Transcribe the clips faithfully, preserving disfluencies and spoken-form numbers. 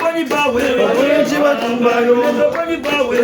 Boni bawe. Boni bawe.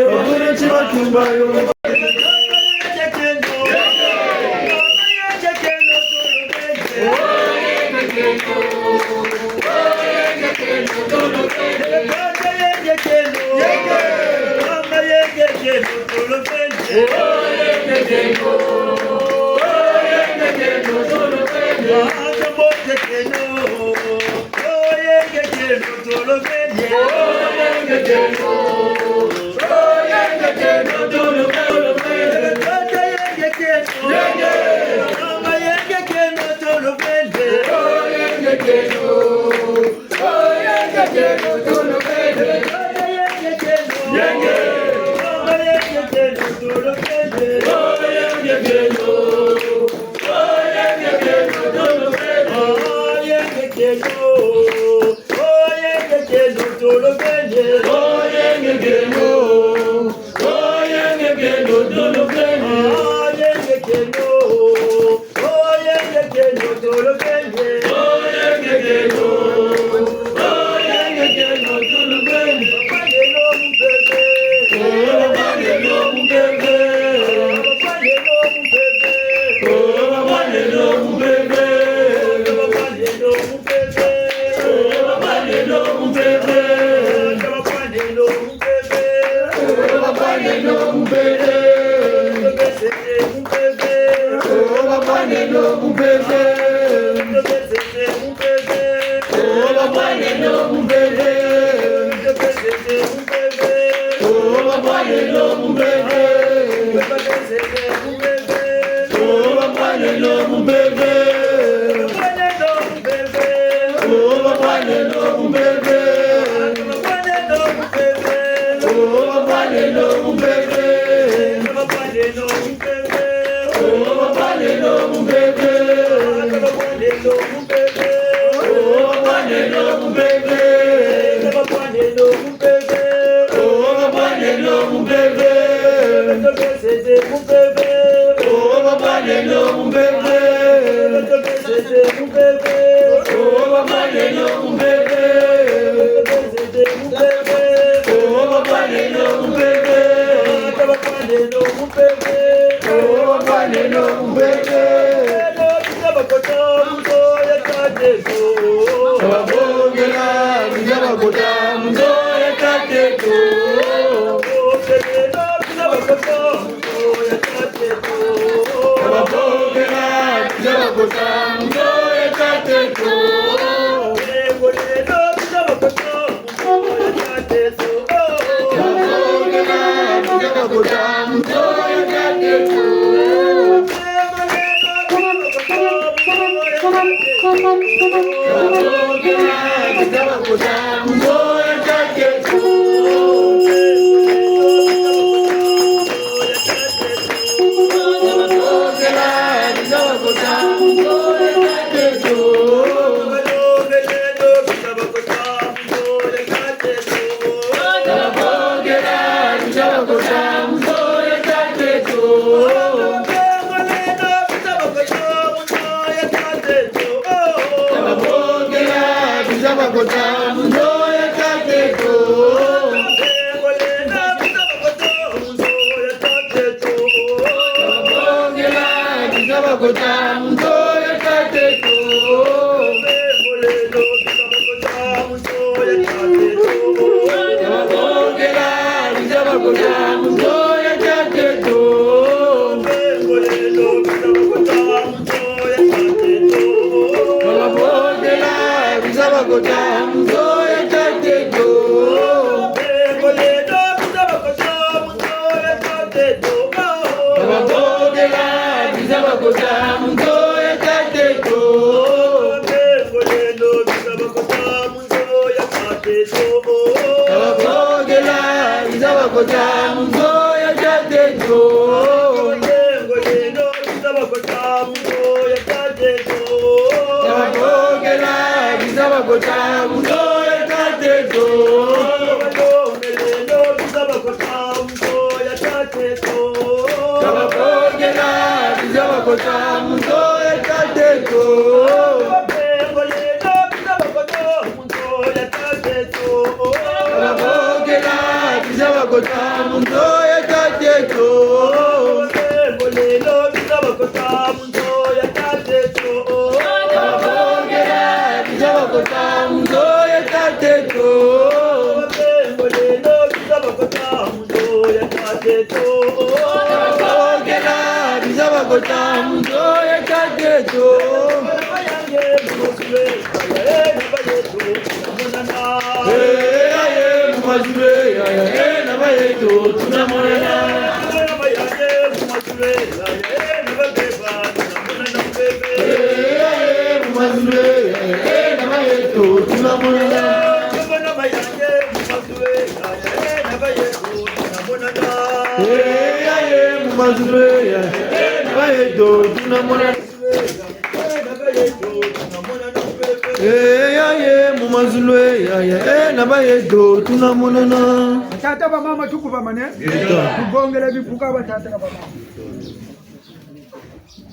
Eh, ya ye, mu mazulu, eh, ya ye, eh, na bayeto, tuna monana. Batata, bamama, tukubamane. Ngeta. Tubongele bipuka, batata na bamama.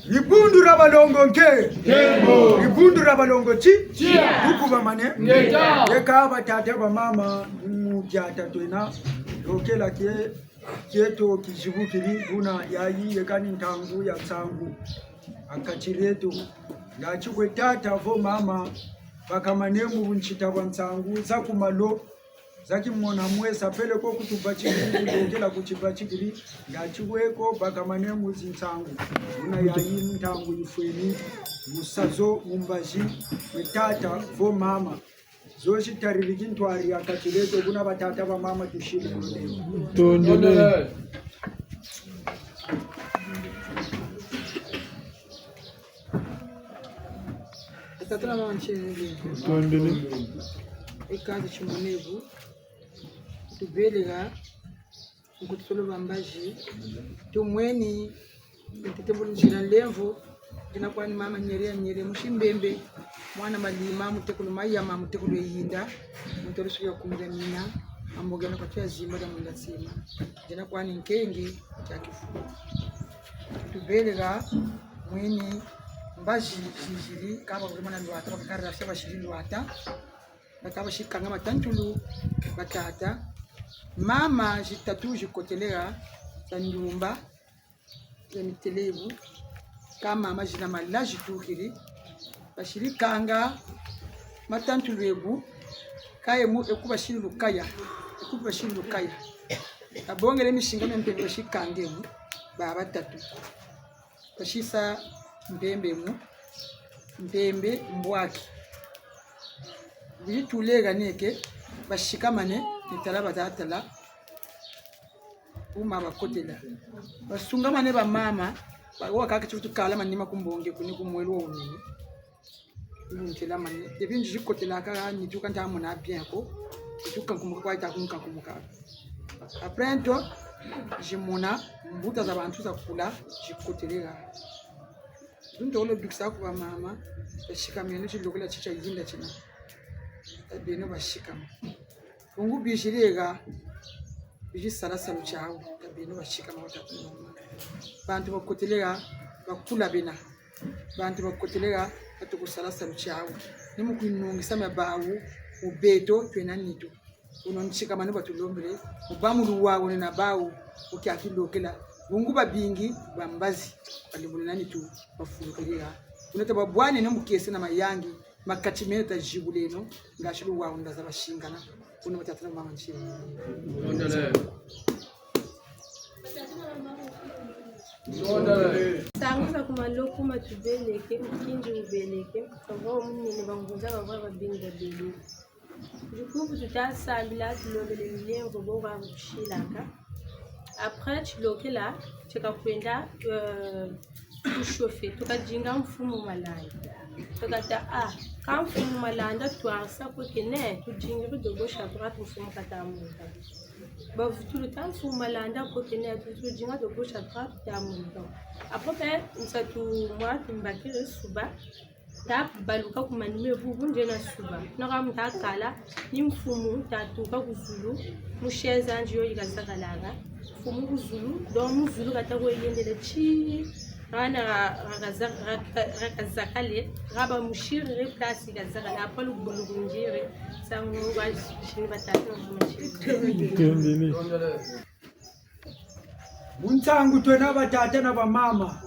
Dibundu dia balongo nke. Nkembo. Dibundu dia balongo ti. Tia. Tukubamane. Ngeta. Yeka batata, bamama, mu diata twena. Yokela ke. Tieto kizibu kiri buna yayi yeka ni ntangu ya nsangu. ha kati dieto. Ngati kwe tata vo mama, bakamane mu buntita bwa nsangu za ku malo, za kimona mwesa peleko ku tubakiri, kulokela ku tibakiri, ngati kwe ko bakamane mu zinsangu. Buna yayi ntangu yifweni, mu sazo, mu mbazi, kwe tata vo mama. Zo zitariri kintwari ha kati dieto, buna batata bamama tusiri mu nlemvo. Tondele. Batata na bamama tusiri mu nlemvo. Tondele. E kati timone bu tubeleka nkututolo ba mbazi, tumweni, ntete mbulu nzila nlemvo, dina kwani mama Nyere ya Nyere, musi Mbembe, mwana Malima, mutekolo Mayama, mutekolo Eyinda, muntu lusu ya kumira mina, ambogena kwa tia zimba dia munda nsima, dina kwani nkenge, tia kifu. Tubeleka, mweni, mbazi, ziziri, kaba kuli mwana lwata, bakakara fia basiri lwata, bakaba sikanga matantulu, batata. Mama zitatu zikoteleka za ndumba, za mitele bu. Ka mama zina mala zitukiri. Basiri kanga matantulu ebu. Ka emu eku basiri lukaya. Eku basiri lukaya. Babongele misinga mia mpembe basiri kanga emu. Ba batatu. Basisa mpembe mu, mpembe mbwaki. Bidi tuleka neke, basikamane, ni tala bata tala, bu ma bakotela. Basungamane bamama, ba, wakaka ti bu tukala manima ku mbonge kuni ku mwelo wa wunene. Buntelamane. Ebi nzi zikotelaka, nitu ka nta mona bien ko. Nitu kankumuka kwa yita kunkankumuka. Après nto, zimona, mbuta za bantu za kula, zikoteleka. Nto wolo dukisa ku bamama, basikameno tilokela ti tia yinda tina. Tabeno basikama. Bungu biziri ega, bizi sala salu tiawu, tabeno basikama batata na bamama. Bantu bakoteleka, bakula bena. Bantu bakoteleka, batuku sala salu tiawu. Ni mu kwinungisa mia bawu, mu beto, twena nitu. Wuno nsikamanu batulombele, mu bâ mu luwawanu na bawu, mu kia kilokela. Bungu babingi, ba mbazi, balembolo na nitu, bafulukeleka. Wuno tababwaneno mu kiese na mayangi, ma kati meno tazibuleno, ngasi luwawanu ndaza basingana. Wuno batata na bamama nsi. Nsangu za ku maloku ma tubeleke, mukinzi wubeleke, kavwa wa munene, bangunza kavwa babingi babeleke. Du coup, bu tuta sambila, tulombele milemvo, bo ba kusilaka. Après, tilokela, tika kwenda, euh, ku chauffer, tukadinga mfumu Malanda. Tukata, ah, ka mfumu Malanda twarisa ko kena, tudingiri de gauche à droite, mfumu kata monta. Bavutulu ta mfumu Malanda ko kena, tudinga de gauche à droite, ta monta. Après, nsatu mwa tumbakiri suba, tabaluka ku manima ebu, bu ndiena suba. Naka mu takala, ni mfumu tatuka ku zulu, mu chaise andi yo yikazakalaka. Mfumu ku zulu, donc mu zulu kata kwe yendele ti, hana ra, ra, ra, ra, rakazakale, raba musiriri place yikazakale, après lubulu kundiri, nsangu wa zini batata na mama. Ntendele. Mu nsangu twena batata na bamama.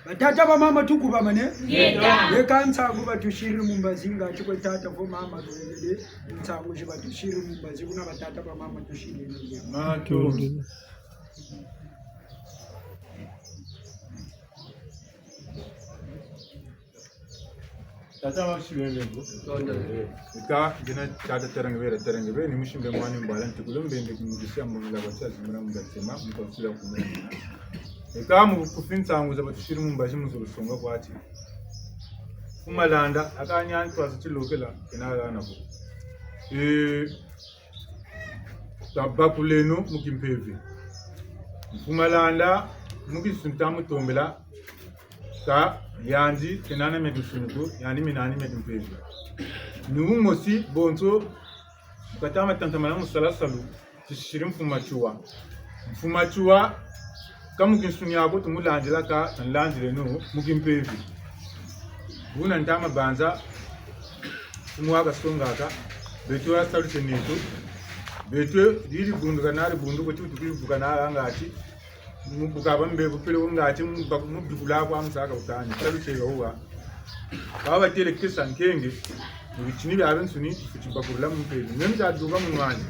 Batata bamama tukubamane? Yeka. Yeka nsangu batusiri mu mbazi ngati kwe tata vo mama tuwelele. Nsangu zi batusiri mu mbazi kuna batata bamama tusiri mu mbazi. Matu. Tata wa silele bo. Ika, dina tata terenge bere, terenge bere, ni musimbe mwana mbala, ntikulu mbembe kimudisi ya mbonga kwa tia zimura mu gatsema, mukonsila kumena. Ika, mu bukufi nsangu za batusiri mu mbazi mu zulu songa kwati. Ku Malanda, aka nyantu aza tilokela, kena lana ko. Eh, tabakuleno mu kimpeve. Mfumu Malanda, mu kinsuni tamutombela, ka yandi, kena na mia kinsuni ko, yandi mena na mia kimpeve. Ni wumosi, bonso, bu kata ma tantamana mu sala salu, tisisiri Mfumu Matsoua. Mfumu Matsoua, ka mu kinsuni ako tumulandila ka, tanlandileno mu kimpeve. Buna ntama banza, mfumu wa kasongaka, beto ya salu tieneto, Beto, diri bundu kana, diri bundu ko, ti tukiri bukana ngati. Mu bukaba mbe bupele ko ngati, mu bak-, mu bikula kwa musaka utani. Salu tela uwa. Baba batele kesa nkenge. Mu bitini biabiansoni, kuti bakurula mu mpeve. Meme za duka mu nwani.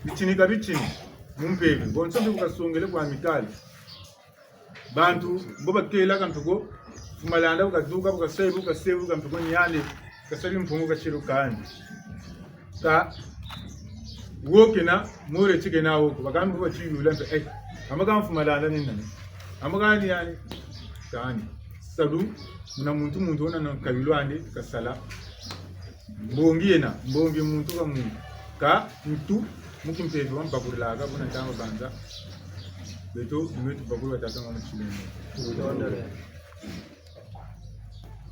Bitini ka bitini. Mu mpeve. Bonso mbi bu kasongele kwa mikali. Bantu, mbo bakela ka mpe ko, Mfumu Malanda bu kaduka, bu kasebu, bu kasebu, ka mpe ko ni yandi, kasali mpungu katilu kandi. Ka, wo kena, more ti kena wo ko, bakani mbo batiyula mpe, eh, amba ka Mfumu Malanda ni nani? Amba ka ni yandi? Kani. Salu, muna muntu, muntu wuna na nkayulu andi, kasala. Mbongi yena, mbongi muntu ka muntu. Ka ntu, mu kimpeve bambakulaka, buna ntama banza. Beto, ni beto bakulu batata mama Tshilombo.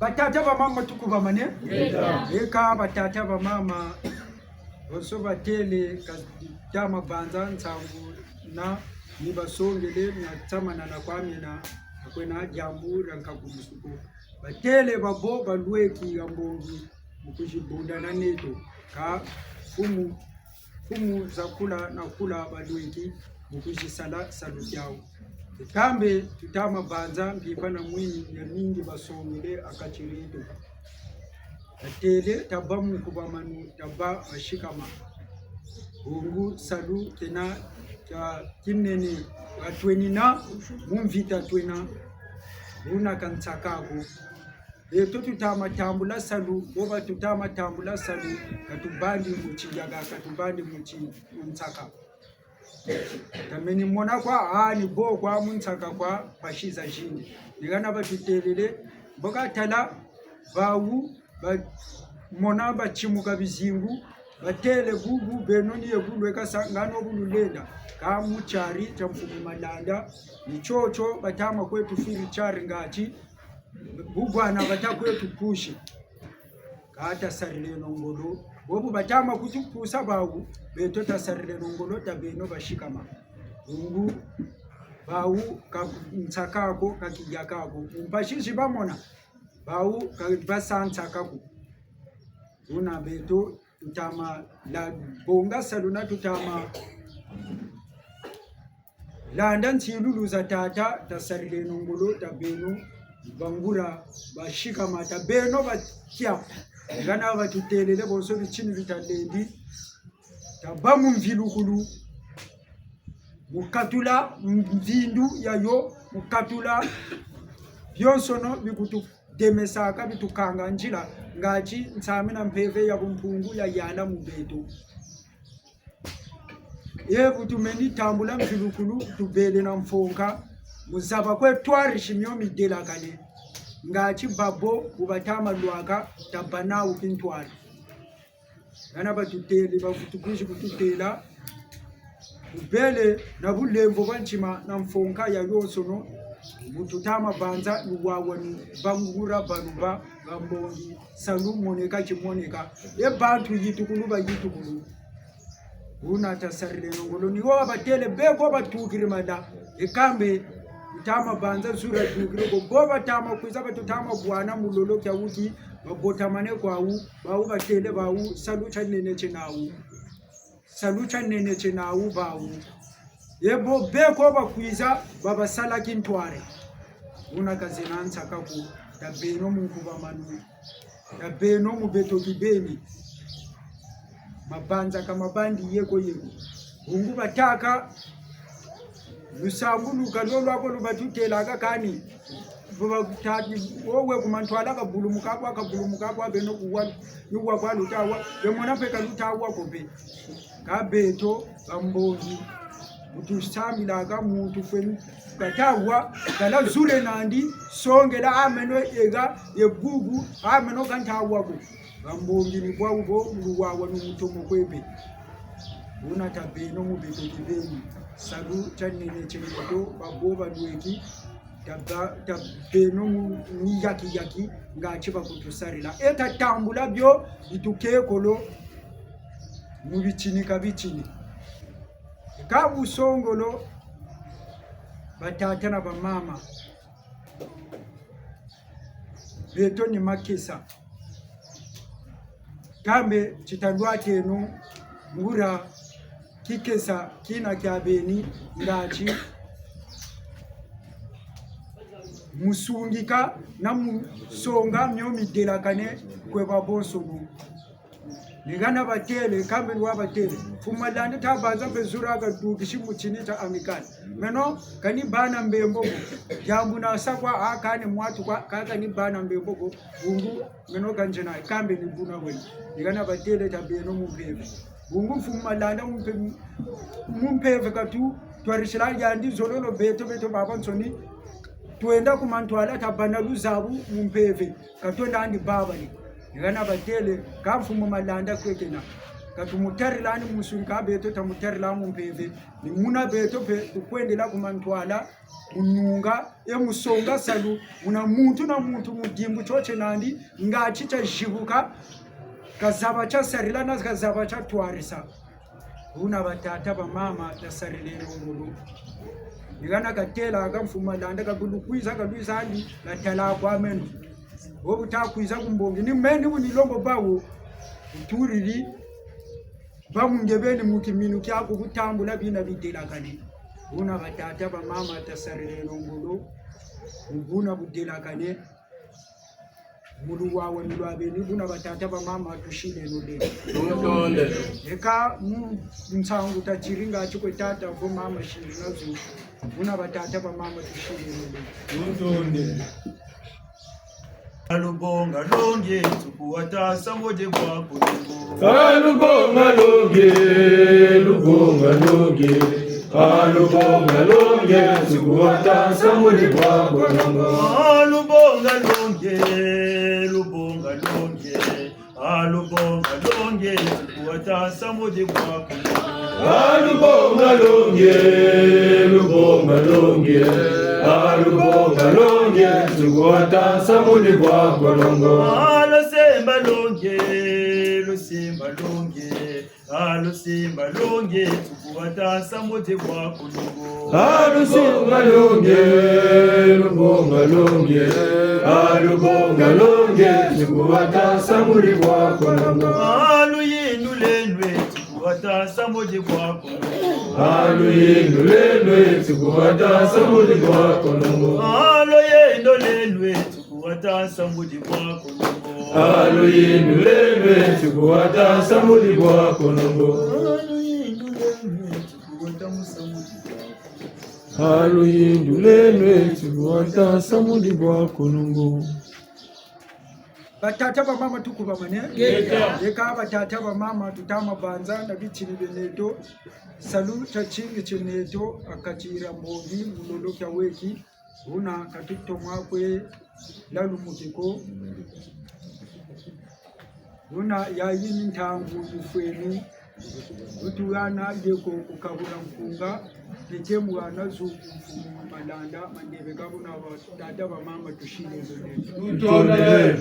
Batata bamama tukubamane. Eka batata bamama, bonso batele ka ntama banza nsangu na ni basongele na tsamana na kwa mina, na kwena diambu dia nkakulusu ko. Batele babo balweki ya mbongi mu kuzibunda na neto, ka mfumu, mfumu za kula na kula balweki mu kuzisala salu kiawu. Kambe tutama banza mpimpa na mwini ya mingi basongele ha kati dieto. Tatele, taba mu nkubamanu, taba basikama. Bungu salu kena kia kinene, ka twenina, mu mvita twena, buna ka nsaka ko. Beto tutama tambula salu, bo ba tutama tambula salu, ka tubandi mu tiyaka, ka tubandi mu ti-, mu nsaka. Tameni mona kwa, ah, ni bo kwa mu nsaka kwa, mpasi zazindi. Ni hana batutelele, mbo katala, bawu, bamona batimuka bizingu, batele bubu, beno ni ye bu lweka sa, ngano bu lulenda. Ka mu tiari tia Mfumu Malanda, ni tiotio, batama kwe tufiri tiari ngati, bu bwana bata kwe tupusi. Ka tasarileno ngolo, bobu batama kutupusa bawu, beto tasarileno ngolo, tabeno basikama. Bungu, bawu ka nsaka ko, ka kiyaka ko. Mpasi zi bamona, bawu ka basa nsaka ko. Buna beto, tutama la bonga salu na tutama landa nsilulu za tata, tasarileno ngolo, tabeno bangura, basikama, tabeno batia. Hana batutelele bonso bitini bitalendi, taba mu mvilukulu, mu katula mvindu yayo, mu katula bionsono bikutu demesaka, bitukanga nzila, ngati nsami na mpeve ya bumpungu yayala mu beto. Ye bu tumeni tambula mvilukulu, tubele na mfonka, mu zaba kwe ntwari si mio midelakane. Ngati babo bu batama lwaka, tabâ nawu kintwari. Hana batutele, bavutukwizi kututela, tubele na bulemvo bwa ntima na mfonka yayonsono, bu tutama banza luwawanu, bangura banu ba, ba mbongi, salu moneka timoneka, e bantu yitukulu ba yitukulu. Buna tasarileno ngolo, ni wo batele beko batukiri mala, e kambe, tutama banza zura tukiri ko, bo batama kwiza, batutama bwana mu lolo kia wuti, babotamane kwawu, bawu batele bawu, salu tianene tie nawu. Salu tianene tie nawu bawu. Ye bo beko bakwiza, babasala kintwari. Buna ka zena nsaka ko, tabeno mu nkubamanu. Tabeno mu beto kibeni. Mabanza ka mabandi yeko yeko. Bungu batâka, lusambuluka lolo lwako lu batutelaka kani. Bo batâti, wowe ku mantwala kabulumuka kwa, kabulumuka kwa, beno kuwa, ni wa kwa lutawa, be mona mpe ka lutawa ko mpe. Ka beto, ba mbongi, bu tusambilaka muntu fweni, kata wa, kala zule nandi, songela ameno ega, ye bubu, ameno ka ntawa ko. Ba mbongi ni bwawu bo, luwawanu mutomo kwe be. Buna tabeno mu beto kibeni. Salu tianene tie beto, babo balweki, taba, tabeno mu, mu yaki yaki, ngati bakutusarila. E tatambula bio, bitukekolo, mu bitini ka bitini. Ka busongolo, batata na bamama. Beto ni makesa. Kambe titalwateno nguria tikesa kina kia beni, ngati mu sungika na mu songa mio midelakane kwe babonsono. Ni hana batêle, kambe ni wa batêle. Mfumu Malanda ta banza mpe zura kadukisi mu tini tia Amicale. Meno, kani bâ na mbembo ko. Diambu nasa kwa, a kani mwatu kwa, ka kani bâ na mbembo ko. Bungu, meno ka nzena, kambe ni buna wena. Ni hana batêle tabeno mu mpeve. Bungu Mfumu Malanda mu mpe-, mu mpeve katu, twarisila yandi zololo beto, beto babansoni. Twenda ku mantwala tabâ na luzabu mu mpeve. Ka twenda andi babali. Ni hana batêle, ka Mfumu Malanda kwekena. Ka tumutarila ni mu nsuni ka beto tamutarila mu mpeve. Ni muna beto mpe tukwendela ku mantwala, mu nunga, e mu songa salu, muna muntu na muntu mu dimbu tio tie nandi, ngati tia zibuka, kazaba tia sarila na kazaba tia twarisa. Buna batata bamama tasarileno ngolo. Ni hana katêla ka Mfumu Malanda ka bu lukwiza ka lwiza andi, katala kwa meno. Bo bu takwiza ku mbongi, ni meno bu ni longo bawu, nturiri, ba mu nge beni mu kiminu kiaku bu tambula bina bidelakane. Buna batata bamama tasarileno ngolo, mu buna budelakane. Mu luwawanu lwa beni, buna batata bamama tusileno lelo. Tutonde. Eka mu nsangu tatiri ngati kwe tata vo mama siri nazo. Buna batata bamama tusileno lelo. Tutonde. Alubonga longe, tukuwata nsamu di bwa ku longo. Alubonga longe, lubonga longe. Alubonga longe, tukuwata nsamu di bwa ku longo. Alubonga longe, lubonga longe. Alubonga longe, tukuwata nsamu di bwa ku longo. Alubonga longe, lubonga longe. Alubonga longe, tukuwata nsamu di bwa ku longo. Alusimba longe, lusimba longe. Alusimba longe, tukuwata nsamu di bwa ku longo. Alusimba longe, lubonga longe. Alubonga longe, tukuwata nsamu di bwa ku longo. Aluyindu lweno, tukuwata nsamu di bwa ku longo. Aluyindu lweno, tukuwata nsamu di bwa ku longo. Aluyindu lweno, tukuwata nsamu di bwa ku longo. Aluyindu lweno, tukuwata nsamu di bwa ku longo. Aluyindu lweno, tukuwata nsamu di bwa ku longo. Aluyindu lweno, tukuwata nsamu di bwa ku longo. Batata bamama tukubamane. Yeka. Yeka batata bamama tutama banza na bitini bieneto. Salu tiatingi tieneto, ha kati dia mbongi, mu lolo kia weki. Buna ka tutomwa kwe lalumuki ko. Buna yayi ni ntangu yifweni. Lutuhana yeko kukabula nkunga, tete muhana zu ku Mfumu Malanda, mandebe ka buna batata bamama tusileno lelo. Tutondele.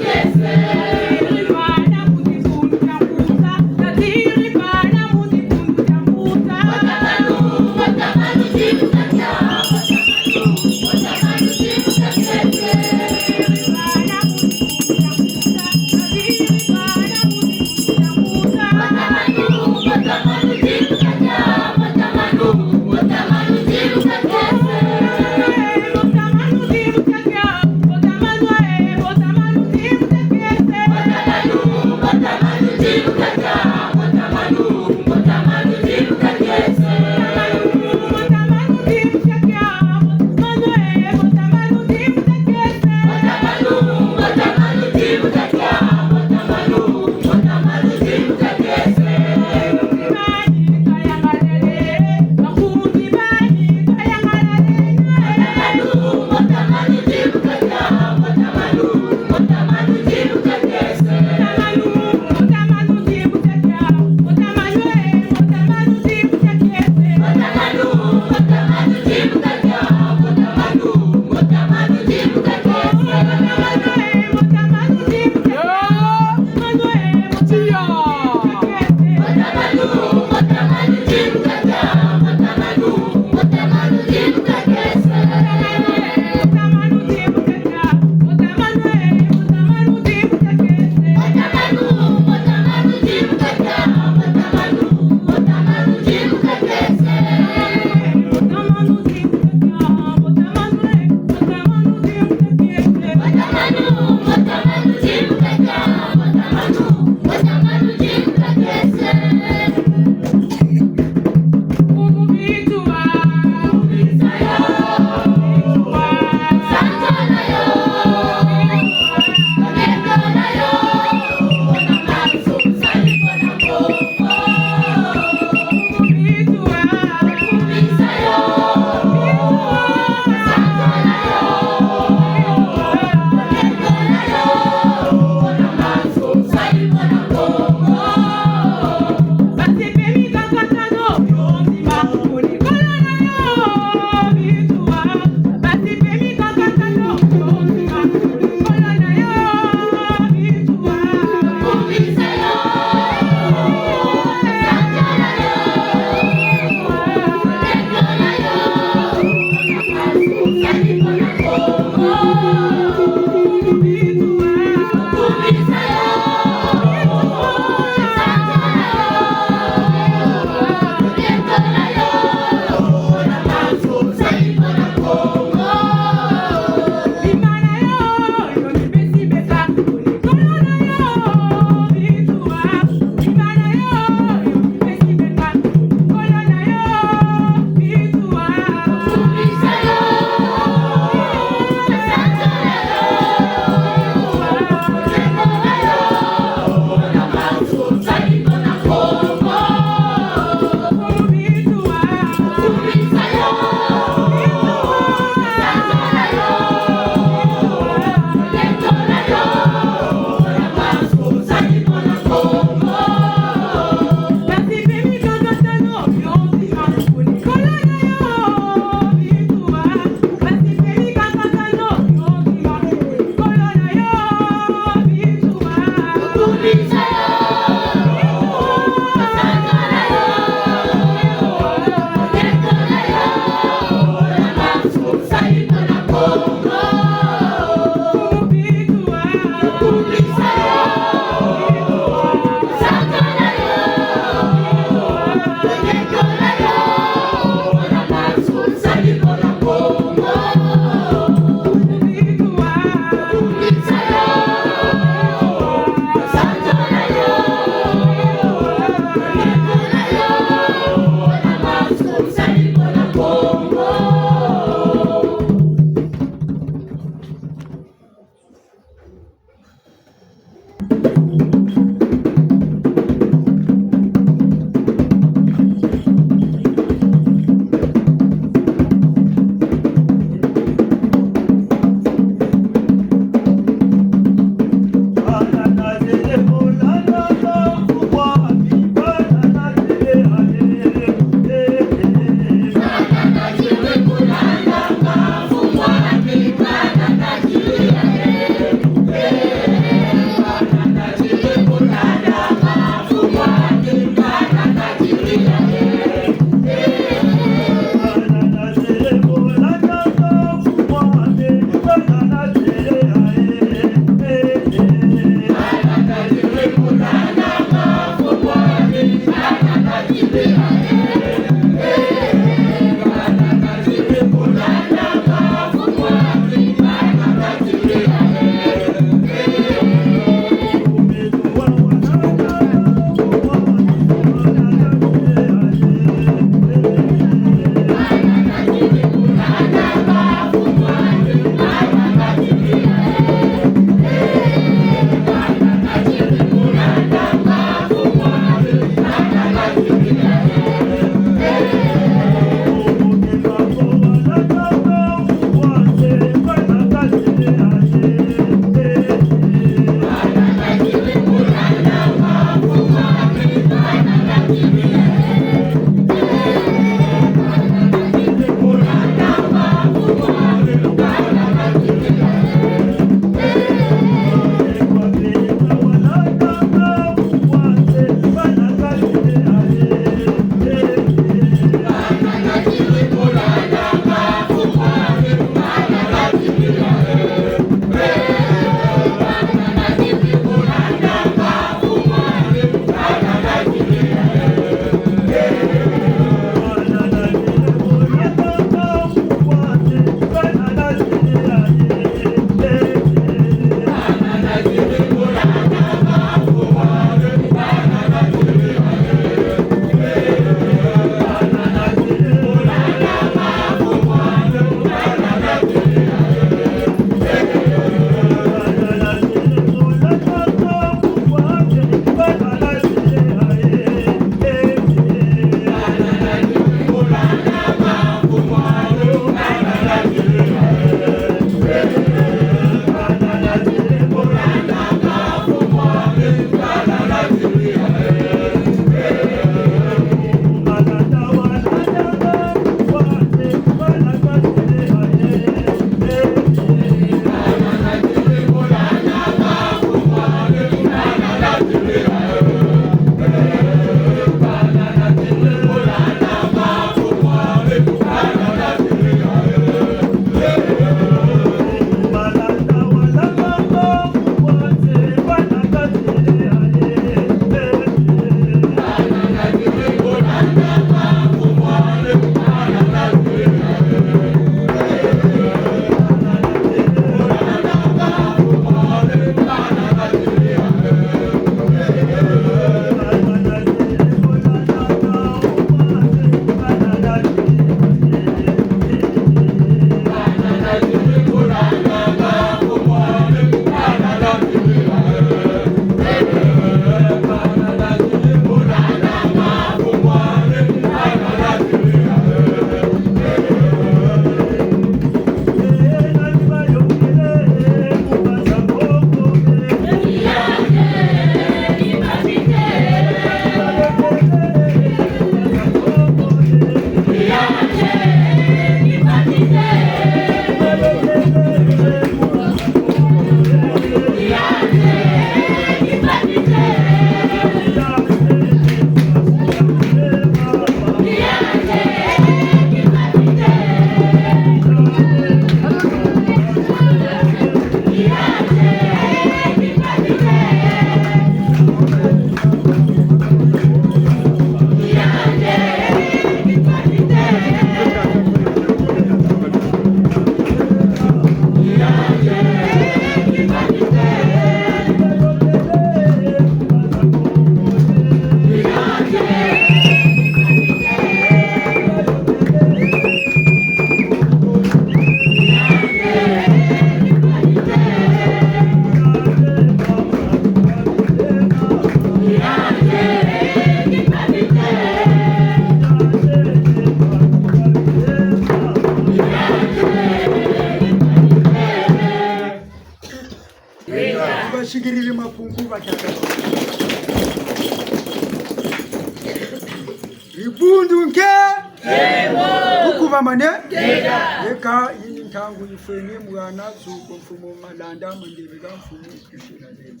Bundu nke? Nkembo. Tukubamane? Ngeta. Eka, yini ntangu yifweni mwana zuko mfumu Malanda, mandebe ga mfumu Kushina lema.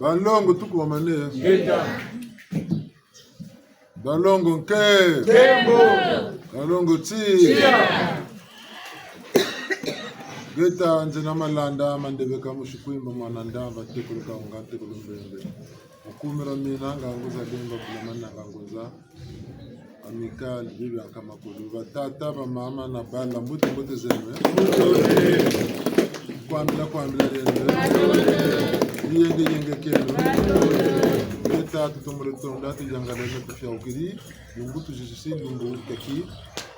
Banlongo tukubamane? Ngeta. Banlongo nke? Nkembo. Banlongo ti? Tiya. Ngeta, nzena Malanda, mandebe ka musi Kwimba, mwana Ndamba, tekolo Kaunga, tekolo Mbembe. Mukumira mina, ngangu za Lemba, Bulamana, ngangu za Amicale, bibi ya nkama kulu. Batata, bamama, na bala, mbuti, mbuti zeno, eh? Kwambila, kwambila leno, eh? Yenge, yenge keno. Ngeta, tutomole tonda, tuyangalele, tufiaukiri. Lumbu tuzisisi, lumbu keki,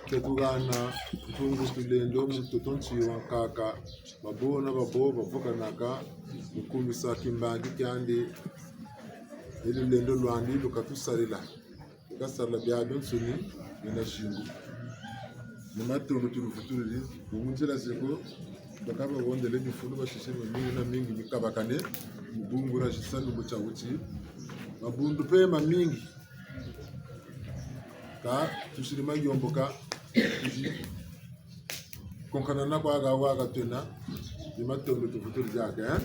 ketugana, ntungu tulendo, mutoto nti wa nkaka. Babona, babo, bavukanaka, mu kumisa kimbangi kiandi, e lulendo lwandi lukatusalila. Lukasala biabiansoni, bina zingu. Ni matondo tuluvutulili, mu nzila zeko, bakaba bondele mifulu basisi mingi na mingi mikabakane, mu bungula zisalu mu tia wuti. Mabundu mpe mamingi. Ka tusiri mayomboka, tusi konkanana kwa ga waga twena, ni matondo tuvuturi diaka, eh?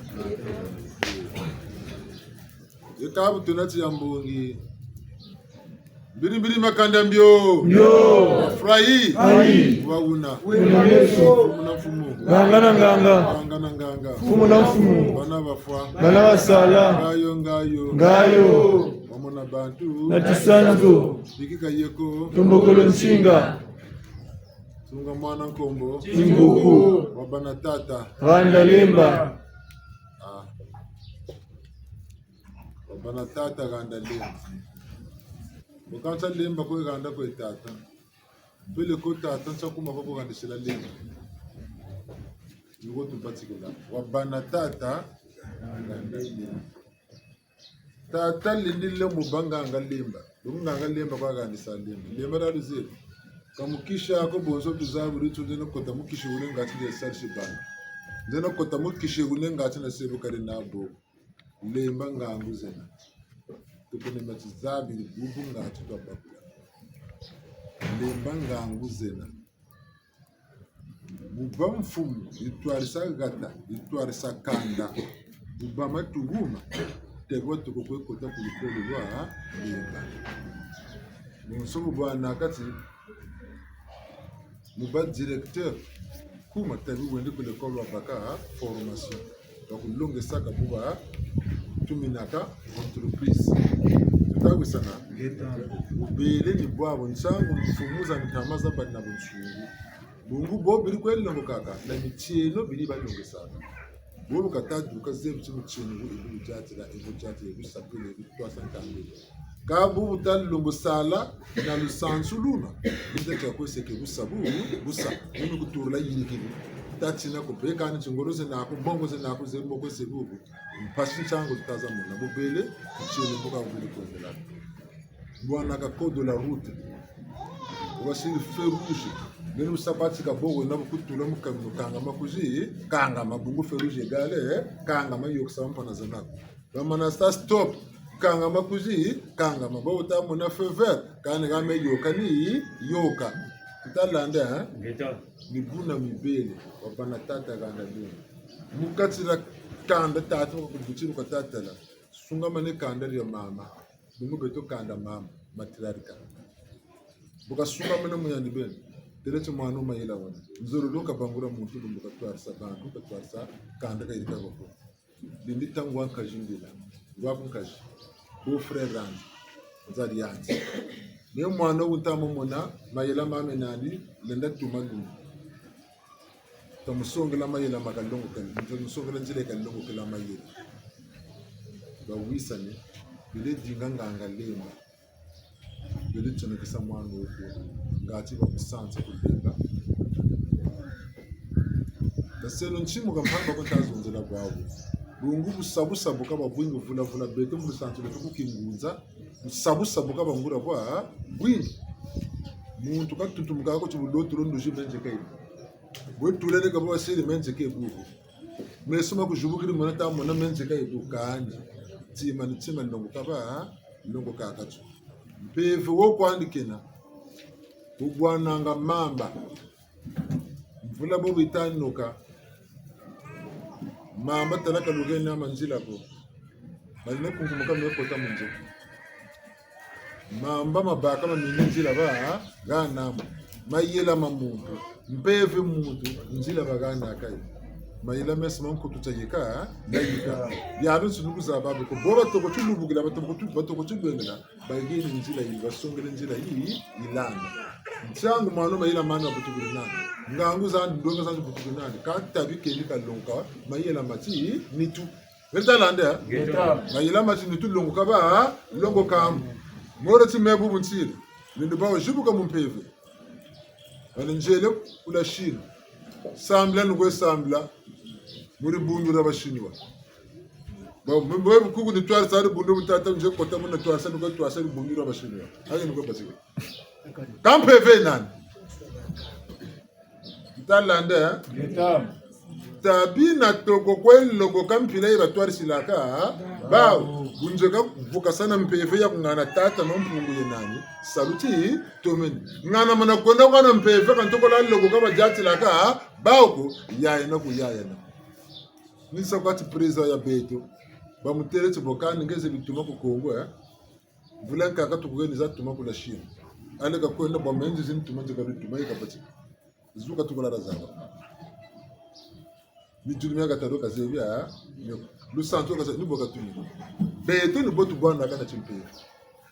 Ye ka bu twena ti ya mbongi. Mbiri mbiri makanda mbio. Mbio. Wafurahi. Ayi. Wa una. Una meso. Mfumu na mfumu. Nganga na nganga. Nganga na nganga. Mfumu na mfumu. Bana bafwa. Bana basala. Ngayo, ngayo. Ngayo. Wamona bantu. Na tisanzo. Bikika yeko. Tombokolo nsinga. Tunga mwana nkombo. Timbuku. Wa bana tata. Ganda Lemba. Ah. Wa bana tata Ganda Lemba. Bu kansa Lemba kwe ganda kwe tata. Peleko tata nsa kuma kwa kugandisila Lemba. Ni wo tubatikila. Wa bana tata Ganda Lemba. Tata lendi lembo ba nganga Lemba. Bungu nganga Lemba kwa gandisa Lemba. Lemba dia luzebi. Ka mukisi ako bonso tuzabu ditu nzeno kota mukisi wule ngati nde sali si bana. Nzeno kota mukisi wule ngati na sebu kari na bo. Lemba ngangu zena. Tukunema tizabi ni bubu ngati twabakula. Lemba ngangu zena. Bu ba mfumu, yitwarisa gata, yitwarisa kanda, bu ba matuguma, tebwa tuko kwe kota ku lukolo lwa Lemba. Bonso bu bwana kati, mu ba directeur, kuma tabi wendi ku lekolo wabaka formation. Bakulongesaka bu batuminaka entreprise. Tutawisana. Ngeta. Bubele ni bwabu nsangu mfumu za ntama za bana bunsungu. Bungu bo beri kwe longokaka, na mitieno beri balongesaka. Bo bu kata duka zebi ti mutieno bu, ebu diatila, ebu diatila, ebu sapile, ebu twasa nkambile. Ka bu buta longo sala na lusansu luna. Nde tia kweseke busa bu, busa. Mimi kuturula yirikiri. Tatina ko mpe kani ti ngolo zena ko, mbongo zena ko, ze moko ze bubu. Mpasi nsangu tutaza mona. Bubele, tiene mbuka bubele kwendela. Bwana ka code de la route. Wasiri feu rouge. Beno sabati ka bogo na bu kutula mu camion kangama kuzi, kangama bungu feu rouge égale, eh, kangama yokisa mpana zena ko. Bamana sa stop. Kangama kuzi, kangama. Bo wuta mona feu vert. Kani game yoka ni, yoka. Tuta landa, eh? Ngeta. Ni buna mibele, wa bana tata Ganda Lemba. Mu kati dia kanda tata, wa kubutiru ka tata la. Sungamane kanda dia mama. Bungu beto kanda mama, matriarcat. Bu kasungamane mu yandi beni. Têle ti mwana wu mayela wena. Nzololo kabangula muntu, bu katwarisa bantu, katwarisa kanda kayirika ko. Lendi ta ngwa nkazi mbila. Ngwa ku nkazi. Beau-frère andi. Nzadi yandi. Me mwana wu nta mu mona, mayela mame nandi, lenda tuma lumbu. Ta musongela mayela ma kalongokela, ta musongela nzila yi kalongokela mayela. Bawisane, bele dinga nganga Lemba. Bele tsonekesa mwana wo ko, ngati bamusansa ku Lemba. Taseno ntimu ka mpamba ko nta zonzela bwabu. Bungu busabusabu ka babwingi vula vula beto mu lusansu lweto ku kingunza. Busabusabu ka bangula bwa bwingi. Muntu ka tuntumuka ko ti bu lotolo ndozi menze ka yibu. Bwe tulele ka bwa siri menze ka yibu. Meso ma kuzibukiri mona ta mona menze ka yibu kani. Tima ni tima nlongo ka ba, nlongo ka katu. Mpeve wo kwandi kena, wubwananga mamba. Mvula bobo yita noka. Mamba tala kalukeni na ma nzila ko. Malenda kungumuka me kota mu nzo. Mamba mabâka mamingi nzila ba, hana mo. Mayela ma muntu, mpeve muntu, nzila bahanaka yo. Mayela mesi ma nkutu tia yeka, na yeka. Biabiansoni kuzaba bi ko. Bo batoko ti lubukila, batoko ti, batoko ti lwengela. Baheni nzila yi, basongele nzila yi, yilanda. Ntiangu mwana mayela mani mabutukiri nani. Ngangu zandi, ndonga zandi butukiri nani. Ka tabi keni kalongoka, mayela mati, nitu. Ngeta landa? Ngeta. Mayela mati nitu longoka ba, longoka mu. Moro ti me bubu ntila. Nindi bawu zibuka mu mpeve. Bani nzele ku la Chine. Sambila ni kwe sambila. Mu dibundu dia ba Chinois. Ba, mwe, mwe bukuku ni twarisa dibundu bu tata nze kota muna twarisa ni kwe twarisa dibundu dia ba Chinois. Ayi ni kwe basika. Ka mpeve nani? Nta landa, eh? Ngeta. Tabi na toko kwe longoka mpila yi batwarisilaka bawu. Bu nzeka vukasana mpeve ya kungana tata na Mpungu ye nani? Salu ti tomeni. Ngana mana kwenda kwa na mpeve ka ntoko la longoka badiatilaka bawu ko, yayana ko yayana. Ni sa kwa ti président ya beto. Bamutêle ti bo kani nge zebi tuma ku Kongo, eh? Mvula nkaka tukukeni za tuma ku la Chine. Ale kakwenda bwa menzi zi ntuma nze ka lutuma ye kapatika. Zuka tukula razaba. Ni djuni mia katalo kazebi, ah, nio. Lusansu kazebi, ni bo katumi. Beto ni bo tubwanaka na timpeve.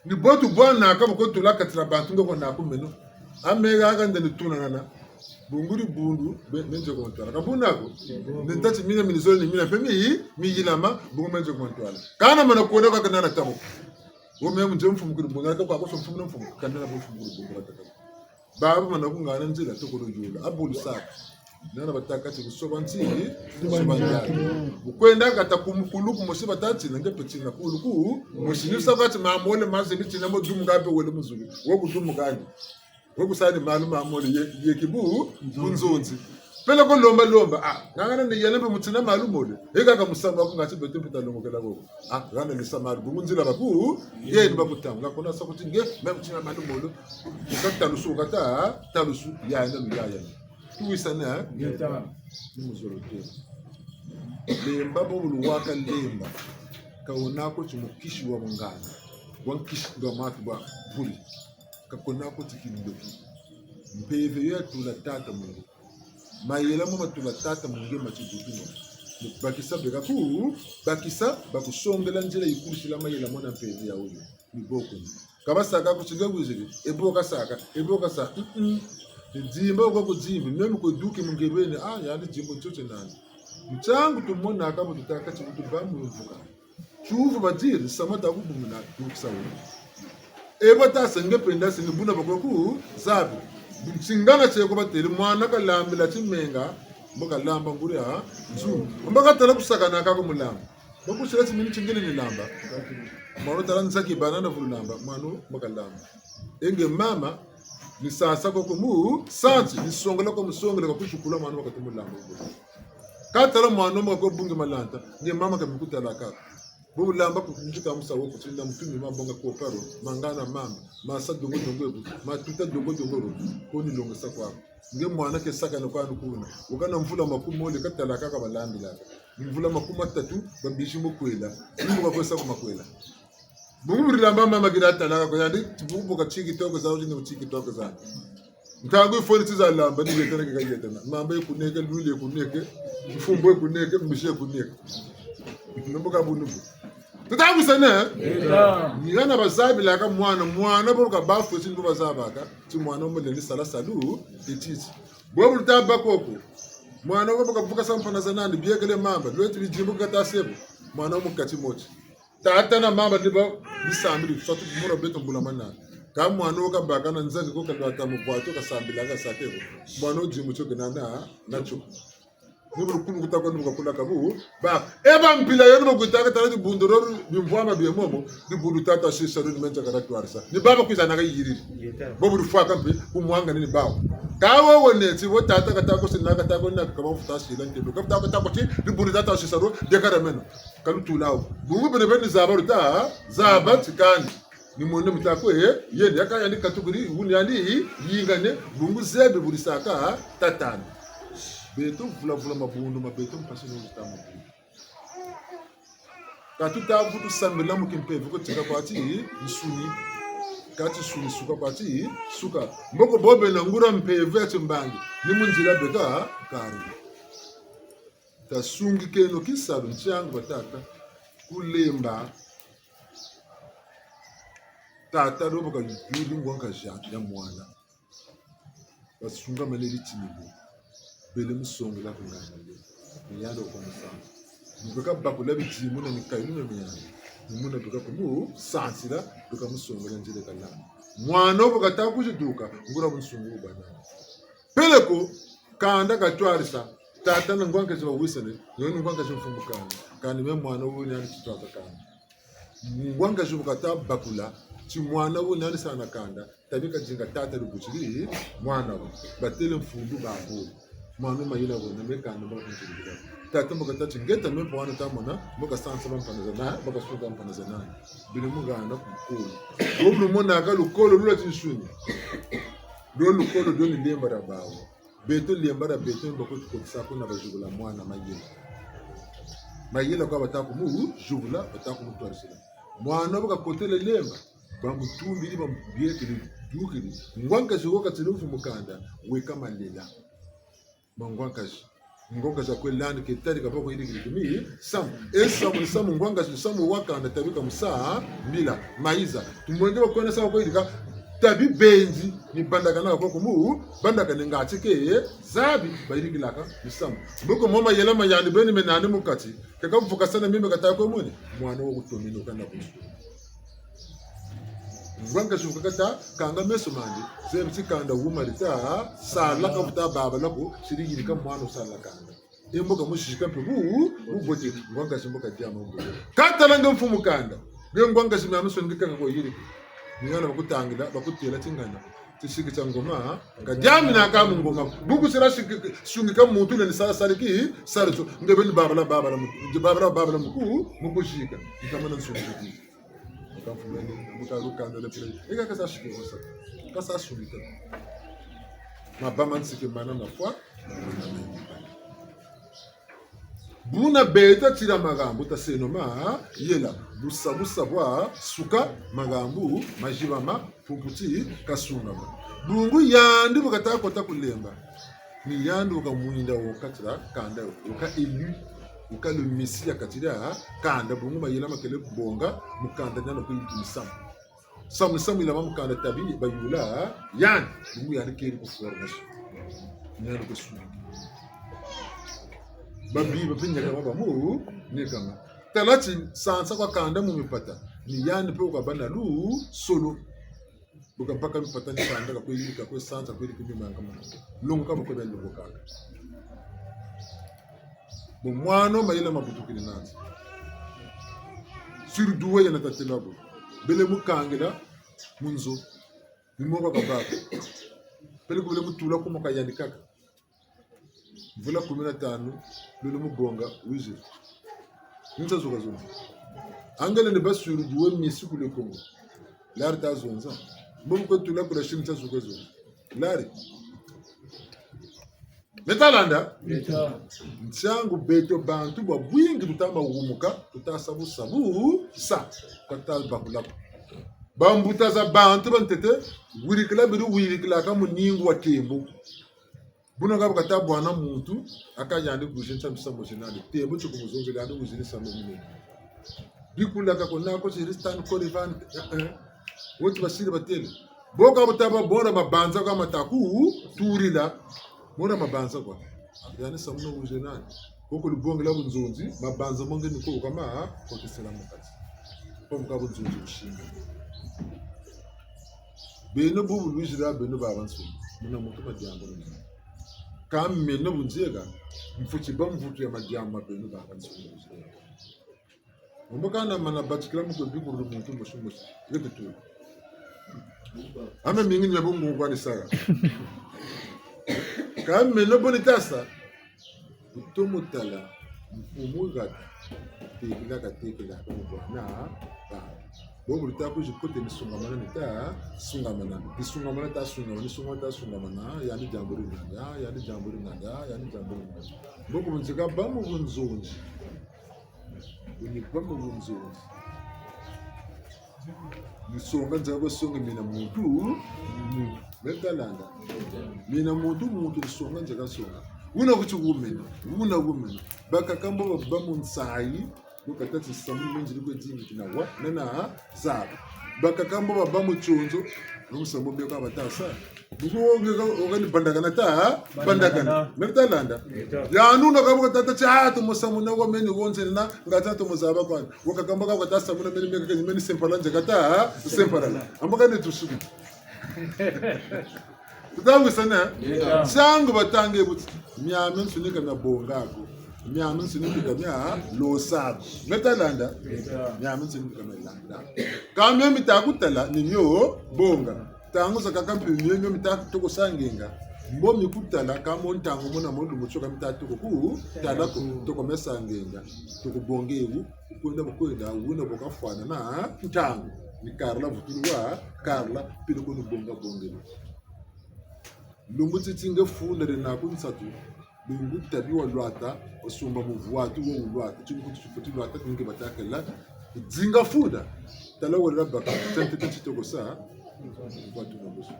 Ni bo tubwanaka bu ko tula kati dia bantu nge ko na ku meno. A me haha nde ni tunangana. Bungu dibundu, be, me nze ku ntwala. Ka buna ko? Ni nta ti mina mini zole ni mina mpe mi, mi yilama, bungu me nze ku ntwala. Kana mana kwenda kwa kana na tabo. Wo me mu nze mfumu kuri bunga, ka kwa ko so mfumu na mfumu, kana na mfumu kuri bunga tata. Baba mana kungana nzila toko lo yola, a bo lusaka. Nana batâka ti kusoba nti, kusoba ndiato. Bukwenda kata ku mukulu kumosi batâ ti, na nge mpe tina kulu kumosi. Ni sa kwa ti mamole mazebi tina mo dumuka mpe wele mu zulu. Wo kudumuka ni. Wo kusani malu mamole ye, ye kibu, bunzonzi. Peleko lomba lomba, ah, nganga na yele mpe mu tina malu mole. Eka ka musamu wa ku ngati beto mpe ta longokela koko. Ah, hana lisa malu, bungu nzila baku, ye ni bakutanga, kuna sa kuti nge, me mu tina malu mole. Ka talusu, kata, talusu, yayana, yayana. Tuwisane, eh? Ngeta. Ni muzolo te. Lemba bo bulu waka lemba. Ka wena ko ti mukisi wa munganga. Wa nkisi nga matu ba buli. Ka kwena ko ti kindoki. Mpeve yo yatula tata mu nge. Mayela mo matula tata mu nge mati butu mo. Mu bakisa beka ku, bakisa bakusongela nzila yi kurisila mayela mo na mpeve ya wuyo. Ni bo ko ni. Ka basaka ko ti nge wiziri, e bo kasaka, e bo kasa. Mm-mm. Ni dimba ko kudimbi, meme kwe duki mu nge beni, ah, yandi dimbu tio tie nani. Ntiangu tumonaka bu tutâka ti bu tuba mu mvuka. Tiuvu badiri, sama ta kubumina, dukisa wo. E bo tasa nge penda sini buna bakwe ku, zabi. Tingana tie ko batêle, mwana kalambila timenga, mbo kalamba nguri a nzu. Mbo katala kusakana ka ku mulamba. Bakusila ti mini tingene ni lamba. Mwana tala nzaki bana na vulu lamba, mwana mbo kalamba. E nge mama, ni sasa ko ku mu, santi, ni songela ko mu songela ka kushukula mwana wakati mu lamba. Ka tala mwana mbo ko bungi malanta, nge mama ka mi kutala ka. Bo bu lamba ku nzika musa wo ku tina mutumi mabonga ko paro, mangana mamba, masa dongo dongo ebu, matuta dongo dongo ro, ko ni longesa kwa. Nge mwana ke sakana kwanu kuna. Wukana mvula makumole katala kaka balambilaka. Mvula makumatatu, babisi mu kwela. Ni mbo kakwesa ku makwela. Bungu buri lamba mama kira talaka ko yandi, bungu boka tiki toko za uli ni tiki toko za. Ntangu yifweni ti za lamba, ni yetana ke ka yetana. Mamba yikuneke, lwili yikuneke, mfumbo yikuneke, mbisi yikuneke. Ni mbo ka bunu bu. Tutawisane? Ngeta. Ni hana bazabilaka mwana, mwana bo ka bafweti ni bo bazabaka, ti mwana wo mulendi sala salu, etiti. Bo bu luta bâ koko. Mwana wo bo kavuka sa mfana za nandi, biekele mamba, lweti bidimbu kata sebo. Mwana wo mu kati moti. Tata na mamba ni ba, bisambili, sa tu mura beto mbula manana. Ka mwana wo kabaka na nzaki ko kalwata mu bwato kasambilaka sake ko. Mwana wo dimbu tio kena na, na tio. Ni bu lukulu kuta kwa ni bu kakula ka bu. Ba, e ba mpila yo ni ba kwitaka tala dibundu ro, bimvwama bie momo, dibundu tata sisa ro ni menza kara twarisa. Ni baba kwiza na kayiriri. Bo bu lufwaka mpe, ku mwanga ni bawu. Ka wo wo neti, wo tata kata ko sina kata ko na kama futa sila ntendo. Kata ko, kata ko ti, dibundu tata sisa ro, de kara meno. Ka lutula wo. Bungu bene bene zaba luta, zaba tikani. Ni mwene mita kwe, eh, yende, yaka yandi katukiri, wuni yandi, yingane, bungu zebi bu disaka, tata'andi. Beto vula vula mabundu ma beto mpasi ni wuta mabundu. Ka tuta vutu sambila mu kimpeve ko tika kwa ti nsuni. Ka ti nsuni suka kwa ti suka. Mboko bo bena nguria mpeve ya timbangi. Ni mu nzila beka kari. Tasungikeno kisalu ntiangu batata. Kulemba. Tata lobo ka yuri ngwa nkazi ya mwana. Basungamane ditini bo. Bele mu songela ku ngana le. Ni yandi wa ku musansa. Ni beka bakula bidimbu na mikayulu mia miandi. Ni muna beka ku musansila, beka mu songela nzila kalama. Mwana wo bu kata kwizi duka, nguria bunsungu bu bwa nandi. Peleko, kanda katwarisa, tata na ngwa nkazi bawisane, yo ni ngwa nkazi mfumu kanda. Kani me mwana wo ni yandi titwaka kanda. Ngwa nkazi bu kata bakula, ti mwana wo ni yandi sana kanda, tabi kadinga tata lubutiri, mwana wo. Batele mfundu babu. Mwana mayela wo, na me kanda mbo kakunzingila. Tata mbo kata ti ngeta me mpo wana tamona, mbo kasansa bampana za na, mbo kasunga bampana za na. Bele mu hana ku lukolo. Wo bu lumonaka lukolo lula tinsuni. Lo lukolo dio ni lemba dia bawu. Beto lemba dia beto mbo ko tukotisa ko na bazibula mwana mayela. Mayela kwa bata ku muzibula, bata ku mutwarisila. Mwana bu kakotele lemba, bamutumbiri, bamubiekiri, dukiri. Ngwa nkazi wo katele mfumu kanda, weka malela. Ma ngwa nkazi. Ngwa nkazi akwe landi ke tari kapa ko yirikiri ku misamu. E samu ni samu ngwa nkazi, samu wa kanda tabi kamusambila. Mayiza. Tumwenge bakwena sa ko yirika tabi benzi ni bandakana kwa kumu, bandakane ngati ke zabi, bayirikilaka misamu. Mboko mo mayela ma yandi beni me nandi mu kati. Keka vukasana mimi kata kwe mweni. Mwana wo kutomino kana kutu. Ngwa nkazi bu kakata kanga meso mandi, zebi ti kanda wuma dita sala ka vuta babala ko, siri yirika mwana wusala kanda. E mbo kamusisika mpe bu, bubote, ngwa nkazi mbo kadiama bubote. Katala nge mfumu kanda, nge ngwa nkazi miamiansoni nge kaka ko yirika. Ni hana bakutangila, bakutela tingana. Tisiki tia ngoma, kadiaminaka mu ngoma. Bu kusila siki, sungika muntu nani sala, sala ki, sala so. Nge beni babala, babala mu, babala, babala mu ku, mu kuzika. Nkamana nsungiki. Nkamfumeni, mbuta lukanda le pele. Eka kasa siki kosa. Kasa sungika. Mabama nsiki mana mafwa. Buna beto tila mahambu taseno mayela. Busa busa bwa suka mahambu mazibama. Pumputi kasungama. Bungu yandi bu kata kota ku lemba. Ni yandi wuka mwinda wo kati dia kanda, wuka élu, wuka le Messie ya kati dia kanda, bungu mayela makele bonga mu kanda ni yandi kwe yiriki misamu. Samu, samu yilama mu kanda tabi bayula yandi, bungu yandi keri ku formation. Ni yandi kwe sungiki. Babi, babi nyaka babamu, nekama. Tala ti sansa kwa kanda mu mipata. Ni yandi mpe wuka bâ na lusolo. Bu kabaka mipata ni kanda, kakwe yirika, kakwe sansa, kakwe yirika mimanga manga. Longoka bu kwe bia longokaka. Bon, mwana wo mayela mabutukiri nandi. Surdoué yena tatela bo. Bele mu kangila mu nzo. Ni mo kwa kabaka. Peleko bele mu tula ku mo kayandi kaka. Mvula kumi na tanu, lolo mu bonga, wiziri. Nta zuka zonza. Angele ni ba surdoué Messie ku le Congo. Lari ta zonza. Mbo mu kwe tula ku la Chine nta zuka zonza. Lari. Meta landa? Meta. Ntiangu beto bantu bwa bwingi tuta mawumuka, tuta sabu sabu sa. Kata bakula ko. Bambuta za bantu bantete, wirikila biri wirikilaka mu ningu wa tembo. Buna ka bu kata bwana muntu, aka yandi kwizi nsa misamu zina nandi. Tembo ti ku muzonzele yandi kwizi ni samu minene. Bikulaka ko nako siri stan kole vani, eh, eh. Woti basiri batele. Bo ka bu taba bona mabanza kwa mata ku turila. Bona mabanza kwa. Yandi samu no kwizi nandi. Koko lubongela bunzonzi, mabanza mo nge ni ko kama, kotesela mu kati. Ko mu ka bunzonzi businga. Beno bubu lwizila beno babansoni. Muna muntu madiambu muna. Ka meno bu nzeka, mfweti bâ mvutu ya madiambu ma beno babansoni. Mbo kana mana batikila mu kwe bikurulu muntu mosi mosi. Yetu tu. Ame mingi ni ya bungu kwa ni sala. Ka meno bo ni tasa. Tomo tala, mfumu hata, tekila katekila, ko bwana, ba. Bobo luta ku zikota ni sungamana ni ta sungamana. Ni sungamana ta sungamana, ni sungamana ta sungamana, yandi diambu di nandi, yandi diambu di nandi, yandi diambu di nandi. Bobo nzeka ba mu bunzonzi. Wuni ba mu bunzonzi. Ni songa nzeka ba songa mina muntu, muntu. Meta landa. Mina muntu, muntu ni songa nzeka songa. Wuna kuti wumena, wuna wumena. Bakaka mbo ba mu nsayi, bo kata ti samu ni menzili kwe dingi kina wa, nana zaba. Bakaka mbo ba ba mu tionzo, no musamu mbe ka bata sa. Buku wo nge ka, wo kani bandakana ta, bandakana. Bandakana. Meri ta landa. Meri ta. Yandi wuna kabuka tata ti, ah, tomo samu na wa meni wonze na, nga ta tomo zaba kwani. Wo kakamba ka kata samu na meni meka kani meni sempala nzeka ta, sempala. Sempala. Amba kani tusuki. Tuta wisana? Meri ta. Nsangu batanga buti. Miamiansoni ka mia bonga ko. Miamiansoni ka mia losa ko. Meri ta landa? Meri ta. Miamiansoni ka mia landa. Ka mio mita kutala ni mio bonga. Ntangu zakaka mpe mio mio mita toko sa ngenga. Mbo mi kutala, ka mo ntangu mona mo lumbu tio ka mita toko kutala ko, toko mesa ngenga. Toko bonga ewu, kwenda bu kwenda, wuna bu kafwana na ntangu. Ni karla vutulu wa karla, pili ko ni bonga bongele. Lumbu titi nge funda dina ku nsatu. Bungu tabi walwata, wasumba muvwatu wo wulwata. Tini kuti tifuti lwata, nge batakela. Zinga funda. Tala wala baka, tente tente toko sa. Muvwatu na busu.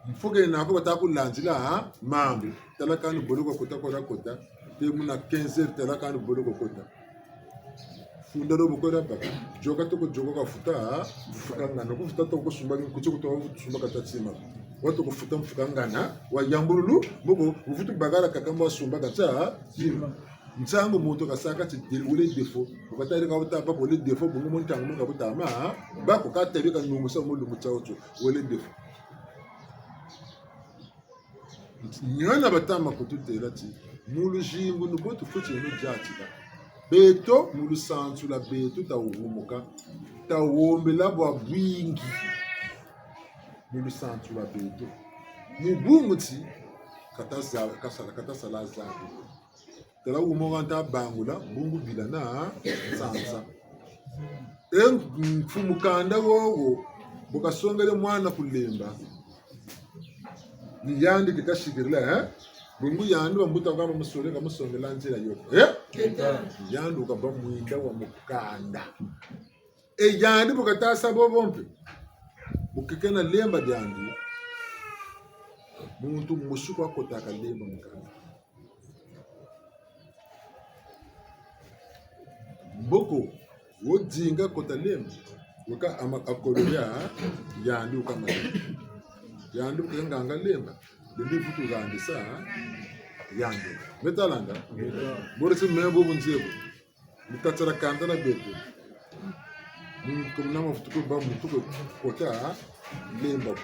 Mfuke nako bata kulandila, ha? Mambu. Tala kani boloko kota kota kota. Te muna quinze heures, tala kani boloko kota. Funda do bu kwela baka. Yoka toko yoka kafuta, ha? Mfuka ngana. Kufuta toko sumba, nkuti kuto sumba kata tima. Wa toko futa mfuka ngana, wa yambululu, moko, wuvutu bakala kakamba sumba kata tima. Nsangu muntu kasaka ti wele défaut. Bukatari ka buta bako wele défaut, bungu mu ntangu mu nga butama, ha? Bako katabi ka nungusa mu lumbu tia wutu, wele défaut. Ntiana batama kututela ti, mu luzingu ni bo tufweti eno diatila. Beto, mu lusansu lwa beto, tawumuka, tawombela bwa bwingi. Mu lusansu lwa beto. Mu bungu ti, kata za-, kasala, kata sala zabi. Tala wumoka nta bangula, bungu bila na nsansa. E mfumu kanda wowo, bu kasongele mwana ku Lemba. Ni yandi ke kasikirila, eh? Bungu yandi bambuta kwa bamusole, kamusongela nzila yo. Eh? Ni yandi wukaba mwinda wa mukanda. E yandi bu kata sa bobo mpe. Bu keke na Lemba diandi. Muntu mosi kwa kotaka Lemba mukanda. Mboko, wo dinga kota Lemba, weka ama akolo ya, yandi wuka ma. Yandi wuka nganga Lemba, lendi vutu gandisa, yandi. Meta landa? Meta. Bore si me bobo nzebo. Mu kati dia kanda na beto. Mu komina mavutu ko ba muntu ko kota Lemba.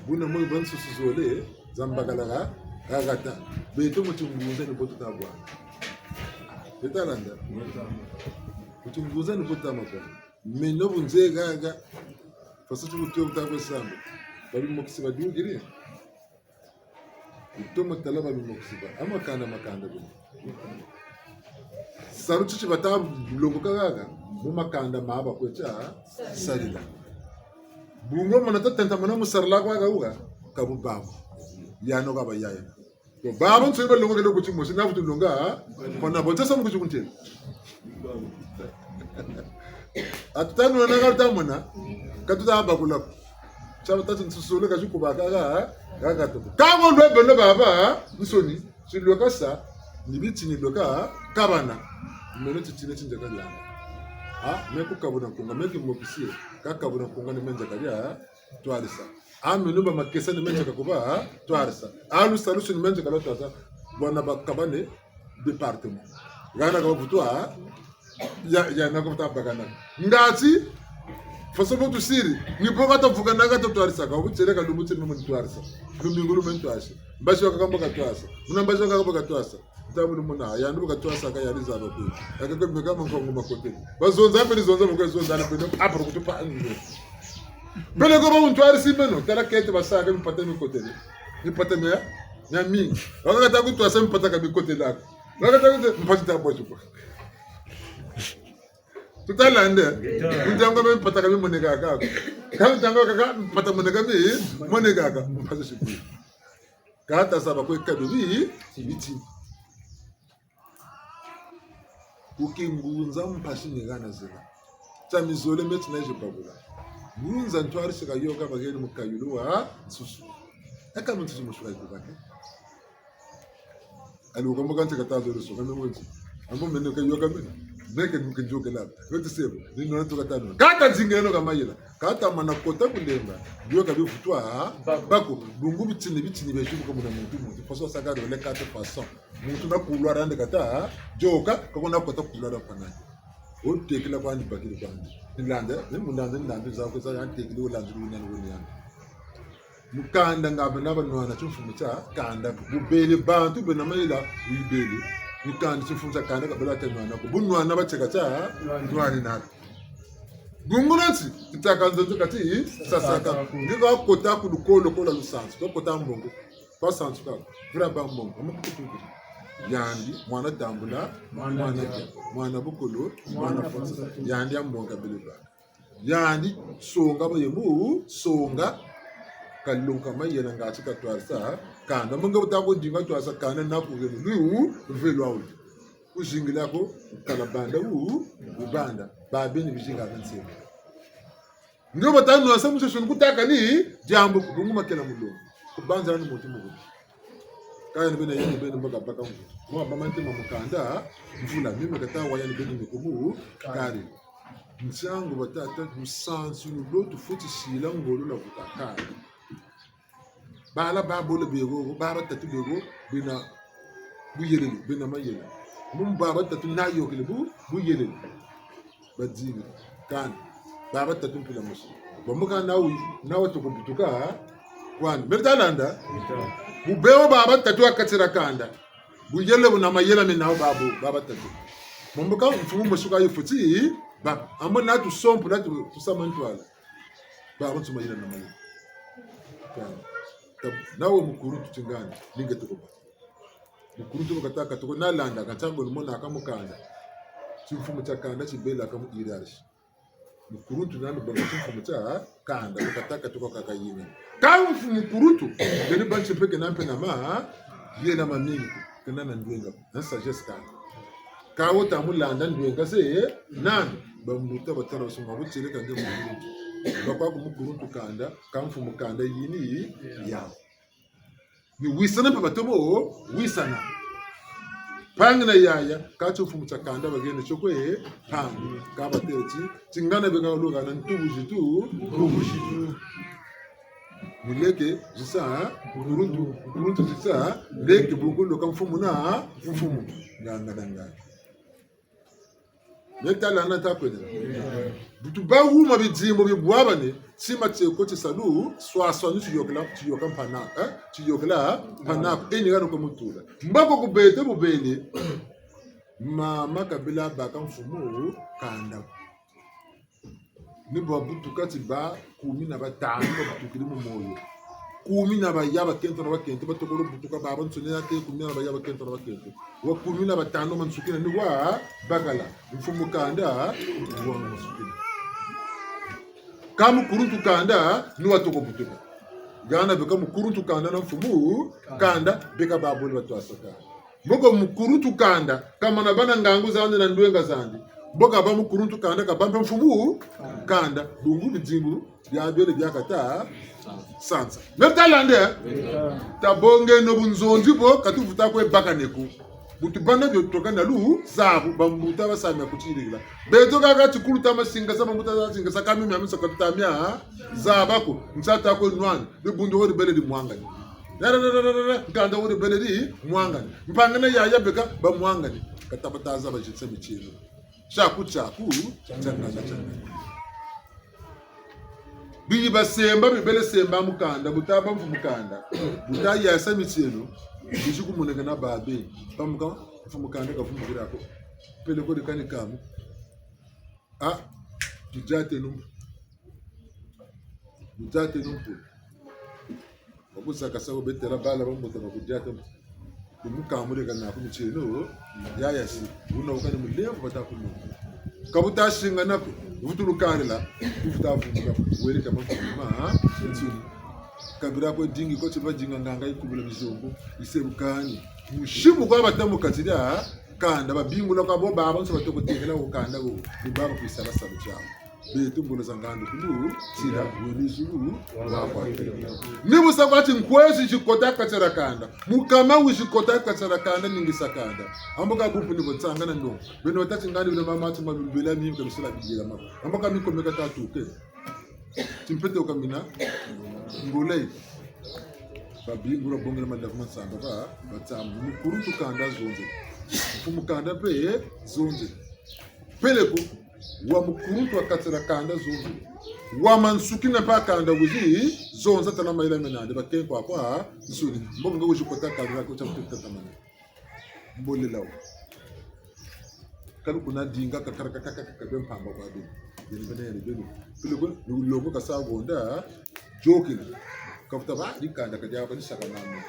Buna moyo ba nsusu zole, za mbakala ha, ha gata. Beto mu tingunza ni bo tuta bwa. Beta landa. Mu tingunza ni bo tuta ma bwa. Meno bu nze ha ha. Faso ti bu tuta kwe samba. Babimokisi badukiri. Wutomo tala babimokisi ba. A makanda, makanda bino. Salu titi bata longoka ha ha, mu makanda ma ba kwe tia sarila. Bungu mona ta tenta mona mu sarila kwa ha ha, ka bu babu. Yano ka ba yaya. Bo babansoni balongokele ku timosi, na vutu longa, ha? Kona bo tesa mu kuti kuntela. A tuta nwana na ka tuta mona, ka tuta bakula ko. Tia ba tati nsusule ka ti kubaka ha, ha, ha, ha, tuku. Ka bo lwe beno babansoni, ti lwe ka sa, ni biti ni lwe ka kabana. Meno titine ti nzeka diana. Ha, me ku kabuna nkunga, me ki mokisi, ka kabuna nkunga ni me nzeka dia, twarisa. A meno ba makesa ni me nzeka kuba, ha? Twarisa. A lusalusu ni me nzeka lwa twarisa. Bwana ba kabane département. Hana ka ba vutu, ha? Ya, ya na ko ta bakana. Ngati, faso bo tusiri. Ni bo ka ta vukana ka ta twarisa. Ka bu tieleka lumbu ti me mu twarisa. Lumingu lu me ntwarisa. Mbazi wa kakamba ka twarisa. Muna mbazi wa kakamba ka twarisa. Ntangu lumona, yandi bu katwasaka yandi zaba kwe. Yaka kwe meka mankongo makotele. Bazonza mpe ni zonza mpe zonza na mpe no, apa kutu pa anyo. Peleko ba untwarisi meno, tala kete basaka mipata mikotele. Mipata mia, miamingi. Wakaka ta kutwasa mipata ka mikotele ako. Wakaka ta kutwasa mipata ta bwa tupa. Tutalande. Ngeta. Ntangu me mpata ka mimonekaka ko. Ka ntangu kaka mpata moneka mi, monekaka. Mpasi sikulu. Kata zaba kwe kadu bi, biti. Ku kingunza mpasi ni hana zela. Tia mizole meti na ije bakula. Ngunza ntwari sika yoka baheni mu kayulu wa nsusu. Eka mu nsusu mushuka yikubake. Ali wukambuka nti kata zole soka me wonzi. Ambo mene ka yoka mene. Meke nuke njoke la. Weti sebo. Ni nona tuka tanu. Kata zingeno ka mayela. Kata mana kota kulemba. Yoka bivutwa. Bako. Bungu bitini bitini bejubuka muna muntu muntu. Façon sakari wale kata façon. Muntu na kulwara yandi kata, yoka, kako na kota kulwara panani. Wo tekila kwandi bakiri kwandi. Nilanda, ni mulanda, nilanda, za ko za yandi tekili wo landi, wo nani, wo nani. Mu kanda nga bena banwana timfumu tia kanda. Bubele bantu bena mayela, wibele. Ni kanda timfumu tia kanda, kabela tia nwana ko. Bunwana bateka tia, nwana nako. Gungula nti, kitaka nzonzo kati, sasaka. Ngi ka kota ku lukolo, kola lusansu, ka kota mbongo. Kwa sansuka, vira ba mbongo, amu kututukiri. Yandi, mwana tambula, mwana dia, mwana bukulu, mwana fonsa. Yandi ya mbongo bele ba. Yandi, songa ba yemu, songa, kalonga mayela ngati katwarisa, kanda, munga butako dinga twarisa, kanda na ku yemu, lui u, velo awu. Kuzingila ko, kala banda u, ubanda, ba beni bizinga kanse. Ndio bata nwansa mususu ni kutaka ni diambu ku bungu makela mulongo. Kubanza ni muntu mukulu. Kaya ni bena yeni bena mboka baka ngu. Mwa bamante ma mukanda, mvula mimi kata waya ni beni mikumu, kari. Nsangu batata, lusansu ni lo tufweti sila ngolo na vuka kari. Bala ba bole bego, ba batatu bego, bena buyelele, bena mayela. Mu ba batatu na yokele bu, buyelele. Badini, kani. Ba batatu mpila mosi. Bambuka na wi, na watoko butuka, kwani. Meri talanda? Bubeo ba batatu wakatira kanda. Buyele buna mayela mena wo babo, ba batatu. Bambuka mfumu mosi ka yifweti, ba, ambo na tusompo, na tu, tusama ntwala. Ba, ba nsuma yina na mayi. Kani. Tab-, nawe mukuluntu tingani, ninge tuko ba. Mukuluntu kata katuko nalanda, ka ntangu ni mona ka mukanda. Timfumu tia kanda tibela ka mu hiérarchie. Mukuluntu nani bonga timfumu tia kanda, kata katuko kaka yina. Ka mfumu mukuluntu, beni bantu mpeke na mpe na ma, yena mamingi, kena na ndwenga, na sagesse kanda. Ka wo ta mulanda ndwenga ze, nani? Bambuta batala basonga butiele kande mukuluntu. Bakwa ku mukuluntu kanda, ka mfumu kanda yini, ya. Ni wisana mpe batomo, wisana. Mpangi na yaya, ka timfumu tia kanda bagene tio kwe, mpangi. Ka batele ti, tingana beka luka na ntubu zitu, ntubu zitu. Muleke, zisa, mukuluntu, mukuluntu zisa, leke bukulu ka mfumu na, mfumu. Nganga na nganga. Meri talanda ta kwenda. Butu ba wuma bidimbu bibwabane, tima tieko tisalu, swaswanu tiyokela, tiyoka mpana, eh? Tiyokela mpana, eni hano kwa mutula. Mbako ku beto bubele, mama kabela baka mfumu kanda. Ni babutuka ti ba kumi na batanu babutukiri mu moyo. Kumi na baya bakento na bakento, batokolo butuka babansoni ya ke kumi na baya bakento na bakento. Wa kumi na batanu mansukina ni wa bakala. Mfumu kanda, wa mansukina. Ka mukuluntu kanda, ni watoko butuka. Hana beka mukuluntu kanda na mfumu kanda, beka babole batwasaka. Mboko mukuluntu kanda, kamana bâ na ngangu zandi na ndwenga zandi. Mboko ba mukuluntu kanda, kabâ mpe mfumu kanda. Bungu bidimbu bia biole bia kata sansa. Meri talande? Tabongeno bunzonzi bo, ka tuvuta kwe bakane ko. Bu tubâ na bio tutoka na luzabu, bambuta basamia kutiyirikila. Beto kaka tikulu tama singasa, bambuta za singasa, ka mio mia misa ka tutamia zaba ko, nsa ta kwe nwana, dibundu wo dibele dimwangani. Rarararara, nkanda wo dibele dimwangani. Mpangi na yaya beka bamwangani. Ka tabata zaba titsa mitieno. Tiaku, tiaku, tiangana, tiangana. Biyi basemba, bibele semba mu kanda, bu tabâ mfumu kanda. Bu tayasa mitieno, bizi kumoneka na babe. Pamuka, mfumu kanda kavumbukira ko. Peleko dikani kamu. Ah, tudiateno mpu. Tudiateno mpu. Bakusakasa ko, betela bala bambuta bakudiateno mpu. Kumukamuleka na ku mitieno, yayasi. Wuna wukani mulemvo bata kumona. Ka bu ta singana ko, bu tu lukarila, bu ta vumbuka ko, wele ka mafuma, ha? Nsuni. Kabila kwe dingi ko, ti ba dinga nganga yi kubula bizongo, yi sebukani. Musimu kwa bata mu kati dia kanda, babingula kwa bo babansoni batoko tekela ku kanda ko, ni baba kwisala salu tiawu. Beto ngolo za ngandu kulu, tila, wele zulu, wa kwa. Ni bu sa kwa ti nkwezi zi kota kati dia kanda, mukama wizi kota kati dia kanda, ningisa kanda. Ambo ka bupu ni bo tsanga na ndo. Beno tâ ti ngandi beno mama ti ma lubela mi ka misala bidila ma. Ambo ka mi komeka tatuke. Timpete wuka mina. Ngolei. Babingula bongela malavu ma nsamba ba, ba tsamu. Mukuluntu kanda zonze. Mfumu kanda mpe zonze. Peleko, wa mukuluntu wa kati dia kanda zonze. Wa mansukina mpe kanda wizi zonza tala mayela mena nandi, ba kenko kwansoni. Mbo nga wizi kota kanda ko tia kutu tatamana. Mbo lela wo. Kalu kuna dinga kakara kakaka kaka be mpamba kwa beno. Yeni bena yeni beno. Peleko, ni longo kasa gonda, jokele. Kafuta ba, di kanda ka diaka ni saka namo.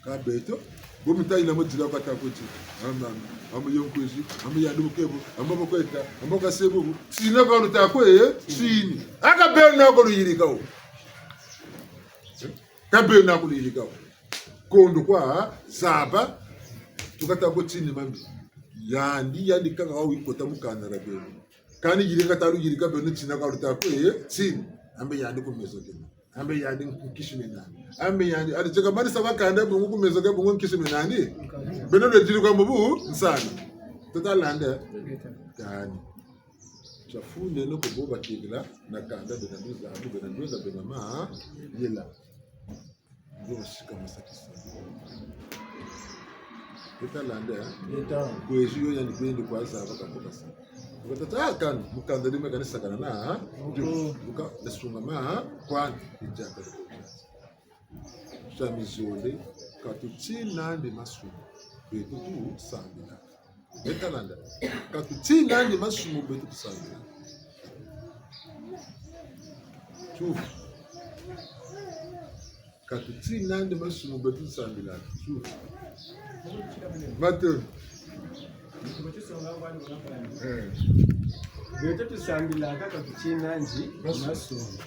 Ka beto, bo mita yina mo dila kwa ta ko ti. Ama, ama yo nkwezi, ama yandi mukebo, ama bo kweta, ama ka sebo bu. Tina ka luta kwe, tini. Aka beno ko luyirika wo. Ka beno ko luyirika wo. Kondo kwa zaba, tuka ta ko tini mambi. Yandi, yandi kaka wa wikota mu kanda dia beno. Kani yirika ta luyirika beno tina ka luta kwe, tini. Ambe yandi ku mezo kena. Ambe yandi nkisi mena nandi. Ambe yandi, adi tieka manisa kwa kanda, bungu ku mezo ke, bungu nkisi mena nandi. Beno lwe diri kwa mbubu, nsana. Tata landa. Kani. Tia fundeno ko bo batekela, na kanda bena nduza, bena nduza, bena ma, yela. Ndio basika masakisa. Tata landa, eh? Leta. Kwezi yo yandi kwende kwa zaba ka ko kasa. Kwa tata, ah, kani, mu kanda dime kani sakana na, ha? Ndio, buka, na sungama, ha? Kwani, ni diaka. Tia mizole, ka tuti nandi masumu, beto tusambila. Beta landa. Ka tuti nandi masumu, beto tusambila. Tufu. Ka tuti nandi masumu, beto tusambila. Tufu. Matondo. Eh. Beto tusambilaka ka tuti nandi masumu.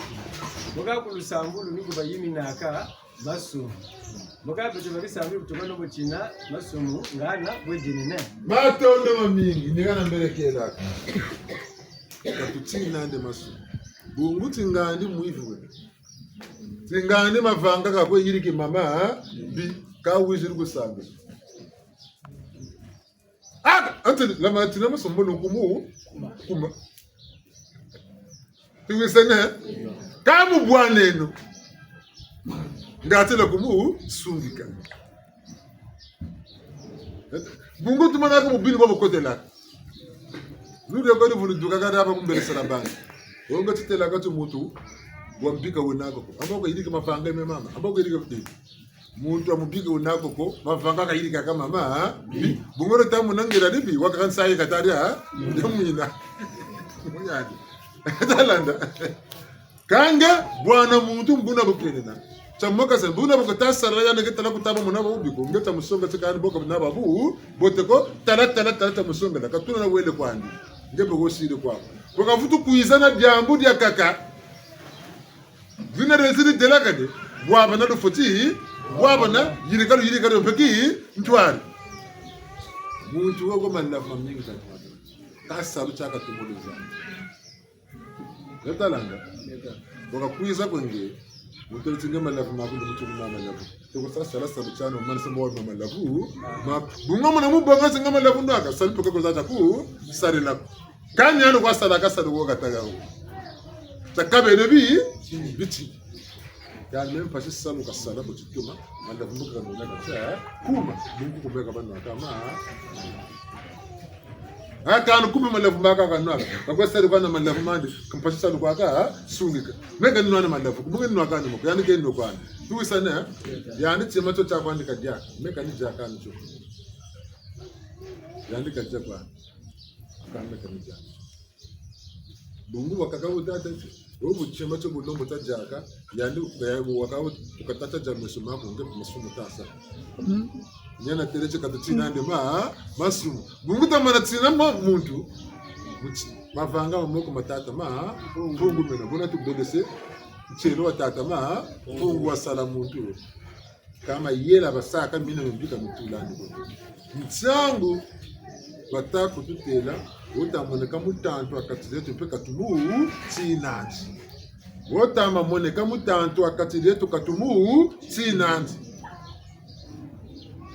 Mbo ka ku lusambulu ni ku bayiminaka masumu. Mbo ka beto babisambi butuka no butina masumu ngana bwedinene. Matondo mamingi, ni ngana mbelekelaka. Ka tuti nandi masumu. Bungu ti ngandi mwivi we. Ti ngandi mavanga ka kwe yiriki mama, ha? Mbi, ka wiziri ku sambila. Aka, anti, la matina masombo no kumu, kuma. Tuwisane? Ka mu bwaneno. Nga tela kumu sungika. Bungu tumanaka mu bini kwa bukotelaka. Nudi ya kwa ni vulu duka kada ba kumbele sala bangi. Wo nga titela ka ti muntu, wa mbika wena ko. Amba ko yirika mavanga me mama. Amba ko yirika kuti. Muntu wa mubika wena ko ko, mavanga kayirikaka mama, ha? Bi. Bungu lo ta mona ngela dibi, wakaka nsayi katari, ha? Nde mwina. Munyadi. Tala landa. Kâ nge, bwana muntu mbuna bukenena. Tia mokasa, mbuna bu kata sala yandi ke tala kutaba mona ba bubi ko, nge tia musonga ti kani boka na ba bu, bote ko, tala, tala, tala tia musonga, la katuna na wele kwandi. Nge boko siri kwa. Kwa kavutu kwiza na diambu diakaka. Dina deziri delakane, bwabana lufweti, bwabana yirika lu yirika lu mpeki, ntwari. Muntu wo ko malavu mamingi tatu. Ka salu tia katumuluza. Leta landa. Waka kwiza kwe nge, muntu leti nge malavu maku, muntu kuna malavu. Toko sa sala salu tiano, mani sa mbo wa malavu. Ma, bunga mwana mubonga zinga malavu nwaka, salu peka ko za taku, sari lako. Kani yandi kwa sala, ka sala wo kataka wo. Tia kabele bi, biti. Yandi mpasi salu kasala ko tikuma, malavu mbuka kanona kata, kuma, bungu kumeka bano kama. Aka anu kuma malavu maka kanona, kakwe sala kwa na malavu mandi, mpasi salu kwa ka, sungika. Meka nwana malavu, bungu nwana kani moko, yandi ke nwana kwani. Tuwisane, yandi tima tio tia kwandi kadia, meka ni dia kani tio. Yandi kadia kwani. Kanda ka ni dia. Bungu wakaka wuta tâ ti, wo bu tima tio bu lombo ta diaka, yandi, ya, wakaka wuta, wuka tâ ta dia meso maku nge meso mu ta sa. Mm. Ni yandi natêle ti ka tutina nandi ma, masumu. Bungu tamana tina ma muntu. Muti, mavanga ma moko ma tata ma, Mpungu mena. Buna tubelese, ntielo wa tata ma, Mpungu wasala muntu. Ka mayela basaka mina mbi ka mitulandi ko. Ntiangu bata kututêla, wo ta moneka mutantu ha kati dieto mpe ka tumutinandi. Wo ta ma moneka mutantu ha kati dieto ka tumutinandi.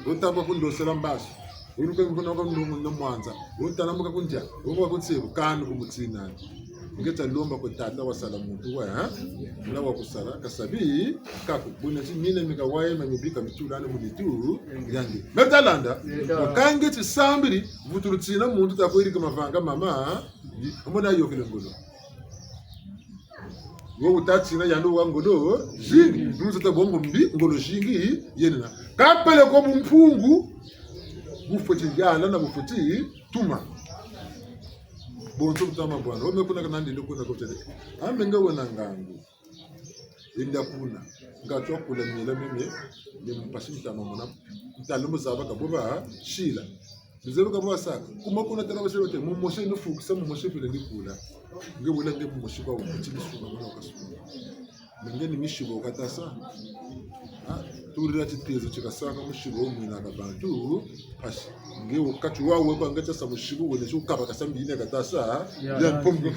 Wo ta mba kundosela mbazi. Wo luka mikono ko ndungu na mwanza. Wo ta na mbuka kundia. Wo mbuka kunsebu kanu kumutinandi. Nge ta lomba kwe tata wasala muntu wa, ha? Na wakusala, kasabi, kaku. Buna ti mina mika waye ma mibi ka mitulandi mu nitu, yandi. Meta landa, wakange ti sambiri, vutulu tina muntu ta kwe yirika mavanga mama, di, amona yôkele ngolo. Wo wuta tina yandi wa ngolo zingi, nunza ta bongo mbi, ngolo zingi, yenina. Ka pele ko bumpungu, bufweti yala na bufweti tuma. Bonso butama bwana. Wo me kuna kanandi ndo kuna kotele. Ambe nge wena ngangu. Enda kuna. Nga twa kula miela meme. Ni mpasi ntama mona. Ntalo muzaba ka bo basila. Muzaba ka bo basaka. Kuma kuna tala basila te. Mumosi ni fukisa, mumosi pele ndi kula. Nge wela nge mumosi kwa wukuti ni sunga mwana wakasunga. Nge ni misibo katasa. Ha? Tulila titezo tikasaka musibo wumwina ka bantu. Pasi. Nge wakati wawe kwa nge tasa musibo wene so kaba kasa mbine katasa. Ya, ya, ya, mpombo.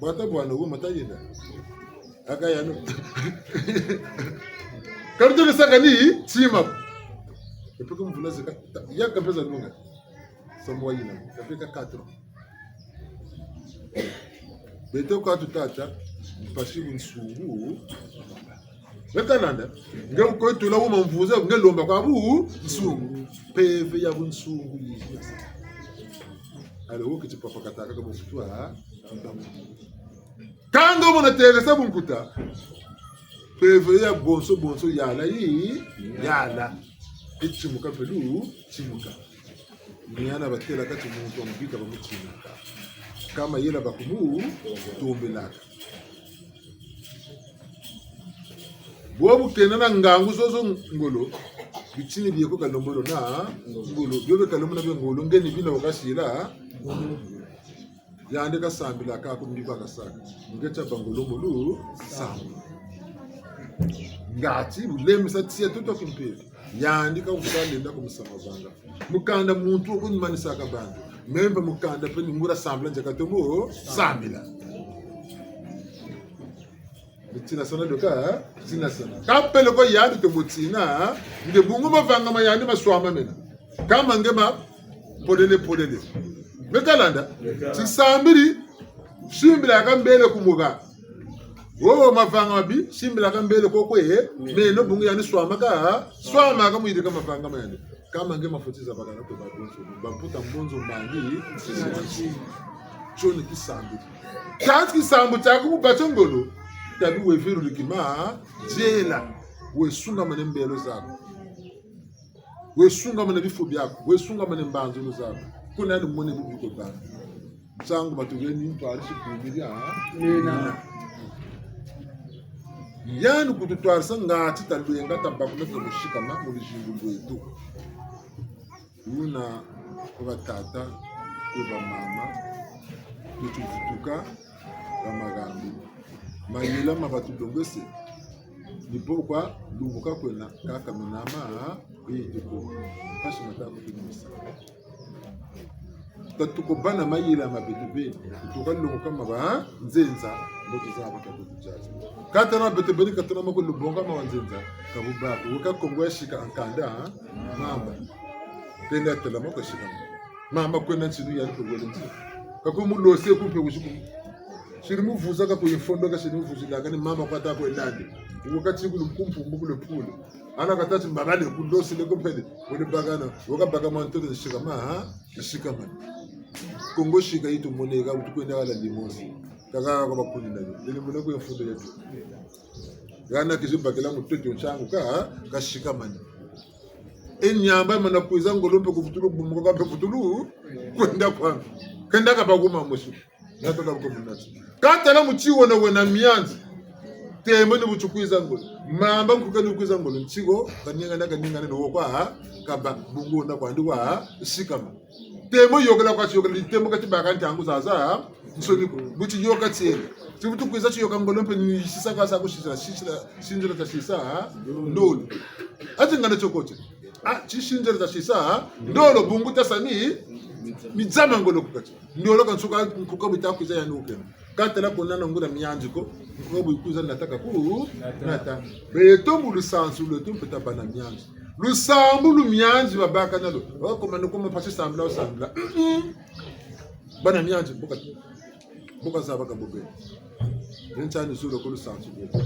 Bata bwana wo mata yenda. Aka yano. Karutele saka ni tima. Epeke mvula zeka. Ya kapeza lunga. Samu wa yina. Kapeka quatre ans. Beto kwa tutata, mpasi bunsungu. Beta nanda, nge ko tula wuma mvuza, nge lomba kwa bunsungu. Mpeve ya bunsungu yizi. Ale wo kiti papa kataka ka bunsungu, ha? Kanga mona tegesa bunkuta. Mpeve ya bonso bonso yala yi, yala. Itimuka pelu, timuka. Ni yandi batêlaka ti muntu wa mbi ka bamutinaka. Ka mayela bakumutombelaka. Bo bu kena na ngangu zozo ngolo, bitini bie ko kalembolo na ngolo, bio bie kalembolo na bie ngolo, nge ni bina wakasila. Yandi kasambilaka ko mbi bakasaka. Nge tia bangolo mulu samba. Ngati, bulemisa tia tuto kimpeve. Yandi ka wusa lenda ko musamba banga. Mukanda muntu wo kunimanisaka bantu. Meno mpe mukanda mpe ni nguria sambila nzeka tomo sambila. Ni tina sana doka, tina sana. Ka pele ko yandi tomo tina, nge bungu mavanga ma yandi maswama mena. Kama nge ma polele polele. Meta landa, tisambiri, simbilaka mbele ku muga. Wo mavanga mabi, simbilaka mbele ko kwe, meno bungu yandi swamaka, swamaka mu yirika mavanga ma yandi. Kama nge mafweti zabakana kwe babonso, bamputa mbonzo mbangi, tio ni kisambiri. Kansi kisambu tiaku mu bata ngolo, tabi we viruliki ma, diela, we sungamane mbelo zaku. We sungamane bifu biaku, we sungamane mbanzulu zaku. Kuna ni mone bubu ko ba. Nsangu batugeni ntwarisi kumiri, ha? Nina. Yandi kututwarisa ngati talwenga tabakula twakusikama mu luzingu lweto. Luna kwa batata, kwa bamama, tutuvutuka, bamagambi. Mayela ma batulongese. Ni bo kwa lumbu ka kwena, kaka minama, bituko. Mpasi mata kutumisa. Tatuko bana mayela ma beto beni. Tuka longoka ma banzenza, mbo tuzaba ka tuzaza. Kata na beto beni, kata na mako lubonga ma banzenza, ka bubaka. Weka Kongo ya sika ankanda, ha? Mamba. Kenda tala mako sika. Mama kwenda ntinu yandi ko wele ntinu. Kako mulose kumpe wusiku. Siri muvuza kako ye fondo ka siri muvuzilaka ni mama kwa ta kwenda ndi. Wakati kulu kumpu mbukule pule. Ana katati mbabale kulosele ko mpele. Wele bakana, waka baka mwa ntoto sikama, ha? Sikama. Kongo sika yitu moneka, wutu kwenda kala limosi. Kaka kwa bakuni na yo. Lele mone ko ye fondo yeto. Hana kizi bakila mutoto nsangu ka, ha? Ka sikamani. E nyamba mana kwiza ngolo mpe kuvutulu bumuka ka mpe vutulu kwenda kwami. Kenda ka bakuma mosi. Natoka buko munati. Katala muti wena wena mianzi. Tembe ni buti kwiza ngolo. Mamba nkuka ni kwiza ngolo ntiko, kaningana, kaningana, no kwa, ha? Kaba, bungu na kwandi kwa, ha? Sikama. Tembo yokela kwa ti yokela, tembo kati baka ntangu zazansoni ko. Bu ti yoka tiele. Ti bu tu kwiza ti yoka ngolo mpe ni sisa kwa sa ku sisa, sisa, sinzila ta sisa, ha? Ndolo. Ati ngana tio ko ti. Ah, ti sinzila ta sisa, ha? Ndolo bungu ta sa ni, midzama ngolo ku kati. Ndolo ka nsuka, nkuka bu ta kwiza ya nukena. Ka tala ko nana nguria mianzi ko, nkuka bu kwiza nata ka ku, nata. Beto mu lusansu lweto mpe ta bâ na mianzi. Lusambu lu mianzi babaka na lo. Wa koma no koma mpasi sambila, sambila. Mm-mm. Bâ na mianzi, bu ka, bu ka zaba ka bobele. Ntia ni zolo ko lusansu lweto.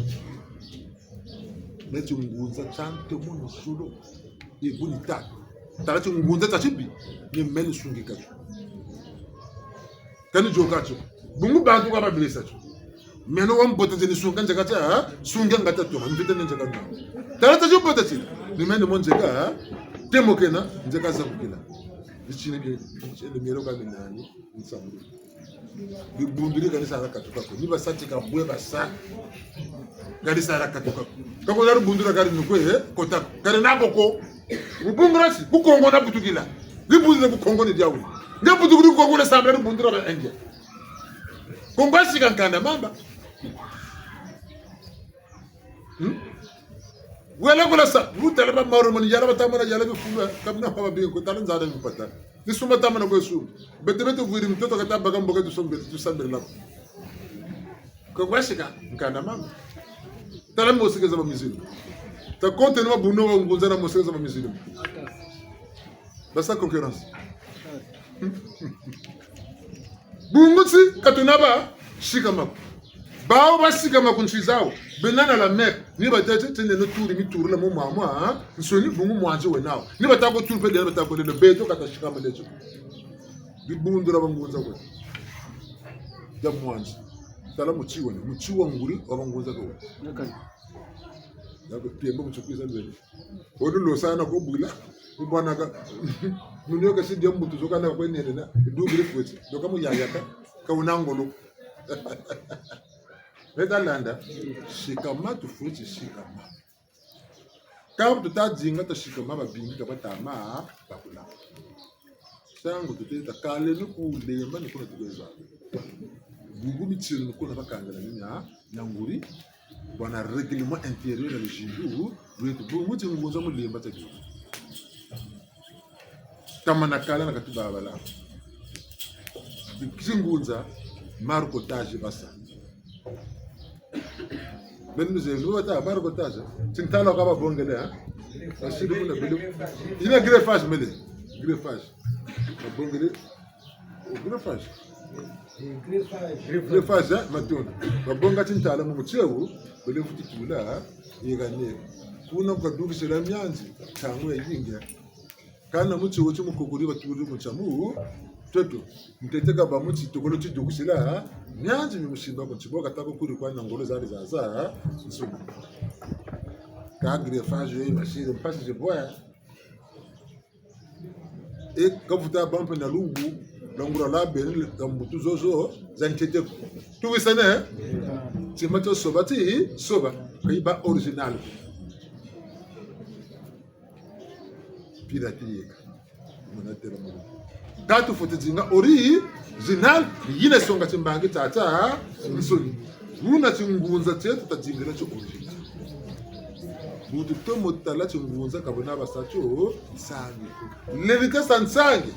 Neti ngunza tia ntomono zolo. E bu ni ta. Tala ti ngunza tia tibi. Ni meni sungika tio. Kani yoka tio. Bungu bantu ka babelesa tio. Meno wa mbote nze ni sunga nzeka tia, ha? Sunga nga ta toma, mvita ni nzeka na. Tala ta tio mbote ti. Ni meno mo nzeka, ha? Temo kena, nzeka za kukila. Ni tini bie, ni mielo ka minani, nsambu. Dibundu di kani sala katuka ko. Ni basa ti ka bwe basa. Kani sala katuka ko. Ka ko na dibundu dia kani nukwe, eh? Kota ko. Kani na ko ko. Mu bungu dia ti, ku Kongo na butukila. Dibundu dia ku Kongo ni dia wuni. Nge butukiri ku Kongo na sambila dibundu dia ba India. Kongo asika nkanda mamba. Hmm? Wele kula sa, bu tala ba Maore mani yala ba tamana yala bifulu, kamina kwa babingo, tala nzala mpata. Ni suma tamana kwe suma. Beto beto vwiri mtoto kata baka mboka tu sombe, tu sambela. Kwa kwa sika, nkanda mama. Tala moseke za ba mizulu. Ta konte no buno wa ngunza na moseke za ba mizulu. Basa concurrence. Bungu ti, ka tuna ba sikama ko. Bawu ba sikama ku nsi zawu. Bena na la Mecque. Ni batete, tene no turi, mi turila mo mwa mwa, ha? Nsoni bungu mwanzi wena wo. Ni bata ko turi mpe dena bata ko lele beto ka ta sikama leto. Dibundu dia bangunza kwe. Dia mwanzi. Tala muti wena, muti wa nguri wa bangunza kwe. Nakani. Yako tembo muti kwiza lwele. Olu losana ko bwila. Ubana ka. Munioka si dia mbutu zoka na kwe nene na. Dubiri fweti. Doka mu yayaka. Ka wuna ngolo. Beta landa. Sikama tufweti sikama. Ka bu tuta dinga ta sikama babingi ka bata ma bakula. Nsangu tuteta kale ni ku lemba ni kuna tukwe zaba. Bungu mitieno ni kuna bakangala ni mia, mia nguri. Bwa na règlement intérieur ya luzingu lweto. Bungu ti ngunza mu lemba ta bingi. Kamana kala na kati babala. Zingunza, marcotage basa. Beno mzee, mzee wata, marcotage. Ti ntala ka babongele, ha? Basiri kuna bele. Yina greffage mele. Greffage. Babongele. O greffage. Greffage, ha? Matondo. Babonga ti ntala mu muti wo, bele futi tula, ha? Yegane. Kuna kwa dukisila mianzi, ntangu yayingi. Kana muti wo ti mukukuri baturi ku nsamu, toto. Ntete kabâ muti tokolo ti dukisila, ha? Mianzi mi musimba ku nsi bo kata ko kuri kwa na ngolo zari zazansoni. Ka greffage yo basiri mpasi ze bwa. E kavuta bâ mpe na lungu, lwa nguri lwa beni, ka mbutu zozo, za ntete ko. Tuwisane, eh? Tima tio soba ti, soba. Ka yibâ original. Pirate yeka. Muna tela muna. Ka tufweti dinga original, yina songa timbangi tiatiansoni. Buna tingunza tieto ta dingila tio original. Bu tutomo tala tingunza ka buna basa tio nsangi. Lelita sa nsangi.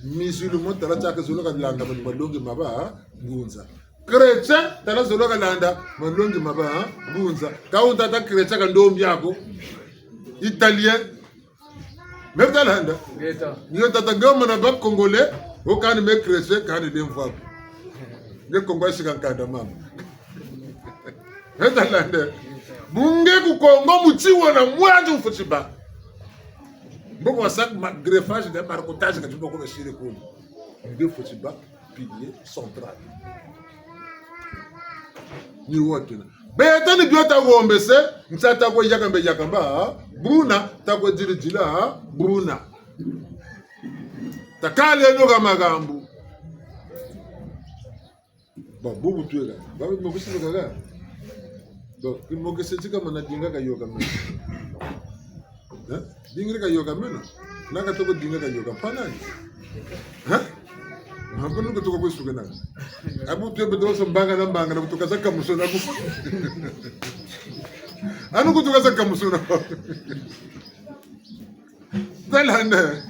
Musulman tala tiaka zolo ka landa mani malongi ma bangunza. Chrétien, tala zolo ka landa malongi ma bangunza. Ka wuna tata chrétien ka ndombi ako. Italien. Me bu ta landa. Ngeta. Nge tata nge wumana bâ congolais, wo kani me chrétien, kani lemvwa ko. Nge Kongo yasika nkanda mama. Me bu ta landa. Bu nge ku Kongo muti wena mwanzi wufweti bâ. Mboko wasa ma greffage de marcotage ka ti mboko basiri kuna. Nge fweti bâ pilier central. Ni wo tuna. Beto ni bio ta wombese, nsa ta kwe yakamba yakamba, buna, ta kwe diri dila, buna. Ta kale no ka makambu. Ba bubu twela, ba bubu silo kaka. Bon, kimokese ti kamana dinga kayoka meno. Hein? Dingiri kayoka meno. Na katoko dinga kayoka mpanani. Hein? Mhambo nukutuka kwe suka na. Abu twe beto so mbanga na mbanga na kutuka za kamusona ku. Anu kutuka za kamusona. Tala ne.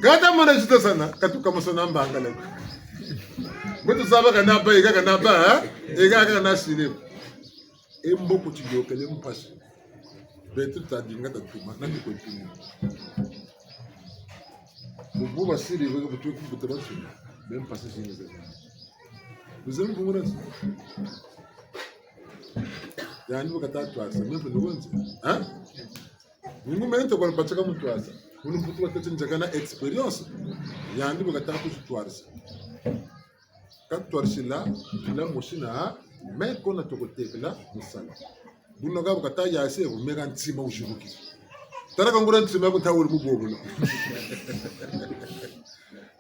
Kata mana zita sana, katuka musona mbanga le. Mbo tuzaba kana ba, eka kana ba, ha? Eka kana sile. E mbo kutiyokele mpasi. Beto tadinga tatuma, na ti kwe tuma. Bubu basiri, bwe kutu kubuta basuna. Be mpasi zini zena. Buze mvungura zi. Yandi bu kata twarisa, meno nukonze. Ha? Nungu meno toko mpataka mutwarisa. Unu mputu watete nzaka na expérience. Yandi bu kata kutwarisa. Katwarisila, tula mosi na, me kona toko tekela, musala. Buna ka bu kata yase, bu meka ntima wuzibuki. Tala ka nguria ntima ku nta wuri mu bobo no.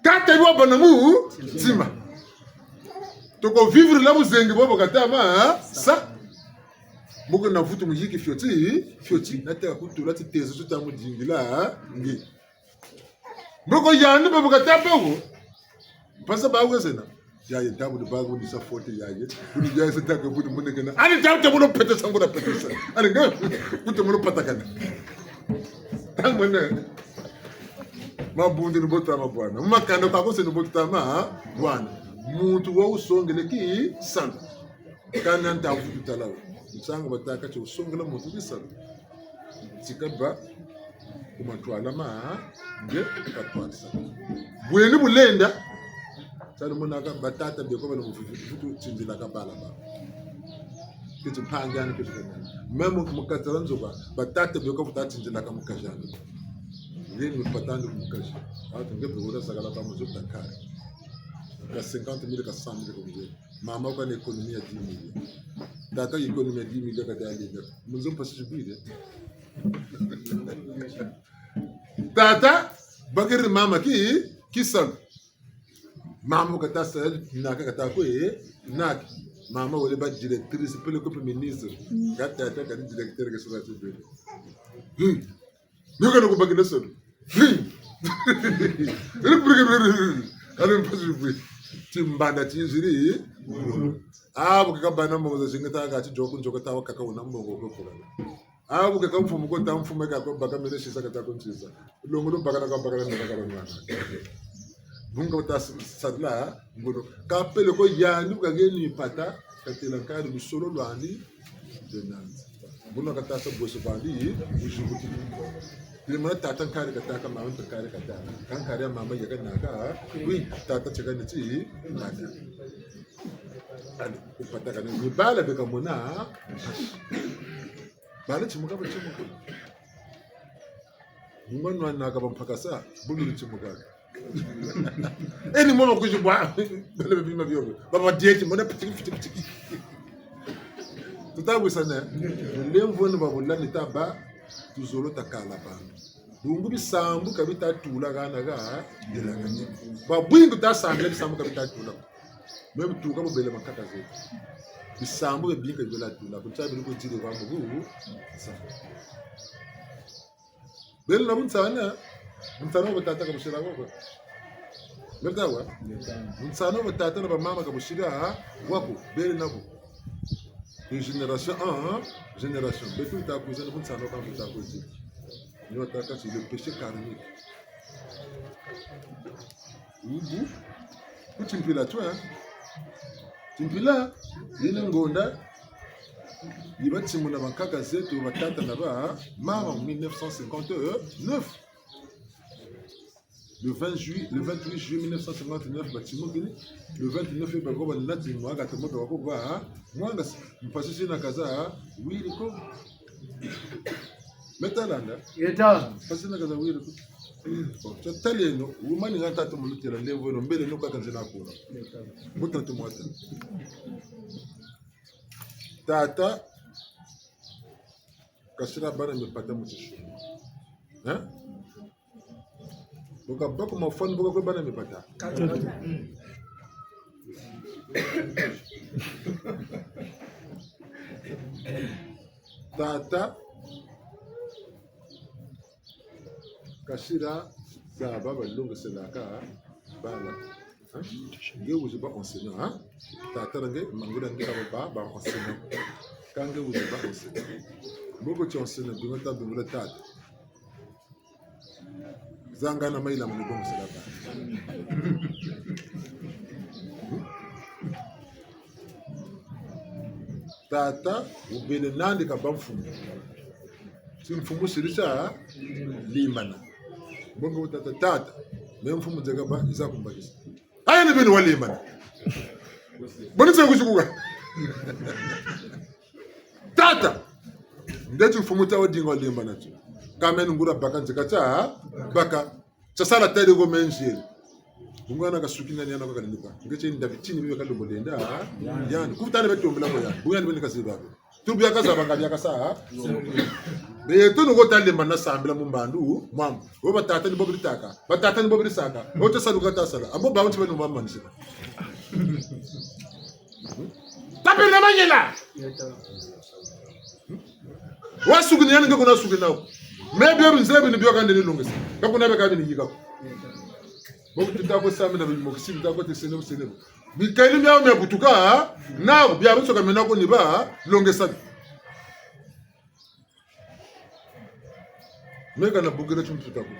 Kata biwa bana mu, ntima. Toko vivre la muzengi bobo kata ma, sa. Moko na vutu muyiki fioti, fioti. Na teka kutula ti tezo tuta mudingila, ngi. Moko yandi babu kata boko. Mpasi ba wezena. Yaye, tabu de babu ni sa faute yaye. Buni yaye sa taka buni mune kena. Ani tabu te muno pete sa ngura pete sa. Ani nga, kute muno patakana. Tamone. Mabundi ni bo tama bwana. Makanda kwa kose ni bo tama, ha? Bwana. Muntu wa wusongele kisalu. Kana nta vutu tala wo. Nsangu batâka ti wusongela muntu kisalu. Tika ba, ku matwala ma, nge, katwarisa. Bweni bulenda, tala monaka batata beko bana mu vutu, vutu tindilaka bala ba. Keti mpangi ani keti kanyana. Même mu katala nzoka, batata beko vutu tindilaka mukazi ani. Nge ni patandi mukazi. Ata nge beko sakala ba mu zo takari. Ka cinquante mille, ka cent mille ko nge. Mama kwa na économie ya dix millions. Tata économie ya dix millions kata ya lenda. Mu nzo mpasi zibwiri. Tata, bakiri mama ki, kisalu. Mama kata sa, naka kata kwe, naki. Mama wele ba directrice, peleko pe ministre. Kata tata kani directeur ke sura tibele. Hmm. Nyoka no kubakila solo. Ripurike ripurike. Ale mpasi ripuri. Timbanda tiziri. Abu kaka bana mbongo za zingi taka ti djoku ndjoka tawa kaka wuna mbongo ko kula. Abu kaka mfumu ko ta mfumu ka ko baka mene sisa kata ko nsisa. Longo lo baka na ka baka na ka baka na. Bunga ta s-, sadla, ngono. Kapele ko yandi bu kageni pata, katela nkari lusolo lwandi, denanzi. Buna kata sa bweso bandi, buzibuti. Bile mwana tata nkari kataka, mama nkari kataka. Ka nkari ya mama yeka naka, oui, tata tieka neti, naka. Allez, kupataka ni, ni bala beka mona, bala timuka ba timuka. Mungwa nwanaka ba mpakasa, bulu timukaka. Eni mama kuzi bwa, bala bima bio. Baba dieti, mona pitiki, pitiki, pitiki. Tuta wisana, lemvo ni babula ni taba, tuzolo takala bantu. Bungu bisambu ka bita tula kana ka, ndelakani. Babingi tasambila bisambu ka bita tula. Me bituka bubele makaka zeto. Bisambu bia binka bibela tula. Kutia bili kudiri kwa mubu. Sa. Bele na bunsana. Bunsana wa batata ka busila wako. Meta wa? Bunsana wa batata na bamama ka busila wako. Bele na bu. De génération en génération. Beto ta kwiza na bunsana wa ka ta kwiza. Ni watâka ti le péché karmique. Ubu, ku timpila tio, hein. Timpila, yina ngonda, yi batimuna bankaka zeto, batata na bamama, en mille neuf cent cinquante-neuf. Le vingt juillet, le vingt-huit juillet mille neuf cent cinquante-neuf, batimukini. Le vingt-neuf, bako banati mwanga, tomo bako ba, hein. Mwanga, mpasi zina kaza, wiri ko. Meta landa. Eta. Mpasi na kaza wiri ko. Bon, tia taleno, wumani nga tata mulutela lemvo eno, mbele no kaka nzena kuna. Eta. Mbuta tumwata. Tata, kasila bana mipata mu tisu. Hein? Boka bako mafwani boka kwe bana mipata. Kaka. Mm. Tata, kasila zaba balongeselaka bana. Hein? Nge wizi bâ enseignant, hein? Tata na nge, mangula nge kaba ba, ba enseignant. Ka nge wizi bâ enseignant. Mboko ti enseignant, bingula ta, bingula tata. Zanga na mayela mani bongo sala ba. Tata, wubele nandi kabâ mfumu. Si mfumu siri sa limbana. Bongo tata, tata, me mfumu nzeka ba, yiza kumbakisa. Aya ni beni walembana. Boni nse kuzikuka. Tata. Ndeti mfumu ta wadinga walembana tu. Ka meni nguria baka nzeka ta, baka. Tia sala tele ko menzele. Bungu yana kasuki nani yana kwa kalinipa. Nge tie ndabi tini bibe kalombo lenda, yandi. Kuvutana betombela ko yandi. Bungu yandi beni kaziba ko. Tubi ya kazaba ngali ya kasa, ha? Beto nuko talembana sambila mu mbandu, mwamu. Wo batata ni bo biritaka. Batata ni bo birisaka. Wo ta salu ka ta sala. Abo ba wanti bani mwamu manisika. Tapele na mayela. Wasukini yandi nge kuna sukini nawu. Me bio binzebi ni bio kande ni longesa. Ka kuna be ka bini yika ko. Bo tuta ko sambila bi mo kisi tuta ko te sene sene. Mikayulu miawu mia butuka, nawu, biabiansoni ka mena ko ni ba, longesa bi. Me ka na bukila ti mputa ko.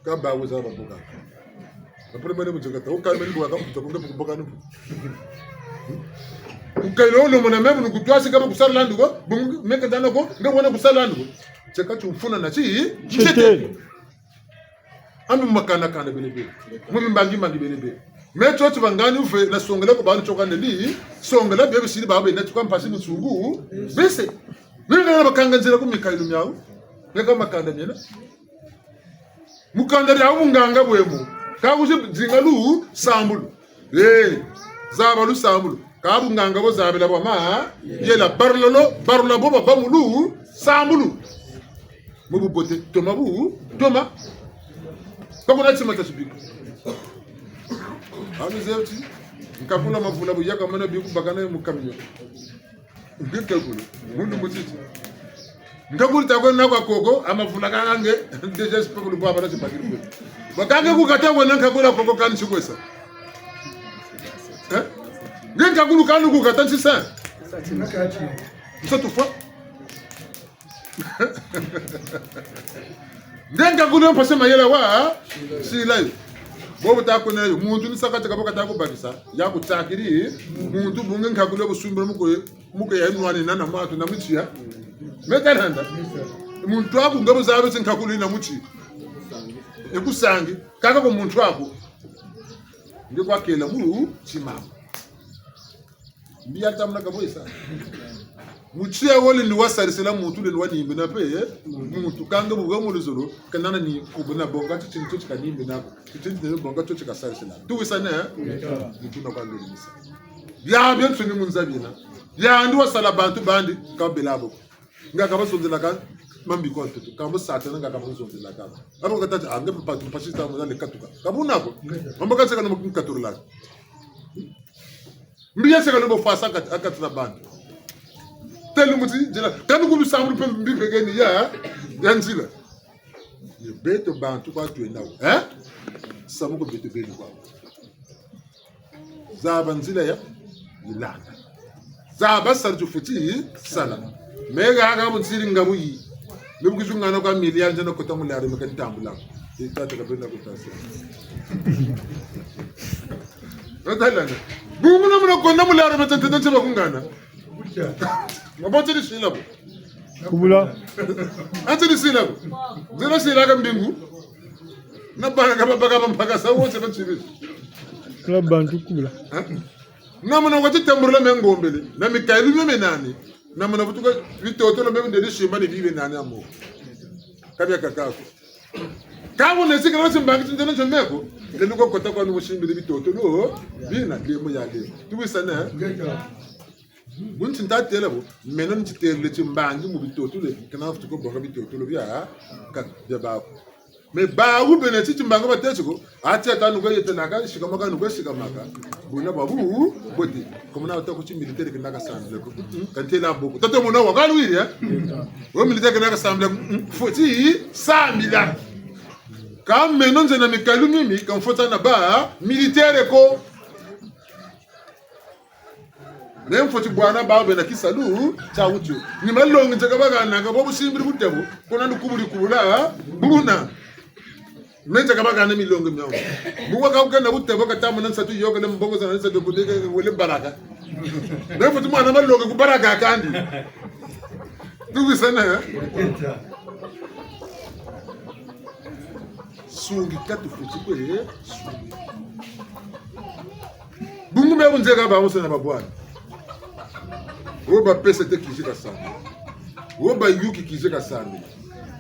Ka ba wiza ba buka. Après mene muzeka ta, o ka mene buka ka mputa ko, nge buka ni mputa. Mikayulu wo mona me bu nukutwasi ka ba kusala ndu ko, bu nge me ka tana ko, nge wena kusala ndu ko. Tieka ti mfuna na ti, titete. Ami mu makanda kanda bele bele. Mu mimbangi mbangi bele bele. Me tio ti bangani uve na songela ko bani tio kanda li, songela bie bisiri ba bena tuka mpasi mu nsungu, bese. Mina na bakanga nzila ku mikayulu miawu, meka makanda miena. Mu kanda diawu bunganga bwe mu. Ka kuzi zinga lusambulu. Eh, zaba lusambulu. Ka bunganga bo zabela bwa ma, yela barulolo, barula bo baba mu lusambulu. Mu bubote, toma bu, toma. Ka kuna tima ta tibika. Ami zebi ti, nkakulu mavula bu yaka mana biku bakana mu camion. Nge nkakulu, muntu mutiti. Nkakulu ta kwena kwa koko, amavula kaka nge, déjà sipakulu bwa bana sipakiri kwe. Bakaka ku kata kwena nkakulu koko kani sikwesa. Eh? Nge nkakulu kani ku kata nsisa. Nsa tufwa. Nge nkakulu mpasi mayela wa, sila yo. Bobo ta kwena yo, muntu ni saka teka boka ta kubakisa, ya kutakiri, muntu bu nge nkakulu bu sumbira mu kwe, mu kwe ya nwanina na matu na mu tiya. Me ta landa. Muntu aku nge bu zabe ti nkakulu yina mu tiya. E kusangi, kaka ko muntu aku. Nge kwa kela mu tima. Mbi ya tamuna ka bo yisa. Mu tiya wo lendi wasarisila muntu, lendi wanimbina mpe, eh? Muntu kanga bu we mu luzolo, ka nana ni kubu na bonga, titini tio ti kanimbina ko. Titini tio bonga tio ti kasarisila. Tuwisane, eh? Muntu na kwa lulumisa. Biabiansoni mu nza bina. Yandi wasala bantu bandi, ka bela bo. Nga ka bazonzelaka mambi kwa ntoto, ka mbo Satana nga ka bazonzelaka. Abo katâ ti, ah, nge papa, mpasi ta mwana le katuka. Ka buna ko. Mambo ka tseka na mkaturulaka. Mbi ya seka lobo fasa kat-, akati na bantu. Telu muti, nzila. Kani ku lusambulu mpe mbi mpe keni ya, ya nzila. Ni beto bantu kwa twena wo, eh? Samu ko beto beni kwa. Zaba nzila ya, yilanda. Zaba salu ti fweti sala. Me ha ka bu nsiri nga bu yi. Me bu kizungana kwa milliard nzana kota mu l'armée ka ntambula. E tata ka bena kota sa. Otalana. Bungu na muna konda mu l'armée tata tata bakungana. Maboteli sila bo. Kubula. Ati ni sila ko. Nzila sila ka mbingu. Na bana ka babaka bampaka sa wo se ba tibi. Kula bantu kubula. Eh? Na muna wati tambula me ngombele. Na mikayulu mio me nani. Na muna butuka bitotolo me ndedi simba ni bibe nani amo. Ka bia kaka ko. Ka wuna sikila simbangi tindana tio me ko. Lendi ko kota kwa numu simbiri bitotolo. Bina lemo ya lemo. Tuwisane. Bu nti nta têla bo, meno nti têle timbangi mu bitotolo, kana futu ko bonga bitotolo bia, ka, bia baku. Mais bawu bena ti timbangi batêle ko, ati ata nuka yete naka, sikamaka nuka sikamaka. Buna bwabu, bote. Ka mona wata ku ti militaire kena ka sambila ko. Mm, mm. Ka ntela boko. Tata mona wa kalwiri, eh? Wo militaire kena ka sambila ko. Mm, mm. Fweti sambila. Ka meno nze na mikalu mimi, ka mfweti na ba militaire ko. Me mfweti bwana bawu bena kisalu tia wutio. Ni malongi nze ka bahanaka bo busimbiri butebo, kuna ndukubuli kubula, buna. Me nze ka bahana milongi miawu. Mu wa ka kena butebo kata mona nsatu yôkele mbongo zana nsatu kudeke wele baraka. Me mfweti mwana malongi ku baraka kandi. Tuwisane, eh? Sungi ka tufweti kwe, eh? Sungi. Bungu me bu nzeka ba musana ba bwana. Wo ba P C T kizi ka sambila. Wo ba Yuki kizi ka sambila.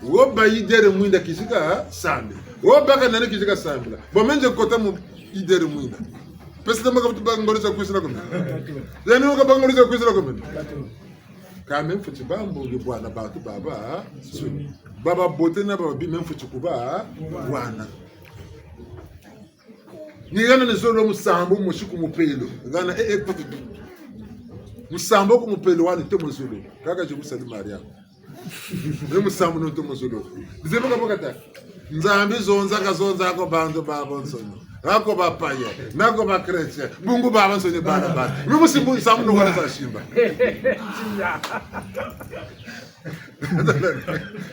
Wo ba Idere Mwinda kizi ka sambila. Wo ba kanani kizi ka sambila. Bo me nze kota mu Idere Mwinda. P C T ma ka butu ba ngolo za kwisila kome. Yani wo ka ba ngolo za kwisila kome. Ka me mfweti ba mbongi bwana bantu baba. Baba bote na baba bi me mfweti kuba bwana. Ni hana ni zolo musambu mosi ku mupelo. Hana, eh, eh, patutu. Musambu ku mupelo wani te muzolo. Kaka je musali Maria. Ni musambu no te muzolo. Nzebe ka bakata. Nzambi zonza ka zonza ko bantu babonsoni. Ako ba païen, nako ba chrétien. Bungu babonsoni bana bana. Ni musimbu musambu no wana za simba.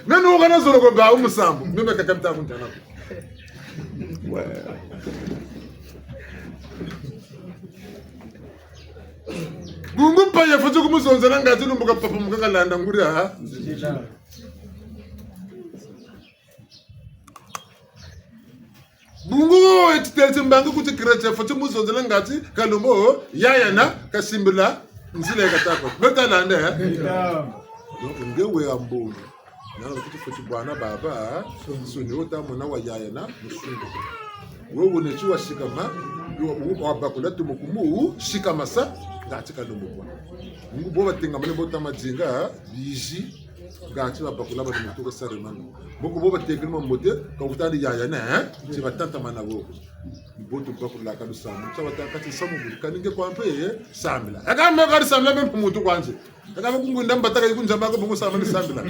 Nani wo kana zolo ko ba musambu. Mimi kaka mta kuntana. Bungu païen fweti kumuzonzela ngati lumbu ka papa mu kaka landa nguri, ha? Bungu wo eti tele ti mbangi kuti chrétien fweti muzonzela ngati kalembo yaya na kasimbila nzila ya katako. Beta landa, eh? Donc, nge we ambongi. Nana kuti fweti bwana baba, nsoni wo ta mona wa yaya na musungu. Wo wone ti wa sikama, wa, wa bakula tumu kumu, sikama sa, ngati kalembo kwa. Ngu bo batengamane bo ta madinga, bizi, ngati babakula bana mutuka sare mano. Boko bo batekele mambote, ka kutani yaya na, eh? Ti batatamana bo. Bo tu bakula ka lusamu. Sa bataka ti samu, kani nge kwa mpe, eh? Sambila. Aka me ka sambila me mpe muntu kwa nze. Kaka bakungu nda mbataka yikunzama ko bungu sama ni sambila.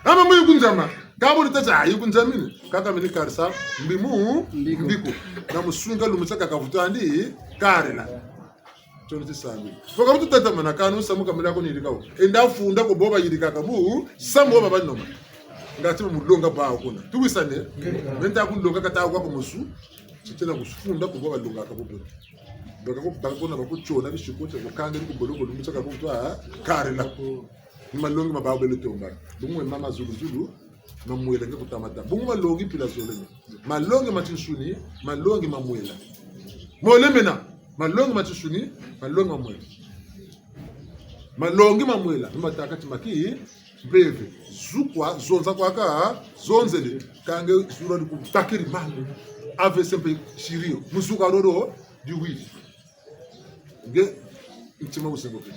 Ama mu yikunzama. Ka bu ni tata yikunzamini. Kaka mini karisa mbi mu mbi ko. Mbi ko. Na musunga lumisa kaka vutu andi karila. Tio ni ti sambila. Foka vutu tatamana kanu samu kamila ko ni yirika wo. Enda funda ko bo bayirikaka bu samu wo baba noma. Ngati mu longa ba kuna. Tuwisane. Me nta ku longa kata kwa ko musu. Titela ku funda ku bo balongaka bo bote. Baka ku, baka kuna bakutsona bisikoti, bakukangela ku boloko, lumbu tiaka ku twa, ah, karila. Ni malongi ma babele tomba. Bungu mama zulu zulu, ma mwela nge kutamata. Bungu malongi pila zole ni. Malongi ma tinsuni, malongi ma mwela. Mole mena, malongi ma tinsuni, malongi ma mwela. Malongi ma mwela, ni mataka ti maki, mpeve, zukwa, zonza kwaka, zonzele, kâ nge zulu ni ku bakiri mano. A V C mpe siri yo, mu zuka lolo, di wiri. Nge, ntima wusengo ke.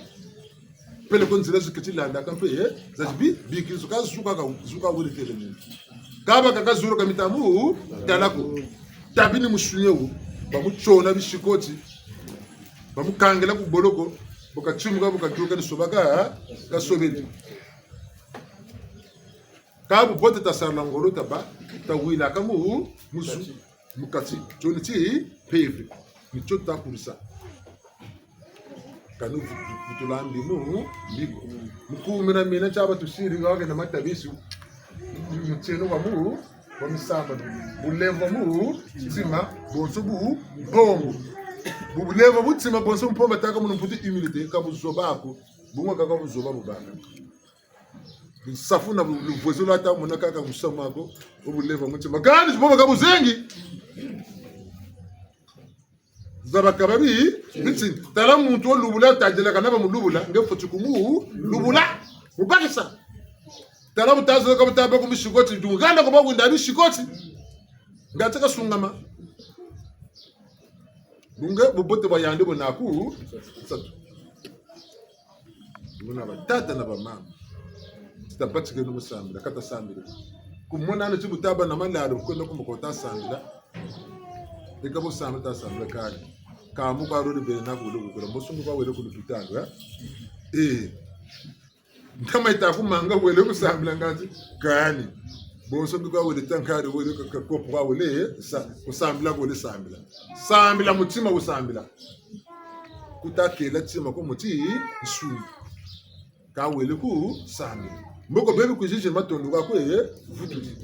Peleko nzila ziketi landaka mpe, eh, za zibi, biki zuka, zuka ka, zuka wele tele mino. Kâ bakaka zulu ka mita mu tala ko. Tabi ni musuni wo, bamutsona bisikoti, bamukangela ku boloko, bu katimuka, bu kaduka ni soba ka, kasobele. Kâ bubote tasala ngolo taba, tawilaka mu, mu zu, mu kati, tio ni timpeve, ni tio takulisa. Kanu vu-, vu-, vutula mbi mu, mbi ko. Mu kumina mina tia batusiri ngawake na matabisu. Mutieno wa mu, wa misambanu. Bulemvo mu, ntima, bonso bu, mpombo. Bu bulemvo bu ntima, bonso mpombo, batâka mu lumputu humilité, ka buzoba ko. Bungu kaka buzoba bubâka. Nsafu na bu-, luvwezo lwata mona kaka musamu ako, wo bulemvo mu ntima. Kani, bo baka buzengi. Zaba kababi, bitini. Tala muntu wo lubula, tadila kana bamulubula, nge fweti kumu, lubula, mubakisa. Tala bu tazo ka bu taba ku bisikoti, dungana ko ba wunda bisikoti. Nga teka sungama. Bungu bubote bwa yandi buna ku, nsatu. Buna batata na bamama. Ti tabatikeno mu sambila, ka tasambila. Ku mona na ti bu taba na malalo, kwenda ku moko tasambila. Eka bo sambila ta sambila kani. Ka mu kwa lole bele na ku wele kukula. Mbo songi kwa wele ku lupitalu, eh? Eh. Ntama yita ku manga wele ku sambila ngati kani. Bo songi kwa wele ta nkari wele ka, ka kopo kwa wele, eh? Sa, ku sambila kwa wele sambila. Sambila mutima wu sambila. Ku ta kela tima ko muti nsuni. Ka wele ku sambila. Mboko bebi kwizi ni matondo kwa kwe, eh, vutudi.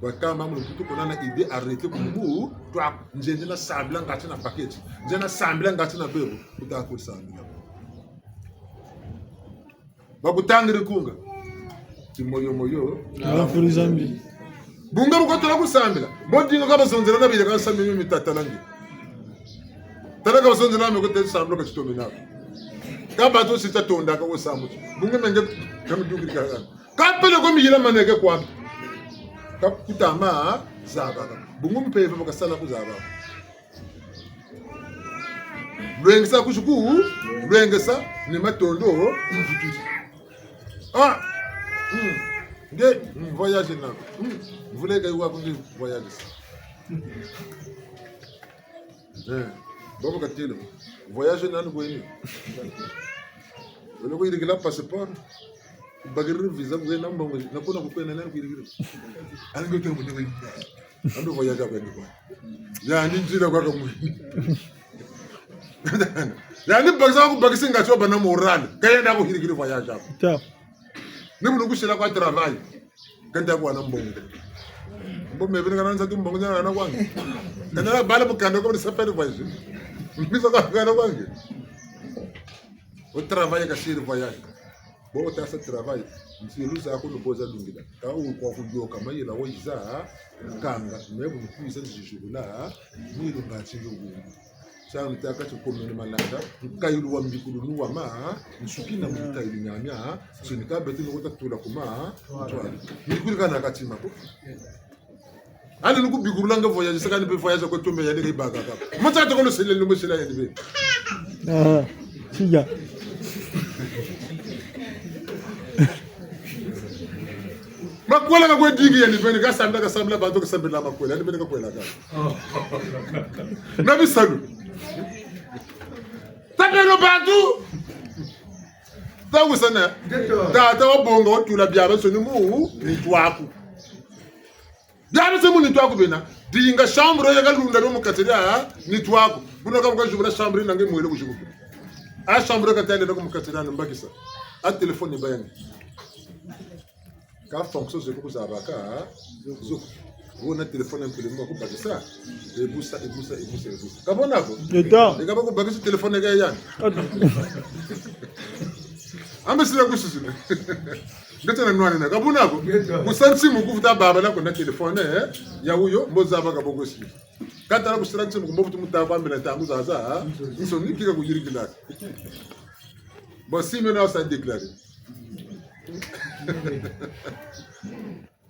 Wakaka mu lumputu kuna na idée arrêté ku mu, twa, nzende na sambila ngati na paquet. Nzende na sambila ngati na bebo, ku ta ku sambila. Ba ku tangiri kunga. Ti moyo moyo. Ala furi zambi. Bungu bu ko tula ku sambila. Mbo dinga ka bazonzela na bile ka sambila mi tata langi. Tala ka bazonzela me ko te sambila ka titomi nako. Ka bantu si ta tonda ka wo samu. Bungu menge ka mi dukiri ka. Ka pele ko mi yila maneke kwa. Ka ku ta ma zaba ka. Bungu mpeve ba ka sala ku zaba. Lwengesa ku suku, lwengesa ni matondo, mvutudi. Ah! Hmm. Nge, hmm, voyage na. Hmm. Mvula ka yi wa ku nge voyage. Eh, babo katêle. Voyage nani kweni? Wele ku yirikila passeport. Bakiri visa kwe na mbongo, na kuna ku kwenda nani ku yirikila. Ani nge te mu ne kweni. Ando voyage kweni kwa. Yandi nzila kwa kamwe. Yandi bakisa ku bakisi ngati wabâ na moral. Ka yandi ku yirikila voyage ko. Ta. Ni bu nu ku sila kwa travail. Kanda kwa na mbongo. Mbo me bini kana nsatu mbongo na na kwange. Kana bala mukanda ko sapere voyage. Mbisa kwa kana kwange. Wo travail ka siri voyage. Bo ta sa travail. Nsilu za ku nu bo za lungila. Ka wu kwa ku yoka mayela wo yiza kanga. Me bu nu kwiza nzijukula. Mwilu ngati yo wu. Sa nitâka ti komene malanda, nkayulu wa mbikulu nu wa ma, nsuki na mu nkayulu miamia, si ni ka beto ni ko ta tula ku ma, ntwala. Mbikulu ka na ka tima ko. Ani ni ku bikulula nge voyage, saka ni pe voyage ko tombe yandi ka yibaka ka. Mo ta toko lo sele, lo mo sele yandi pe. Ah, siya. Makwela ka kwe dingi yandi pe ni ka sambila, ka sambila, bantu ka sambila makwela, yandi pe ni ka kwela ka. Na bisalu. Tapelo bantu. Tawisana. Tata wabonga watula biabiansoni mu nitu aku. Biabiansoni mu nitu aku bena. Dinga chambre ya kalunda be mu kati dia nitu aku. Buna ka bu ka zibula chambre na nge mwele ku zibula. A chambre ka tele na ku mu kati dia ni mbakisa. A téléphone ba yandi. Ka fonction zo ku zaba ka, zo. Wo na téléphone mpele mbo ku bakisa, ebusa, ebusa, ebusa, ebusa. Ka bwena ko? Eta. E ka ba ku bakisa téléphone ka yandi. Ata. Ambe sila ku sisile. Ngeta na nwana na. Ka bwena ko? Eta. Ku sa nsimu ku vutu baba na ko na téléphone, eh? Ya wuyo, mbo zaba ka bo ko si. Ka tala ku sila nsimu ku mbo vutu muta kwa mbila ntangu zaza, ha? Nsoni kika ku yirikila. Bon, si maintenant ça déclaré.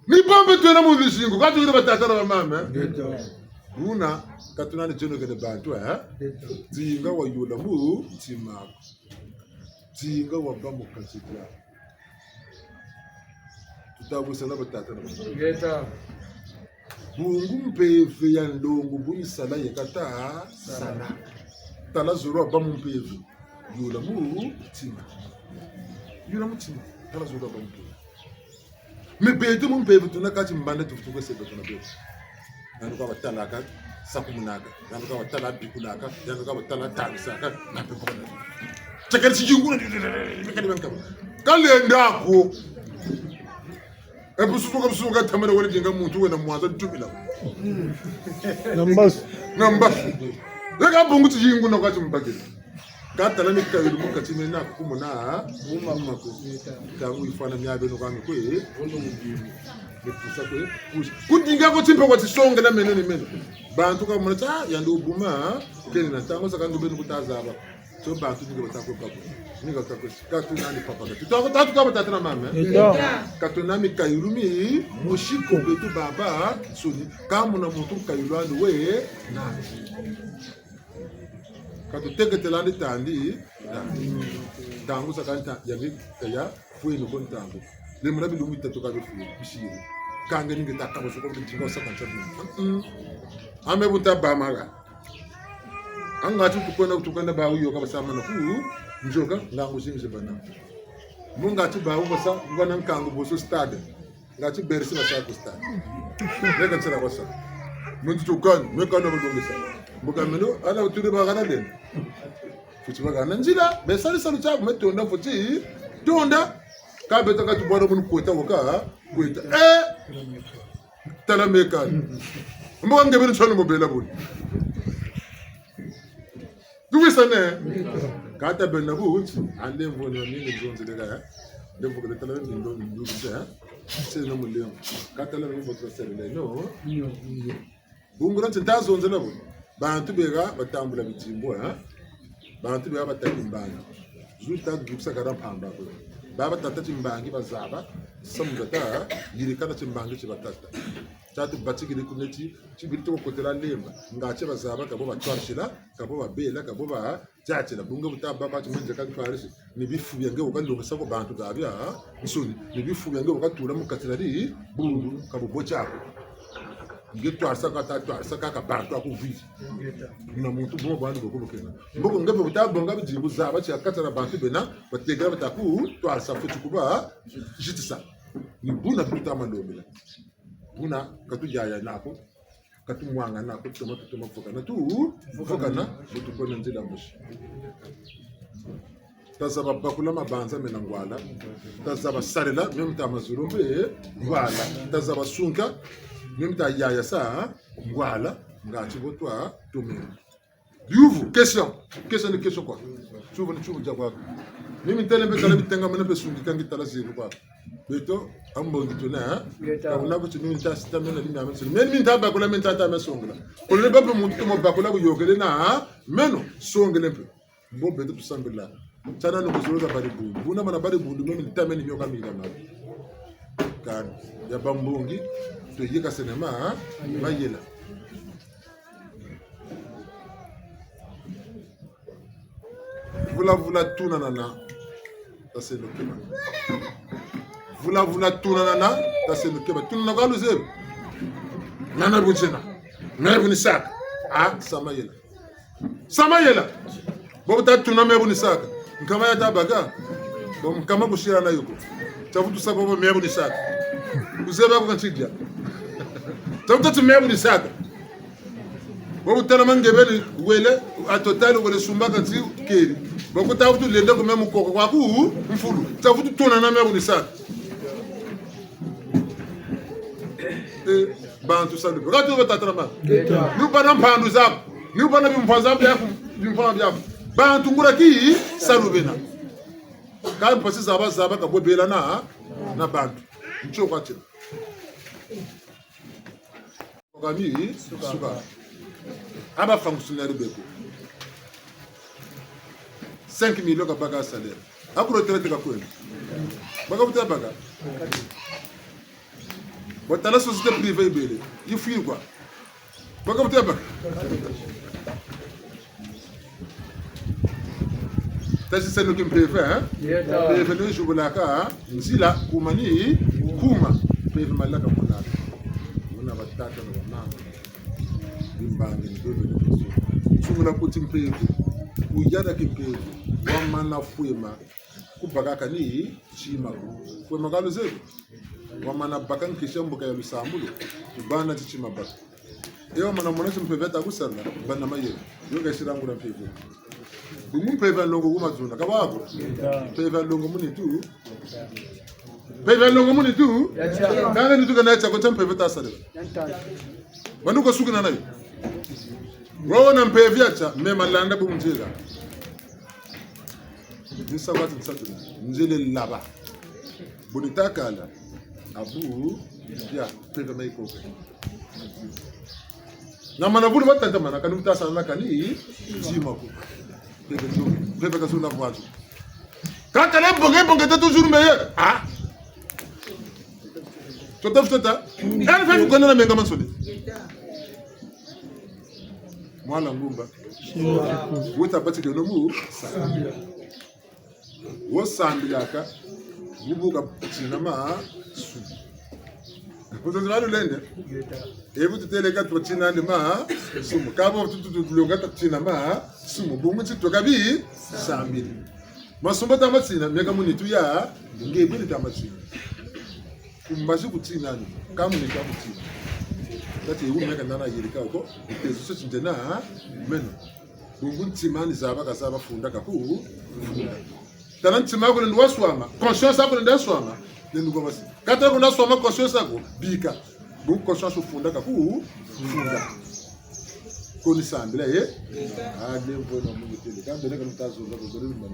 Ni bo mpe twena mu luzingu, ka twena batata na bamama, eh? Ngeta. Buna, ka twena ni zeno kene bantu, eh? Ngeta. Dinga wayula mu ntima. Dinga wabâ mu kati dia. Tuta wisana batata na bamama. Ngeta. Bungu mpeve ya nlongo bu ni sala ye ka ta sala. Tala zolo wabâ mu mpeve. Yula mu ntima. Yula mu ntima. Tala zolo wabâ mu mpeve. Mais beto mu mpeve tuna kati mbanda tuvutu kwe sebe tuna beto. Yandi kwa batalaka, sakumunaka. Yandi kwa batala bikulaka. Yandi kwa batala tamisaka. Na pe kwa na. Tekele si yunguna, mekani bankaba. Kalenda ko. E bususuka, bususuka, tamana wele dinga muntu wena mwanza ntubila. Na mbasu. Na mbasu. Leka bungu ti yinguna kwa timbakila. Ka tala mikayulu mu kati mena ku mona, muma ko. Ntangu yifwana mia beno kwa mi kwe. Ni pusa kwe. Pusa. Ku dinga ko timpe kwa tisongela meno ni meno. Bantu ka mona ti, ah, yandi wubuma, keni na ntangu zakaka nge beno ku ta zaba. So bantu ni nge bata kwe babo. Ni nge bata kwe. Ka twena ni papa ka. Tuta ko tatu ka batata na mama, eh? Ngeta. Ka twena mikayulu mi, mosi ko beto baba, nsoni. Ka mona muntu mukayulu andi we, na. Ka tuteketela andi tandi, tandi. Ntangu zakaka nta, yandi, kaya, fweni ko ntangu. Lemuna bilumbu bitatu ka bifweni, bisiri. Kâ nge ni nge ta kaba zo ko, dinga wasa ka ntia bi. Mm. A me bu nta bâ mara. A ngatu tukwenda, tukwenda bâ wuyoka basa mana ku nzoka, ngangu zingi zi bana. Mu ngatu bâ wu basa, wu bana nkangu boso stade. Ngatu Bercy basa ku stade. Meka nsala basa. Muntu tukani, meka na bulungisa. Mbuka meno, ala wuturi bagana dene. Fweti bagana nzila, be sali salu tiaku me tonda fweti tonda. Kâ beto ka tubwara munu kweta waka, kweta. Eh! Tala meka. Mbo nge beni nsoni mu bela buni. Tuwisane? Kâ ta bena bu nti, a nlemvo ni wa ni nge zonzeleka, eh? Nlemvo kele tala ni ndo, ndo, eh? Se no mulemvo. Kâ tala ni mbo tuserele, no? Bungu dia nti nta zonzela bu. Bantu beka batambula bidimbu, eh? Bantu beka batâ timbangi. Zu ta dukisa kara mpamba ko. Ba batâ timbangi bazaba, samu za ta, yirikana timbangi ti batâ. Tia tubatikiri ku neti, tibiri toko kotela lemba. Nga ti bazaba, ka bo batwarisila, ka bo babela, ka bo ba tiatila, bungu bu ta bâ kwa ti mwenze ka ntwarisi, ni bifu bia nge waka longesa ko bantu babia, ah? Nsoni, ni bifu bia nge waka tula mu kati dia dibundu, ka bubote ako. Nge twarisa ka ta twarisa ka, ka bantu aku vwiri. Na muntu buma bwandi boko bukena. Mboko nge mpe bu ta bonga bidimbu zaba tia kati dia bantu bena, batekela bata ku twarisa fweti ku ba zitisa. Ni buna bi tuta ma lombela. Buna ka tuyaya nako, ka tumwangana ko, tutoma, tutoma vukana, tu, vukana, bu tukwenda nzila mosi. Tazaba bakula mabanza mena ngwala, tazaba sarila, mio mita mazulu mpe ngwala, tazaba sunka, mio mita yaya sa ngwala, nga ti bo twa tumina. Biyuvu, question. Question ni question kwa. Tiyuvu ni tiyuvu tia kwa. Ni mi ntele mpe tala bitenga mene mpe sungika ngi tala zebi kwa. Beto, a mbongi tuna, eh? Beto. Ka wuna kuti ni mi nta sita mene ni mi ame songela. Mene mi nta bakula, mi nta ta me songela. Kolo ni ba mpe muntu tomo bakula bu yokele na, ah? Meno, songele mpe. Mbo beto tusambila. Tiana no kuzolo za bari bundu. Buna mana bari bundu, mene mi nta mene mioka mi ila mabi. Kani, ya bambongi, tuyikasene ma, ah? Mayela. Vula vula tunanana, taseno keba. Vula vula tunanana, taseno keba. Tunana ka luzebi. Nana bu nzena. Me bu nisaka. Ah, sa mayela. Sa mayela. Bobu ta tuna me bu nisaka. Nkama ya ta baka. Bo nkama kusira na yo ko. Tia vutu sa bobo me bu nisaka. Kuzebi ko ka nti dia. Tia vutu ti me bu nisaka. Bobu tala ma nge beni wele, a Total wele sumba ka nti keri. Boku ta vutu lenda ku me mukoko kwaku mfulu. Tia vutu tunana me bu nisaka. Eh, bantu salu. Kati wo batata na ma. Ni wubâ na mpandu zaku. Ni wubâ na bimvwama biaku, bimvwama biaku. Bantu nguria ti salu bena. Ka mpasi zaba, zaba ka bwe bela na, na bantu. Ntio kwa tila. Kami, suka. A ba fonctionnaire beko. Cinq millions ka baka salaire. A ku retraite ka kwenda. Baka buta baka. Bo tala société privée yibele. Yi fwiri kwa. Baka buta baka. Tasiseno kimpeve, hein? Yeta. Mpeve ni zibulaka nzila, kuma ni kuma. Mpeve malaka mulaka. Muna batata na bamama. Bimbangi mpeve ni kusu. Sungula kuti mpeve. Kuyana kimpeve. Wamana fwema. Ku baka kani tima ko. Fwema ka luzebi. Wamana baka nkisi ya mbuka ya lusambulu. Kubana ti tima baka. E wamana mona ti mpeve ta ku sala, bana mayela. Yo ka sila ngula mpeve. Bungu mpeve ya nlongo ku mazuna, ka bwa ko? Mpeve ya nlongo mu nitu. Mpeve ya nlongo mu nitu. Kâ nitu ka na tia ko tia mpeve ta sala. Banu ko suki na nayo. Wawo na mpeve ya tia, me malanda bu nzela. Ni sa kwa ti nsatu na. Nzele laba. Bu ni ta kala. Abu, ya, mpeve ma yikoka. Na mana bulu batata mana, kani bu ta sala na kani, tima ko. Mpeve nzo, mpeve ka zuna vwazu. Kaka le bonge, bonge ta toujours meilleur. Ah. Tota, tota. Kani fa kona na menga mansoni. Mwana ngumba. Weta pati ke no mu. Wo sambilaka, bubu ka tina ma su. Kuzo ziba lulende. Ebu tutêle ka tutina ndi masumu. Kabo tutu tulonga tatina masumu. Bungu ti tuka bi sambili. Masumu ta matina, mieka mu nitu ya, nge bini ta matina. Ku mbazi kutina ni, ka mu nitu kutina. Tati ewu mieka nana yirika ko, itezo so tintena, meno. Bungu ntima ni zaba ka zaba funda ka ku. Tala ntima ko ndio waswama, conscience ko ndio waswama, ndio kwa basi. Kata kuna swama conscience ko, bika. Bungu conscience funda ka ku, funda. Ko ni sambila, eh? Ah, ndio mbo na mungu tele. Ka mbele ka mtazo, ka mbele mbo.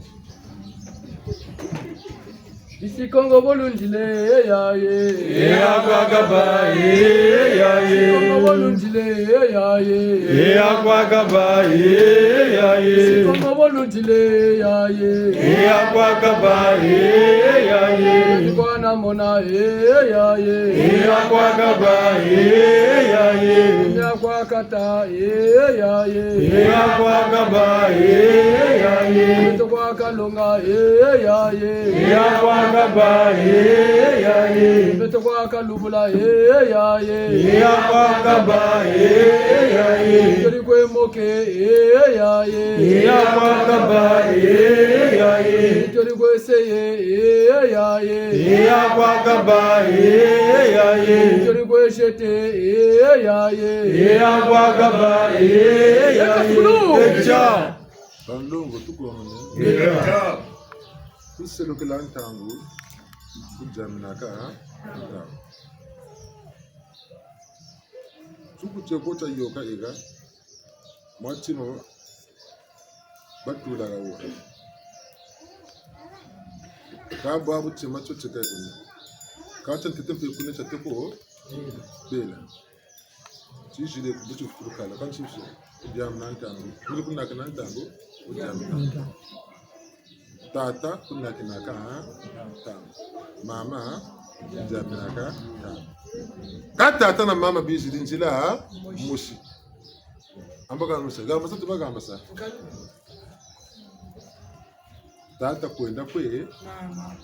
Bisi Kongo bolundile, eh, ya, ye. Eh, ya kwa kaba, eh, ya, ye. Bisi Kongo bolundile, eh, ya, ye. Eh, ya kwa kaba, eh, ya, ye. Bisi Kongo bolundile, eh, ya, ye. Eh, ya kwa kaba, eh, ya, ye. Bikwana mona, eh, ya, ye. Eh, ya kwa kaba, eh, ya, ye. Eh, ya kwa kata, eh, ya, ye. Eh, ya kwa kaba, eh, ya, ye. Beto kwa kalonga, eh, ya, ye. Eh, ya kwa kaba, eh, ya, ye. Beto kwa kalubula, eh, ya, ye. Eh, ya kwa kaba, eh, ya, ye. Tori kwe moke, eh, ya, ye. Eh, ya kwa kaba, eh, ya, ye. Tori kwe seye, eh, ya, ye. Eh, ya kwa kaba, eh, ya, ye. Tori kwe shete, eh, ya, ye. Eh, ya kwa kaba, eh, ya, ye. Echa. Banlongo tukonde. Echa. Tuselukila ntangu, kudiaminaka ntangu. Tukutie ko tia yoka ega, mwa tima batulaka wo. Ka bwabu tima tio tieka kuna. Ka tia ntete mpe kuna tia teko bela. Tizile ku buti kutulukala, ka ntsibisi, kudiamina ntangu. Kuli kunakina ntangu, kudiamina ntangu. Tata kunakinaka ntangu. Mama kudiaminaka ntangu. Ka tata na mama bizidi nzila mosi. Amba ka mosi, gamba sa tuba gamba sa. Tata kwenda kwe. Mama.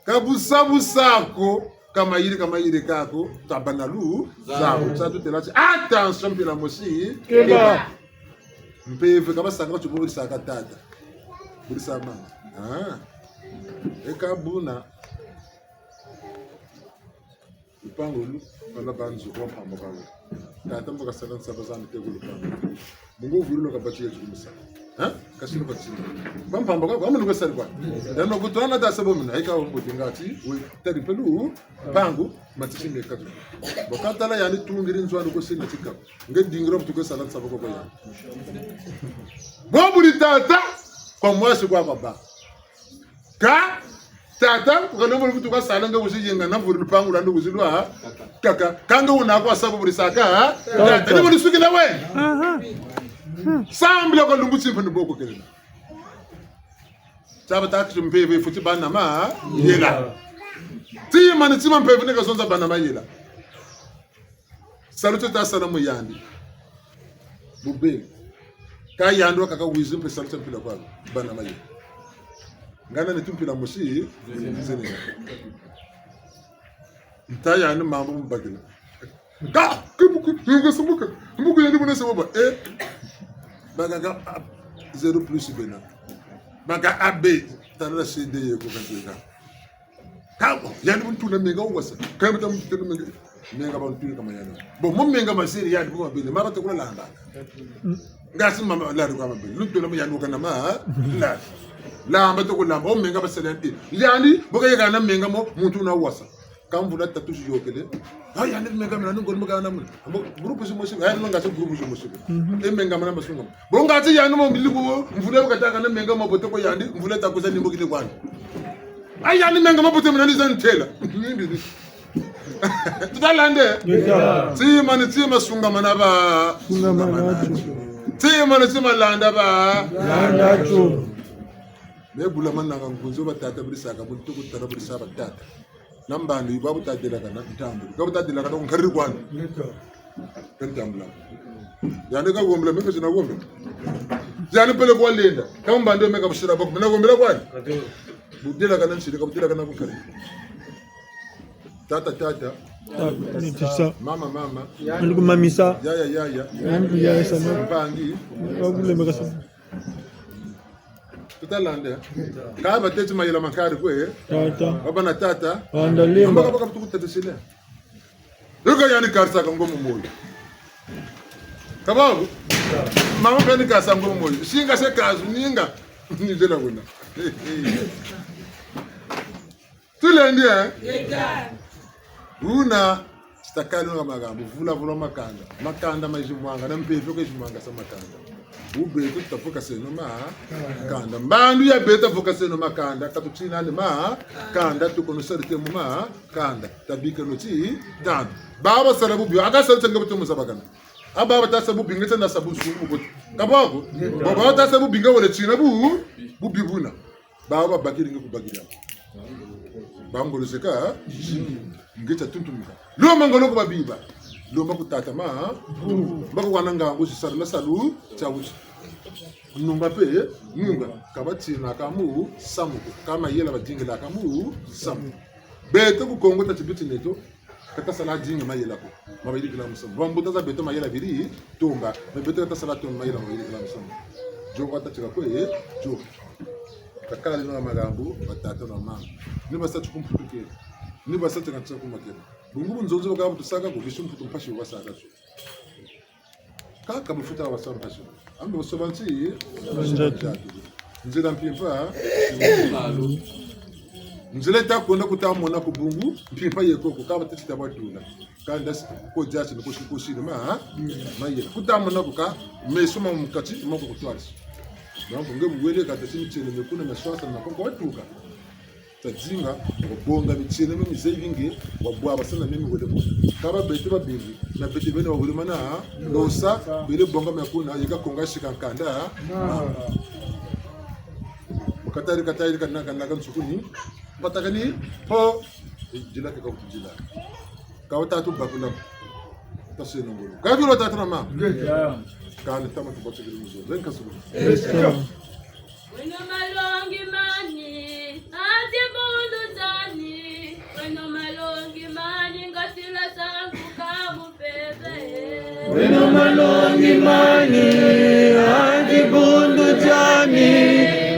Ka busa busa ko, ka mayiri ka mayiri ka ko, tabana lu, zabo, za tutela ti, attention, mpila mosi, keba. Mpeve ka basaka bati bo bulisaka tata. Bulisa mama. Ah. E ka buna. Lupangu lu, bala banzu kwa mpamba kwa. Tata mbo kasala nsaba za mite ku lupangu. Mungu vulu lo kabati ya jukumisa. Ha? Kasino kasino. Kwa mpamba kwa, kwa munu kasali kwa. Dano kutwana ta sabo mina, ika wo mbo tingati, we, tari pelu, pangu, matisi me katu. Bo ka tala yani tungiri nzo anu ko sina tika. Nge dingiro mtu kasala nsaba kwa kwa ya. Bo buri tata, kwa mwasi kwa baba. Ka tata, ku kalombolo kutu kasala nge wizi yenga na vuri lupangu lwandi wizi lwa kaka. Ka nge wuna kwa sabu buri saka, ha? Tata, ni wuri sukila we. Sambila kwa lumbu timpa ni boko kelela. Taba tata mpeve fweti bâ na mayela. Tima ni tima mpeve ni kazonza bâ na mayela. Salu tio tasala mu yandi. Bubele. Ka yandi wakaka wizi mpe salu tia mpila kwa bana maye. Ngana ni tu mpila mosi, zene. Nta yandi mambu mubakila. Ka, kibuku, yunga sumuka. Mbuku yandi muna sumuka. Eh. Bakaka, ah, zéro plus bena. Baka A B, tala C D ye ko kantika. Kabo, yandi bu ntuna menga wasa. Kabo ta ntuna menga. Menga ba ntuna kama yandi. Bon, mo menga ma seri yandi bu mabele. Mara ta kula landa. Ngasi mama lari kwa mabele. Lu ntuna mo yandi kana ma. La. Lamba to kulamba. O menga ba seri yandi. Yandi, bu kayeka na menga mo, muntu na wasa. Ka mvula tatu ziyôkele. Ah, yandi menga mina, nungo menga na muna. Mbo, groupe zimosi, yandi ngati groupe zimosi. E menga mana masunga. Bon, ngati yandi mo mili ko, mvula yo kataka na menga mabote ko yandi, mvula ta kwiza ni mbo kiti kwandi. Ayi, yandi menga mabote mina ni za ntela. Tutalande? Ngeta. Tima ni tima sungamana ba. Sungamana tio. Tima ni tima landa ba. Landa tio. Me bula mananga ngunzo batata buri saka, buntu kutana buri sa batata. Na mbandu yi babu tadelakana ntambu. Babu tadelakana nkariri kwani. Ngeta. Ka ntambula. Yandi ka wombela, me ka sina wombela. Yandi pele kwa lenda. Ka mbandu me ka busira bako, me na wombela kwani. Budelakana nsiri, ka budelakana ku kari. Tata, tata. Tata, ni tisa. Mama, mama. Nduku mamisa. Yaya, yaya. Nduku yaya sama. Mpangi. Wakulembeka sama. Tutalande. Ka bateti mayela makari kwe. Tata. Baba na tata. Banda lemba. Mama ka baka tukutetesile. Yoko yani karisaka ngo mu moyo. Ka bwabu? Mama mpe ni karisa ngo mu moyo. Singa se kazu ninga. Ni zela wena. Tulendi, eh? Wuna, ti takali wuna makambu, vula vula makanda. Makanda ma zimwanga, na mpeve ko zimwanga sa makanda. Bu beto tavukaseno makanda. Mbandu ya beto tavukaseno makanda, ka tutina ni makanda, tukono sarite mu makanda. Tabikeno ti, tanu. Baba sala bubi, aka sala tsenga buto muzabakana. Aba bata sa bubi, nge tsa na sa bunsungu mu koti. Ka bwabu? Baba bata sa bubi, nge wele tina bu, bubi buna. Baba babakiri nge kubakiri. Bangolo zeka, nge tsa tuntumuka. Lomba ngolo ku babiba. Lomba ku tata ma, mbako wana ngangu zisarila salu, tia wuti. Nunga mpe, nunga. Ka batina ka mu, samu ko. Ka mayela badingila ka mu, samu. Beto ku Kongo tati biti neto. Ka tasala dinga mayela ko. Ma bayirikila musamu. Bambuta za beto mayela beri tomba. Ma beto ka tasala tomba mayela ma bayirikila musamu. Dio kwa tatika kwe, eh, dio. Takala lino makambu, batata na mama. Ni basa ti ku Mputu kena. Ni basa ti kanisa ku makena. Bungu bu nzonzi bakaka bu tusaka ko, bisu Mputu mpasi bu basaka tio. Kaka bufuta wa sa mpasi. Ambe busoba nti? Nzila mpimpa. Nzila ta kwenda kuta mona ku bungu, mpimpa ye koko, kaba teti ta batula. Kanda si, ko diasi, ni ko si, ko si, ma, ha? Ma ye. Kuta mona ko ka, meso ma mu kati, ma ko kutwarisi. Donc, nge bu wele ka teti mitieno, me kuna, me swasa, na ko, ko tuka. Tadinga, wabonga mitieno mio mizebi nge, wabwabasana mio miwele mona. Kaba beto babingi, na beto bena wawele mana, losa, bele bonga mia kuna, yeka konga sika nkanda. Katari, katari, kanaka, naka nsukuni. Batakani, ho, dila ke ka dila. Ka watatu bakula. Taseno ngolo. Ka tulo tatu na ma. Kani tama tubatikiri muzo. Zenka sulu. Weno malongi mani, a dibundu diani. Weno malongi mani, ngasila zangu ka mu mpeve. Weno malongi mani, a dibundu diani.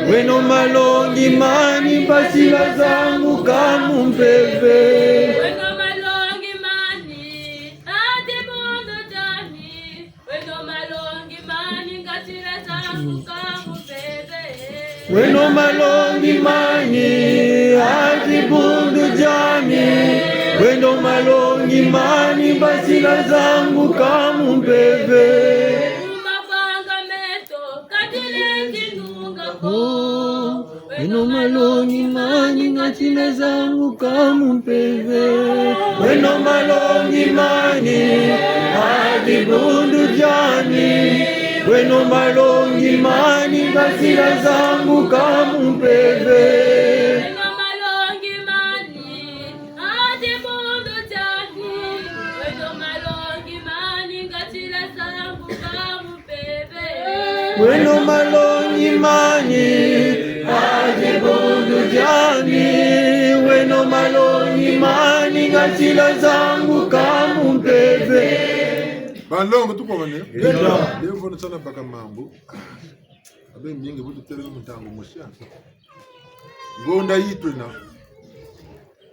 Weno malongi mani, ngasila zangu ka mu mpeve. Weno malongi mani, a dibundu diani. Weno malongi mani, ngasila zangu ka mu mpeve. Weno malongi mani, a dibundu diani. Weno malongi mani, ngasila zangu ka mu mpeve. Mu mavanga meto, ka tulendi nunga ko. Weno malongi mani, ngasila zangu ka mu mpeve. Weno malongi mani, a dibundu diani. Weno malongi mani, ngasila zangu ka mu mpeve. Weno malongi mani, a dibundu diani. Weno malongi mani, ngasila zangu ka mu Weno malongi mani, a dibundu diani. Weno malongi mani, ngasila zangu ka mu mpeve. Banlongo tukomane. Ngeta. Lemvo na tsana baka mambu. Abe mingi bu tutele mu ntangu mosi. Ngonda yi twena.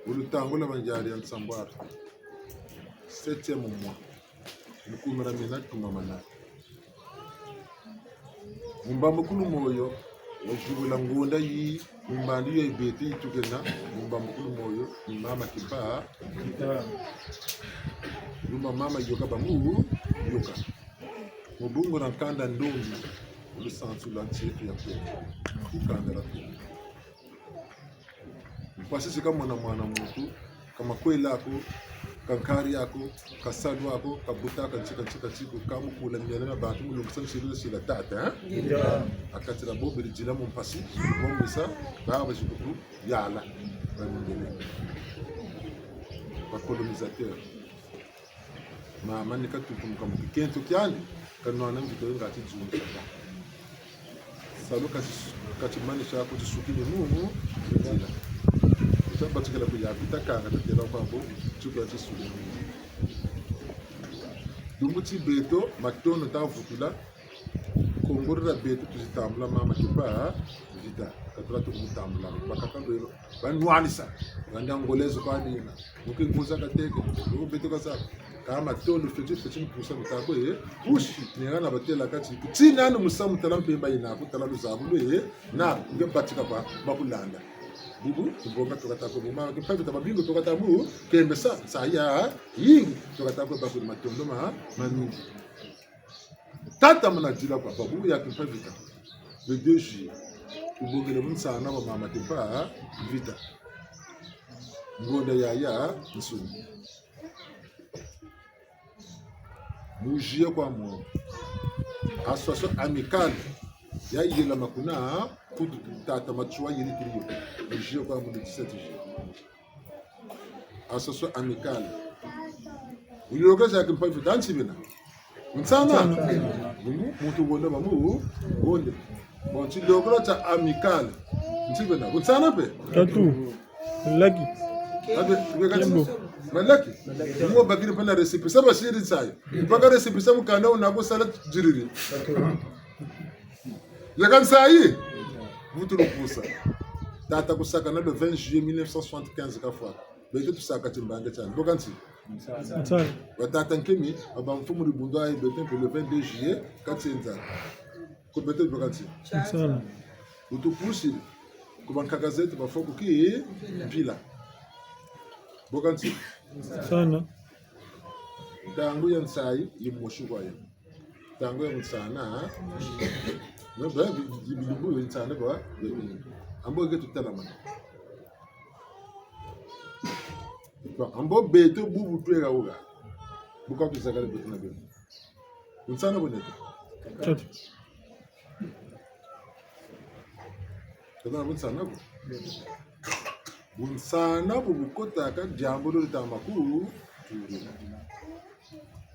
Mu lutangu lwa banzari ya nsambwatu. Septième mois. Mu kumi na mina tumamana. Mu mbambukulu moyo, wazibula ngonda yi, mu mbandu ya beto yi tukena, mu mbambukulu moyo, ni mama Kimpa. Lumbu mama yoka bamu, yoka. Mu bungu dia nkanda ndombi, lusansu lwa nsi yeto ya Kongo. Ku kanda dia Kongo. Mpasi si kamona mwana muntu, ka makwela ko, ka nkari ko, ka salu ko, ka buta ko, ntsika, ntsika, ntsika, ka mukula miela mia bantu, mu lungisa nsilu za sila tata, hein? Ngeta. A kati dia bo beri dila mu mpasi, bo mbisa, ba ba zikutu, yala, ba mindele. Ba colonisateur. Mama ni katuntumuka mu kikento kiandi, kanwana mvita yo ngati dzungu kaka. Salu kati, kati mani sa ko tisukini mu, mu, nzila. Sa batikila ku ya vita kanga tatela kwa bo, tsuka tisukini mu. Lumbu ti beto, matondo ta vutula, Kongo dia beto tuzi tambula mama Kimpa Vita, katula tuku mutambula, bakaka belo, banwanisa, bandi Angolais kwa dina, muki nkuza kateke, muki beto kasa, kama tondo feti feti mpusa mutako, eh, push, ni hana batela kati, kutina anu musamu tala mpemba yina, kutala luzabu lwe, eh, na, nge batika kwa, bakulanda. Bubu, tubonga tuka tako bu, mama Kimpa Vita babingu tuka tabu, kemesa, saya, yingi, tuka tako bakuli matondo ma, mamingi. Tata muna dila kwa babu ya Kimpa Vita. Le deux juillet. Tubongele bunsana bwa mama Kimpa Vita. Ngonda yaya nsuni. Mu juillet kwa mo. Association amicale. Ya yela makuna, kutu tata Matsoua yiri trio. Mu juillet kwa mo le dix-sept juillet. Association amicale. Wulokela za Kimpa Vita nti bena. Bunsana. Bungu, muntu wonde bamu, wonde. Bon, tilokela tia amicale. Nti bena. Bunsana mpe. Tatu. Laki. Abe, weka ti. Kembo. Malaki. Mwa bakiri mpe na récépissé, basiri nsayi. Mpaka récépissé mukanda wuna kusala diriri. Yaka nsayi. Vutu lukusa. Tata kusakana le vingt juillet mille neuf cent soixante-quinze kafwa. Beto tusaka timbangi tiandi. Boka nti? Nsana. Ba tata Nkemi, ba mfumu dibundu ayi beto mpe le vingt-deux juillet, kati nza. Ko beto boka nti? Nsana. Wutupusi, ku bankaka zeto bafwa ku ki mpila. Boka nti? Nsana. Ntangu ya nsayi, yimosi kwa yo. Ntangu ya bunsana, no, ba, bi, bi, bi, bi, bu, nsana, ba, bi, bi. Ambo ke tutelamana. Bon, ambo beto bubu tweka wuka. Bu ka tuzakala beto na beno. Bunsana bu neto. Tatu. Tata na bunsana bu. Bunsana bu bukotaka diambu dio ditama ku, turi.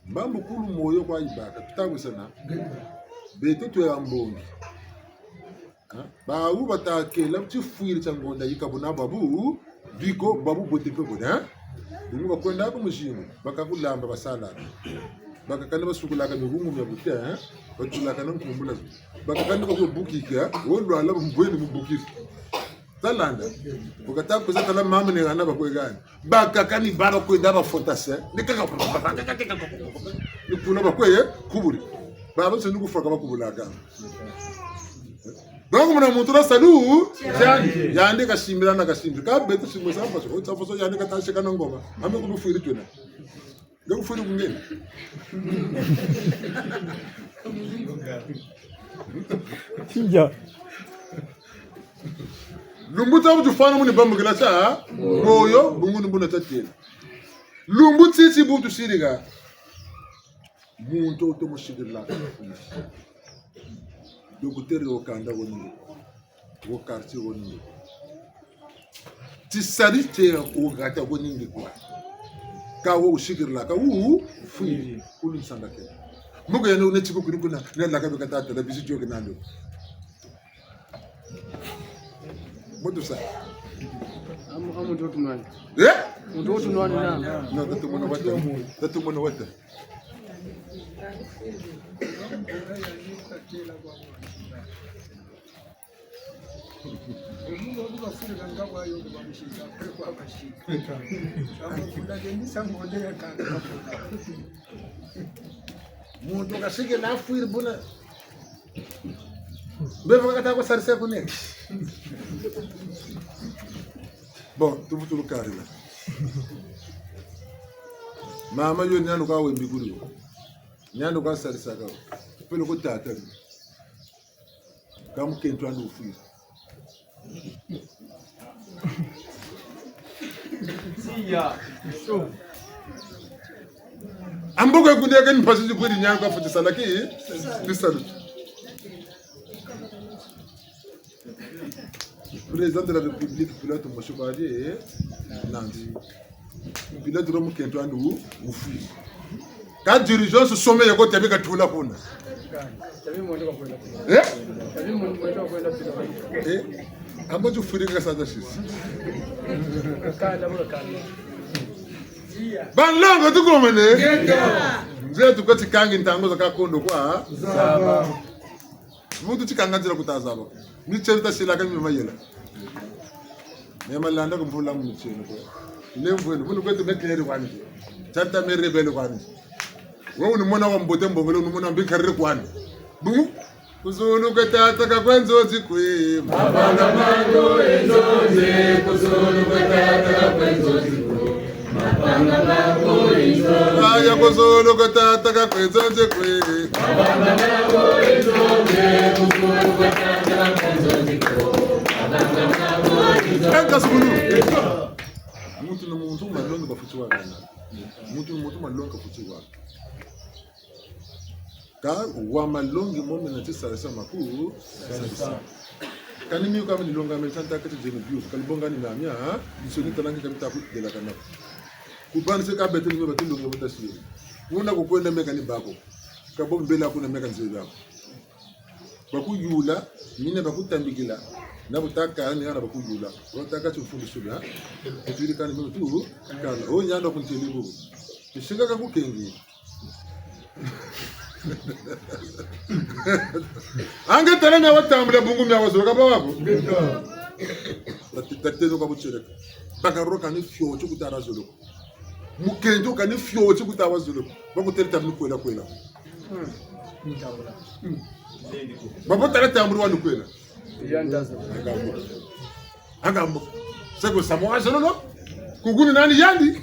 Mbambukulu moyo kwa yibaka, tuta wisana. Beto tweka mbongi. Ha? Bawu bata kela tifwiri tia ngonda yika buna babu, biko babu bote mpe buna, ha? Bungu bakwenda ku muzingu, baka kulamba basala. Bakakani basukulaka mibungu mia bute, ha? Batulaka na nkumbula zo. Bakakani bakubukika, ha? Wo lwala mbweni mubukiri. Talanda. Bukata kwiza tala mama ni hana bakwe gani. Bakakani baba kwenda ba fondation. Ni kaka. Ni kuna bakwe, eh, kuburi. Baba se ni kufwa ka bakubulaka. Donc, muna muntu na salu, yandi, yandi kasimbila na kasimbila. Ka beto simbila sa faso, sa faso yandi kata seka na ngoma. Ame ku bifwiri twena. Nge kufwiri kungeni. Tinja. Lumbu ta bu tufwana muni bambukila tia moyo, bungu ni buna tatela. Lumbu titi bu tusirika. Muntu wutomo sikirila. Dokoteri wo kanda wo ningi. Wo quartier wo ningi. Tisari tie wo gata wo ningi kwa. Ka wo wusikirila, ka wu fwiri. Kulu nsanga ke. Moko yandi wuna tiku kuri kuna, na laka bika tata, la bizi joke nando. Mbo tusa. Amu, amu nto tunwani. Eh? Nto tunwani na. Na, tatu mwana wata. Tatu mwana wata. Muntu kasike na fwiri buna. Mbe bakata ko sarisa kune. Bon, tuvutulu karila. Mama yo ni hanu kwa wembi kuri wo. Ni hanu kwa sarisa ka. Peleko tata. Ka mukento andi wufwiri. Ambo kwe kundeke ni mpasi zi kweri nyangu ka fweti sala ki, tisalu. Président de la République, pilote mosi kwa di, eh, nandi. Pilote ro mukento andi wu, wufwiri. Ka dirigeants sommet ya ko tabi katula kuna. Eh? Eh? Ambo tufwiri ka sa ta sisi. Banlongo tukomene. Nze tukwe tikangi ntangu za kakondo kwa. Muntu tikanga nzila ku ta zaba. Mitieno tasilaka mi mayela. Me malanda ku mvula mu mitieno ko. Ne mvwenu, munu kweto me keri kwani. Tata me rebele kwani. Wo unu mwana wa mbote mbongolo, unu mwana mbi karere kwani. Bu? Ku zulu kwe tata ka kwe nzonzi kwe. Mabanga maku i nzonzi, ku zulu kwe tata ka kwe nzonzi kwe. Aya ku zulu kwe tata ka kwe nzonzi kwe. Enka sukulu. Muntu na muntu malongi bafweti wabana. Muntu na muntu malongi bafweti wabana. Kâ wa malongi mo mena ti sarisa maku sarisa. Kani miu ka meni longa meni santa kati djeni biu. Kani bonga ni mamia, ha? Nsoni talangi ka mita ku delakana. Ku bani se ka bete ni mio bati longa bata siri. Kuna ku kwenda meka ni bako. Ka bo mbela kuna meka nzebe ako. Baku yula, mina baku tambikila. Na bu ta kala ni hana baku yula. Wa ta kati mfundi sulu, ha? Kutiri kani mio tu, kala. O nyanda ku ntele bubu. Misinga ka ku kengi. Ange tala mia watambula bungu mia wazoloka ba wako. Tati, tateno ka butieleka. Bakala kani fioti ku ta bazoloko. Mukento kani fioti ku ta bazoloko. Bakutele tambula kwela kwela. Babo tala tambula wani kwela. Yandi aza. Akambo. Akambo. Seko samu wa zololo. Kukuni nani yandi?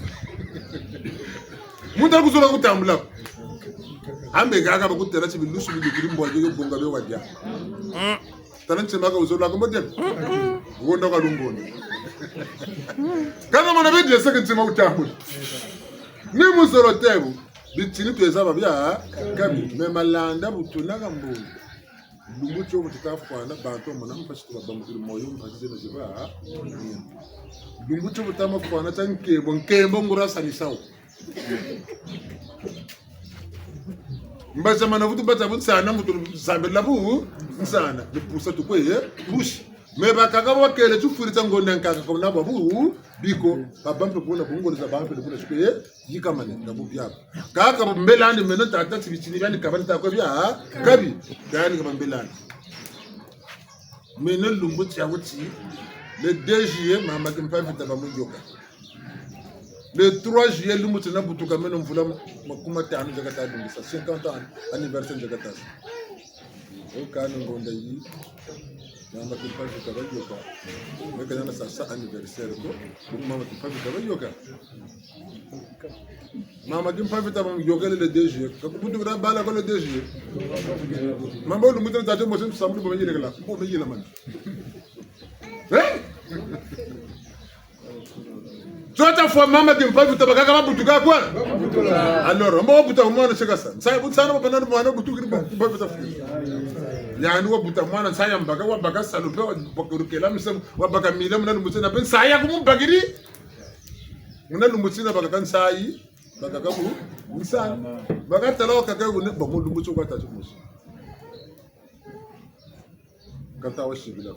Muntu ali kuzoloka kutambula. Ambe kaka bakutela ti bilusu bibikiri mbwa yo bonga be wadia. Tala ntima ka uzolola ko mbote. Wonda ka lungonda. Kana mwana bedi ya seke ntima utambula. Ni muzolo tebu. Bitini tweza babia. Kabi. Me malanda bu tuna ka mbongo. Lumbu tio bu tita fwana, bantu bamona mpasi ti babambukiri moyo, mpasi zena ziba. Lumbu tio bu tama fwana, tia nkembo, nkembo nguria sanisawo. Mbaza mana vutu mbaza bu nsana, mvutu sambila bu nsana, ni pusa tukwe, eh, push. Me bakaka bakele tufwiri tia ngonda nkaka, kwa na babu, biko, babampe kuna, bungoni za bampe, kuna tukwe, eh, yikamane, na bu biaku. Kaka mbelani meno tata ti bitini biani kabani ta ko bia, kabi, biani kaba mbelani. Meno lumbu tia wuti, le deux juillet, mama Kimpa Vita ba mu yoka. Le trois juillet, lumbu tina butuka meno mvula ma-, makumi matanu nza kata lungisa, cinquante ans anniversaire nza kata sa. O kani ngonda yi, mama Kimpa Vita ba yoka. Meka nana sa sa anniversaire ko, mama Kimpa Vita ba yoka. Mama Kimpa Vita ba mu yokele le deux juillet. Ka ku butukila bala ko le deux juillet. Mama lumbu tina tata mosi nsambulu bo me yelekela. Mbo me yela mani. Eh? Tio tia fwa mama Kimpa Vita bakaka babutuka kwa? Alors, mbo buta mwana sekasa. Nsayi bu nsana bana mwana butukiri Kimpa Vita fwa. Yandi wabuta mwana nsayi ya mbaka, wabaka salu mpe, wabaka rukela misamu, wabaka mila muna lumbu tina mpe nsayi ya ku mubakiri. Muna lumbu tina bakaka nsayi, bakaka bu, nsana. Bakatala wakaka wune, ba mu lumbu tio kwa tata mosi. Kata wa sibila.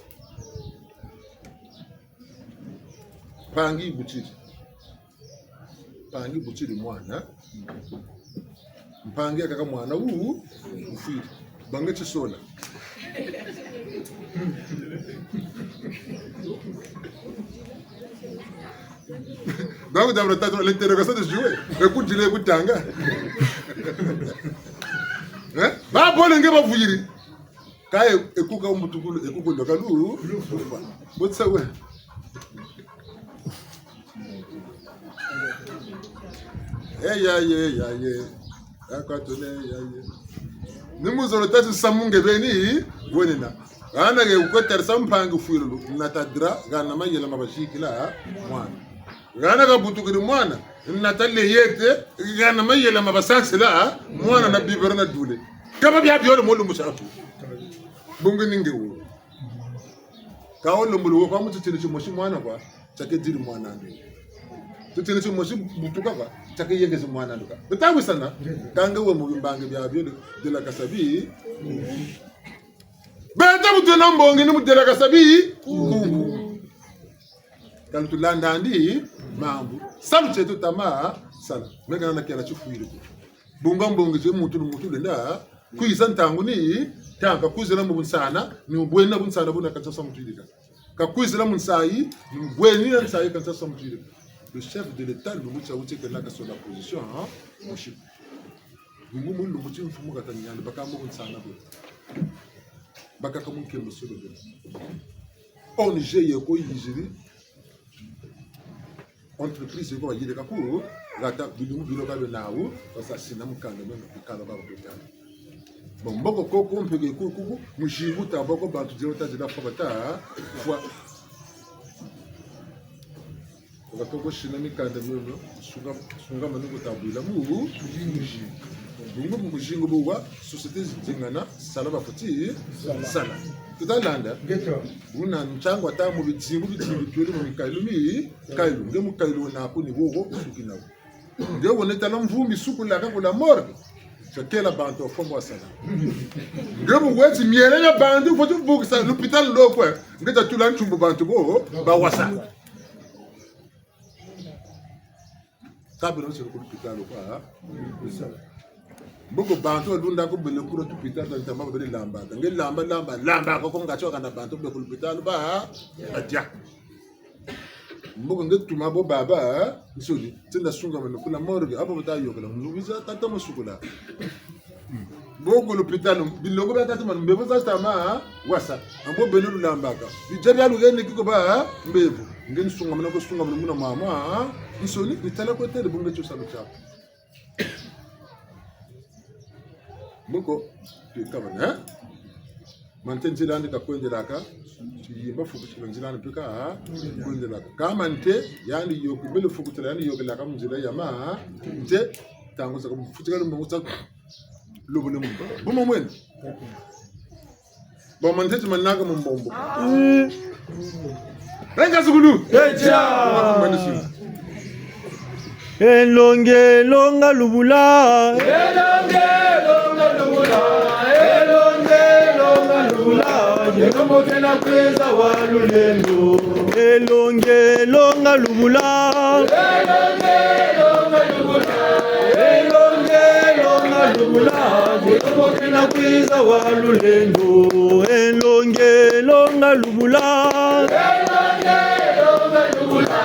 Mpangi butiri. Mpangi butiri mwana. Mpangi ya kaka mwana wu, wufwiri. Banga tisola. Donc, dans le tata, l'interrogation de jouer. Écoute, je l'écoute, tanga. Hein? Ba bole nge bavuyiri. Ka e-, ekuka umbutukulu, ekuka ndoka lu-, lufa. Botsa we. Eh, ya ye, ya ye. Ya kwa tone, ya ye. Ni muzolo tati samu nge beni, wenina. Hana ke kwe tarisa mpangi fwirulu, nata dra, hana mayela ma bazikila, mwana. Hana kabutukiri mwana, nata layette, hana mayela ma basansila, mwana na biberon na dule. Kaba bia biole mo lumbu tia ku. Bungu ni nge wo. Ka wo lembolo wo kwa mu titini timosi mwana kwa, tia kediri mwana andi. Titini timosi butuka kwa, tiaka yengezi mwana nduka. Beta wisana, kanga we mu bimbangi bia bio, delakasa bi. Beta bu twena mbongi ni mu delakasa bi. Ka lutulanda ndi mambu. Salu tieto tama sala. Meka na kela tifwiri ko. Bunga mbongi ze muntu ni muntu lenda. Kwiza ntangu ni, ntangu ka kwizila mu bunsana, ni mu bwena bunsana buna kansa sa mutu yirika. Ka kwizila mu nsayi, ni mu bwena nsayi kansa sa mutu yirika. Le chef de l'État, lumbu tia wuti kena ka sur la position, hein, mu siku. Bungu mu lumbu ti mfumu kata ni yandi, baka mu bunsana bwe. Baka ka mu nkembo solo bwe. O N G ye ko yiziri, entreprise ko bayirika ku, hata bilumbu bilo ka bena nawu, basa sina mukanda meno kukala baba kutana. Bon, mboko koko mpeke ku, ku, ku, muzingu ta boko bantu zero ta zila fwa bata, fwa. Bakoko sina mikanda meno, sunga, sunga manu ko ta bwila mu, muzingu. Bungu muzingu bu wa, société zingana, sala bafweti, sala. Tuta landa. Ngeto. Buna ntangu ata mu bizingu, bizingu bikwele mu mikayilu mi, kayilu. Nge mukayilu wena ko ni wowo, suki nawo. Nge wena tala mvumbi sukulaka ku la morgue. Sakela bantu wa fombo wasala. Nge bu weti miela mia bantu, fweti vukisa lupitalu lo kwe. Nge ta tula ntumbu bantu bo, ba wasa. Kabiri nsiri ku lupitalu kwa, ha? Mboko bantu balunda ko bele kula tupitalu, ta ntama bele lambaka. Nge lamba, lamba, lambaka ko ngati wakana bantu bele ku lupitalu ba, ha? Badia. Mboko nge tuma bo baba, ha? Nsoni, tenda sunga mano kula morgue, abo bata yokela, mnubiza tata masukula. Bo ku lupitalu, biloko bia tata manu, mbevo za tama, wasa. Ambo beno lulambaka. Bidia bia lugene kiko ba, mbevo. Nge ni sungamana ko sungamana muna mama, nsoni, ni tala kwe tele bunge tio salu tiaku. Mboko, tuikabana, eh? Mante nzila andi kakwendelaka, tiyimba fukutikila nzila andi mpe ka, kwendelaka. Ka mante, yandi yoki, mbele fukutila yandi yokelaka mu nzila ya ma, nte, ntangu zaka futikila mbongo za, lobole mu. Buma mwene. Ba mantete manaka mu mbombo. Mm. Enga zukulu. Echa. Manisi. Elonge longa lubula. Elonge longa lubula. Elonge longa lubula. Yeno mokena kwiza wa lulendo. Elonge longa lubula. Elonge longa lubula. Elonge longa lubula. Yeno mokena kwiza wa lulendo. Elonge longa lubula. Elonge longa lubula.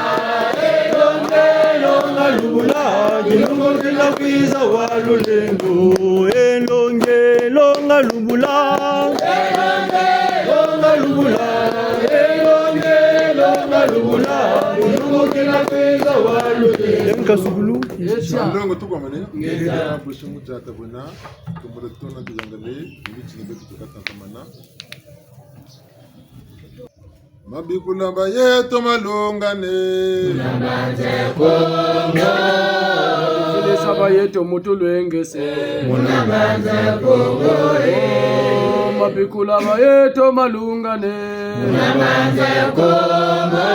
Elonge longa lubula. Yeno mokena kwiza wa lulendo. Elonge longa lubula. Elonge longa lubula. Elonge longa lubula. Yeno mokena kwiza wa lulendo. Nkasukulu. Ndongo tukwamane. Ngeza. Busungu jata bwena. Tumbula tona tuzangale. Mbiti ni betu tukatatamana. Mabikula ba yeto malungane. Silisa ba yeto mutulwengese. Muna mbanza Kongo, eh. Oh, mabikula ba yeto malungane. Muna mbanza Kongo.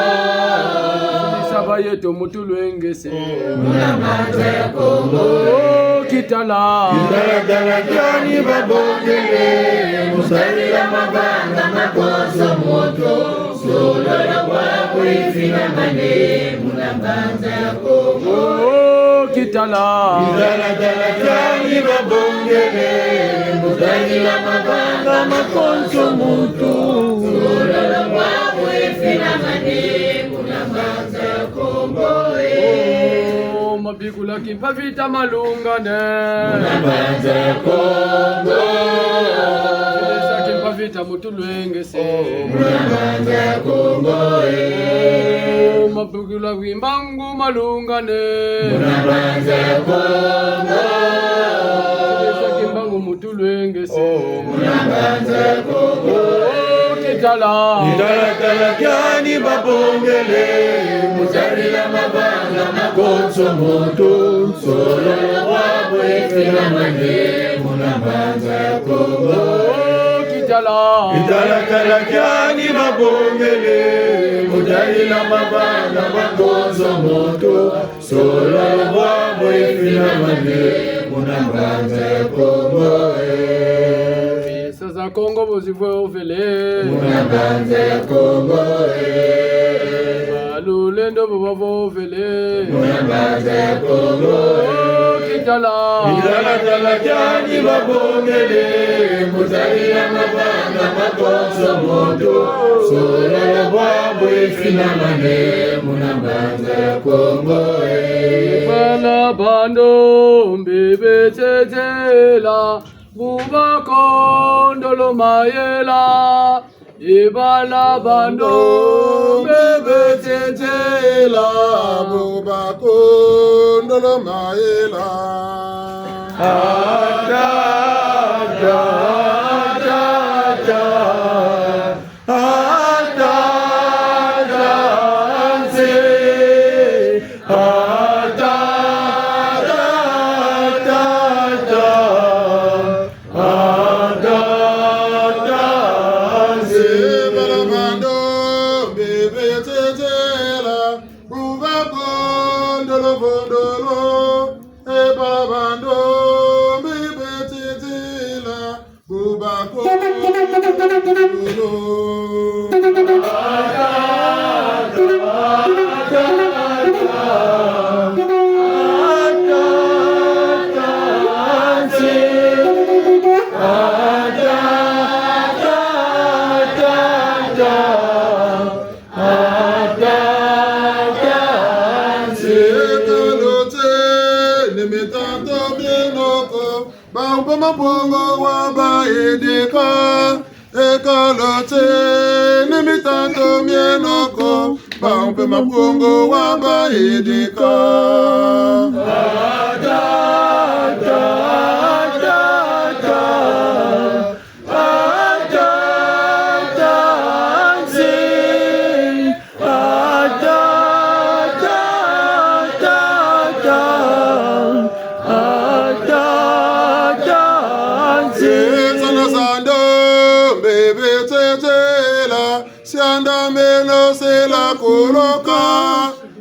Silisa ba yeto mutulwengese. Muna mbanza Kongo. Oh, kitala. Kitala tala kiani babongele, mu sarila mavanga makonso moto, solola kwa kwifinamane, muna mbanza Kongo. Oh, kitala. Kitala tala kiani babongele, mu sarila mavanga makonso moto, solola kwa kwifinamane, muna mbanza Kongo, eh. Oh, mabikula kimpa vita malungane. Muna mbanza Kongo. Silisa kimpa vita mutulwengese. Muna mbanza Kongo, eh. Oh, mabikula kimbangu malungane. Muna mbanza Kongo. Silisa kimbangu mutulwengese. Oh, muna mbanza Kongo. Oh, kitala. Kitala tala kiani babongele, mu sarila mavanga makonso moto, solola kwa kwifinamane, muna mbanza Kongo. Oh, kitala. Italatala kiani babongele, mu tadila mabanga ma konso muntu, solo bwa bwefinamane, muna mbanza ya Kongo, eh. Misa za Kongo bozivovele. Muna mbanza ya Kongo, eh. Balulendo bo bavovele. Muna mbanza ya Kongo, eh. Kitala. Italatala kiani babongele, mu tadila mabanga ma konso muntu, solo bwa bwefinamane, muna mbanza ya Kongo, eh. Bala bandombe betetela, bu bakondolo mayela. Ibala bandombe betetela, bu bakondolo mayela. Ata, ata, ata, ata. Ata, ata, nze. Ata, ata, ata, ata. Ata, ata, nze. Ibala bandombe betetela, bu bakondolo bondolo. Ibala bandombe betetela, bu bakondolo. Ekalote, ni mitanto mieno ko, bau mpe mabongo wa bayidika. Ekalote, ni mitanto mieno ko, bau mpe mabongo wa bayidika. Ata, ata, ata, ata. Ata, ata, nze. Ata, ata, ata, ata. Ata, ata, nze. Nsana za ndombe betetela, sianda meno sila kuluka.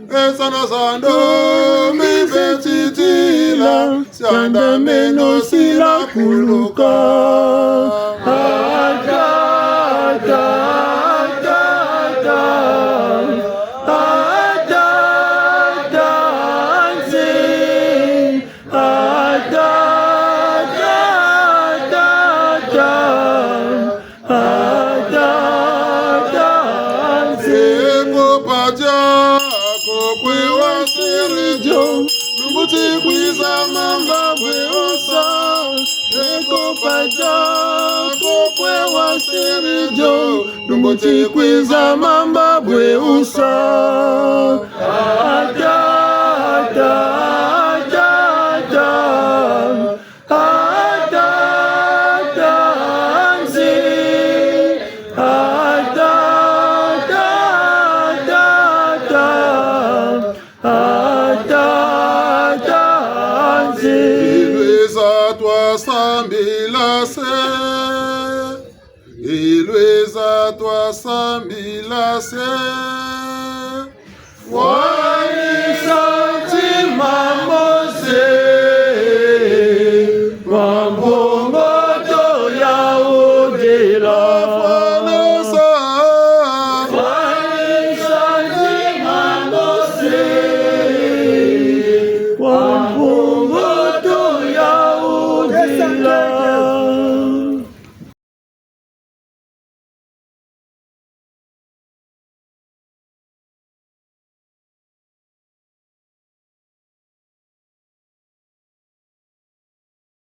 Nsana za ndombe betetela, sianda meno sila kuluka. Ata, ata, ata, ata. Ata, ata, nze. Ata, ata, ata, ata. Ata, ata, nze. Eko padia ko kwe wasiri dio, lumbu ti kwiza mamba bwe wusa. Eko padia ko kwe wasiri dio, lumbu ti kwiza mamba bwe wusa. Ata, ata, ata, ata. Ata, ata, nze. Ata, ata, ata, ata. Ata, ata, nze. Ilweza twasambila se. Ilweza twasambila se. Fwanisa ntima mose, mwa mbongo to ya wudila. Fwanisa. Fwanisa ntima mose, mwa mbongo to ya wudila.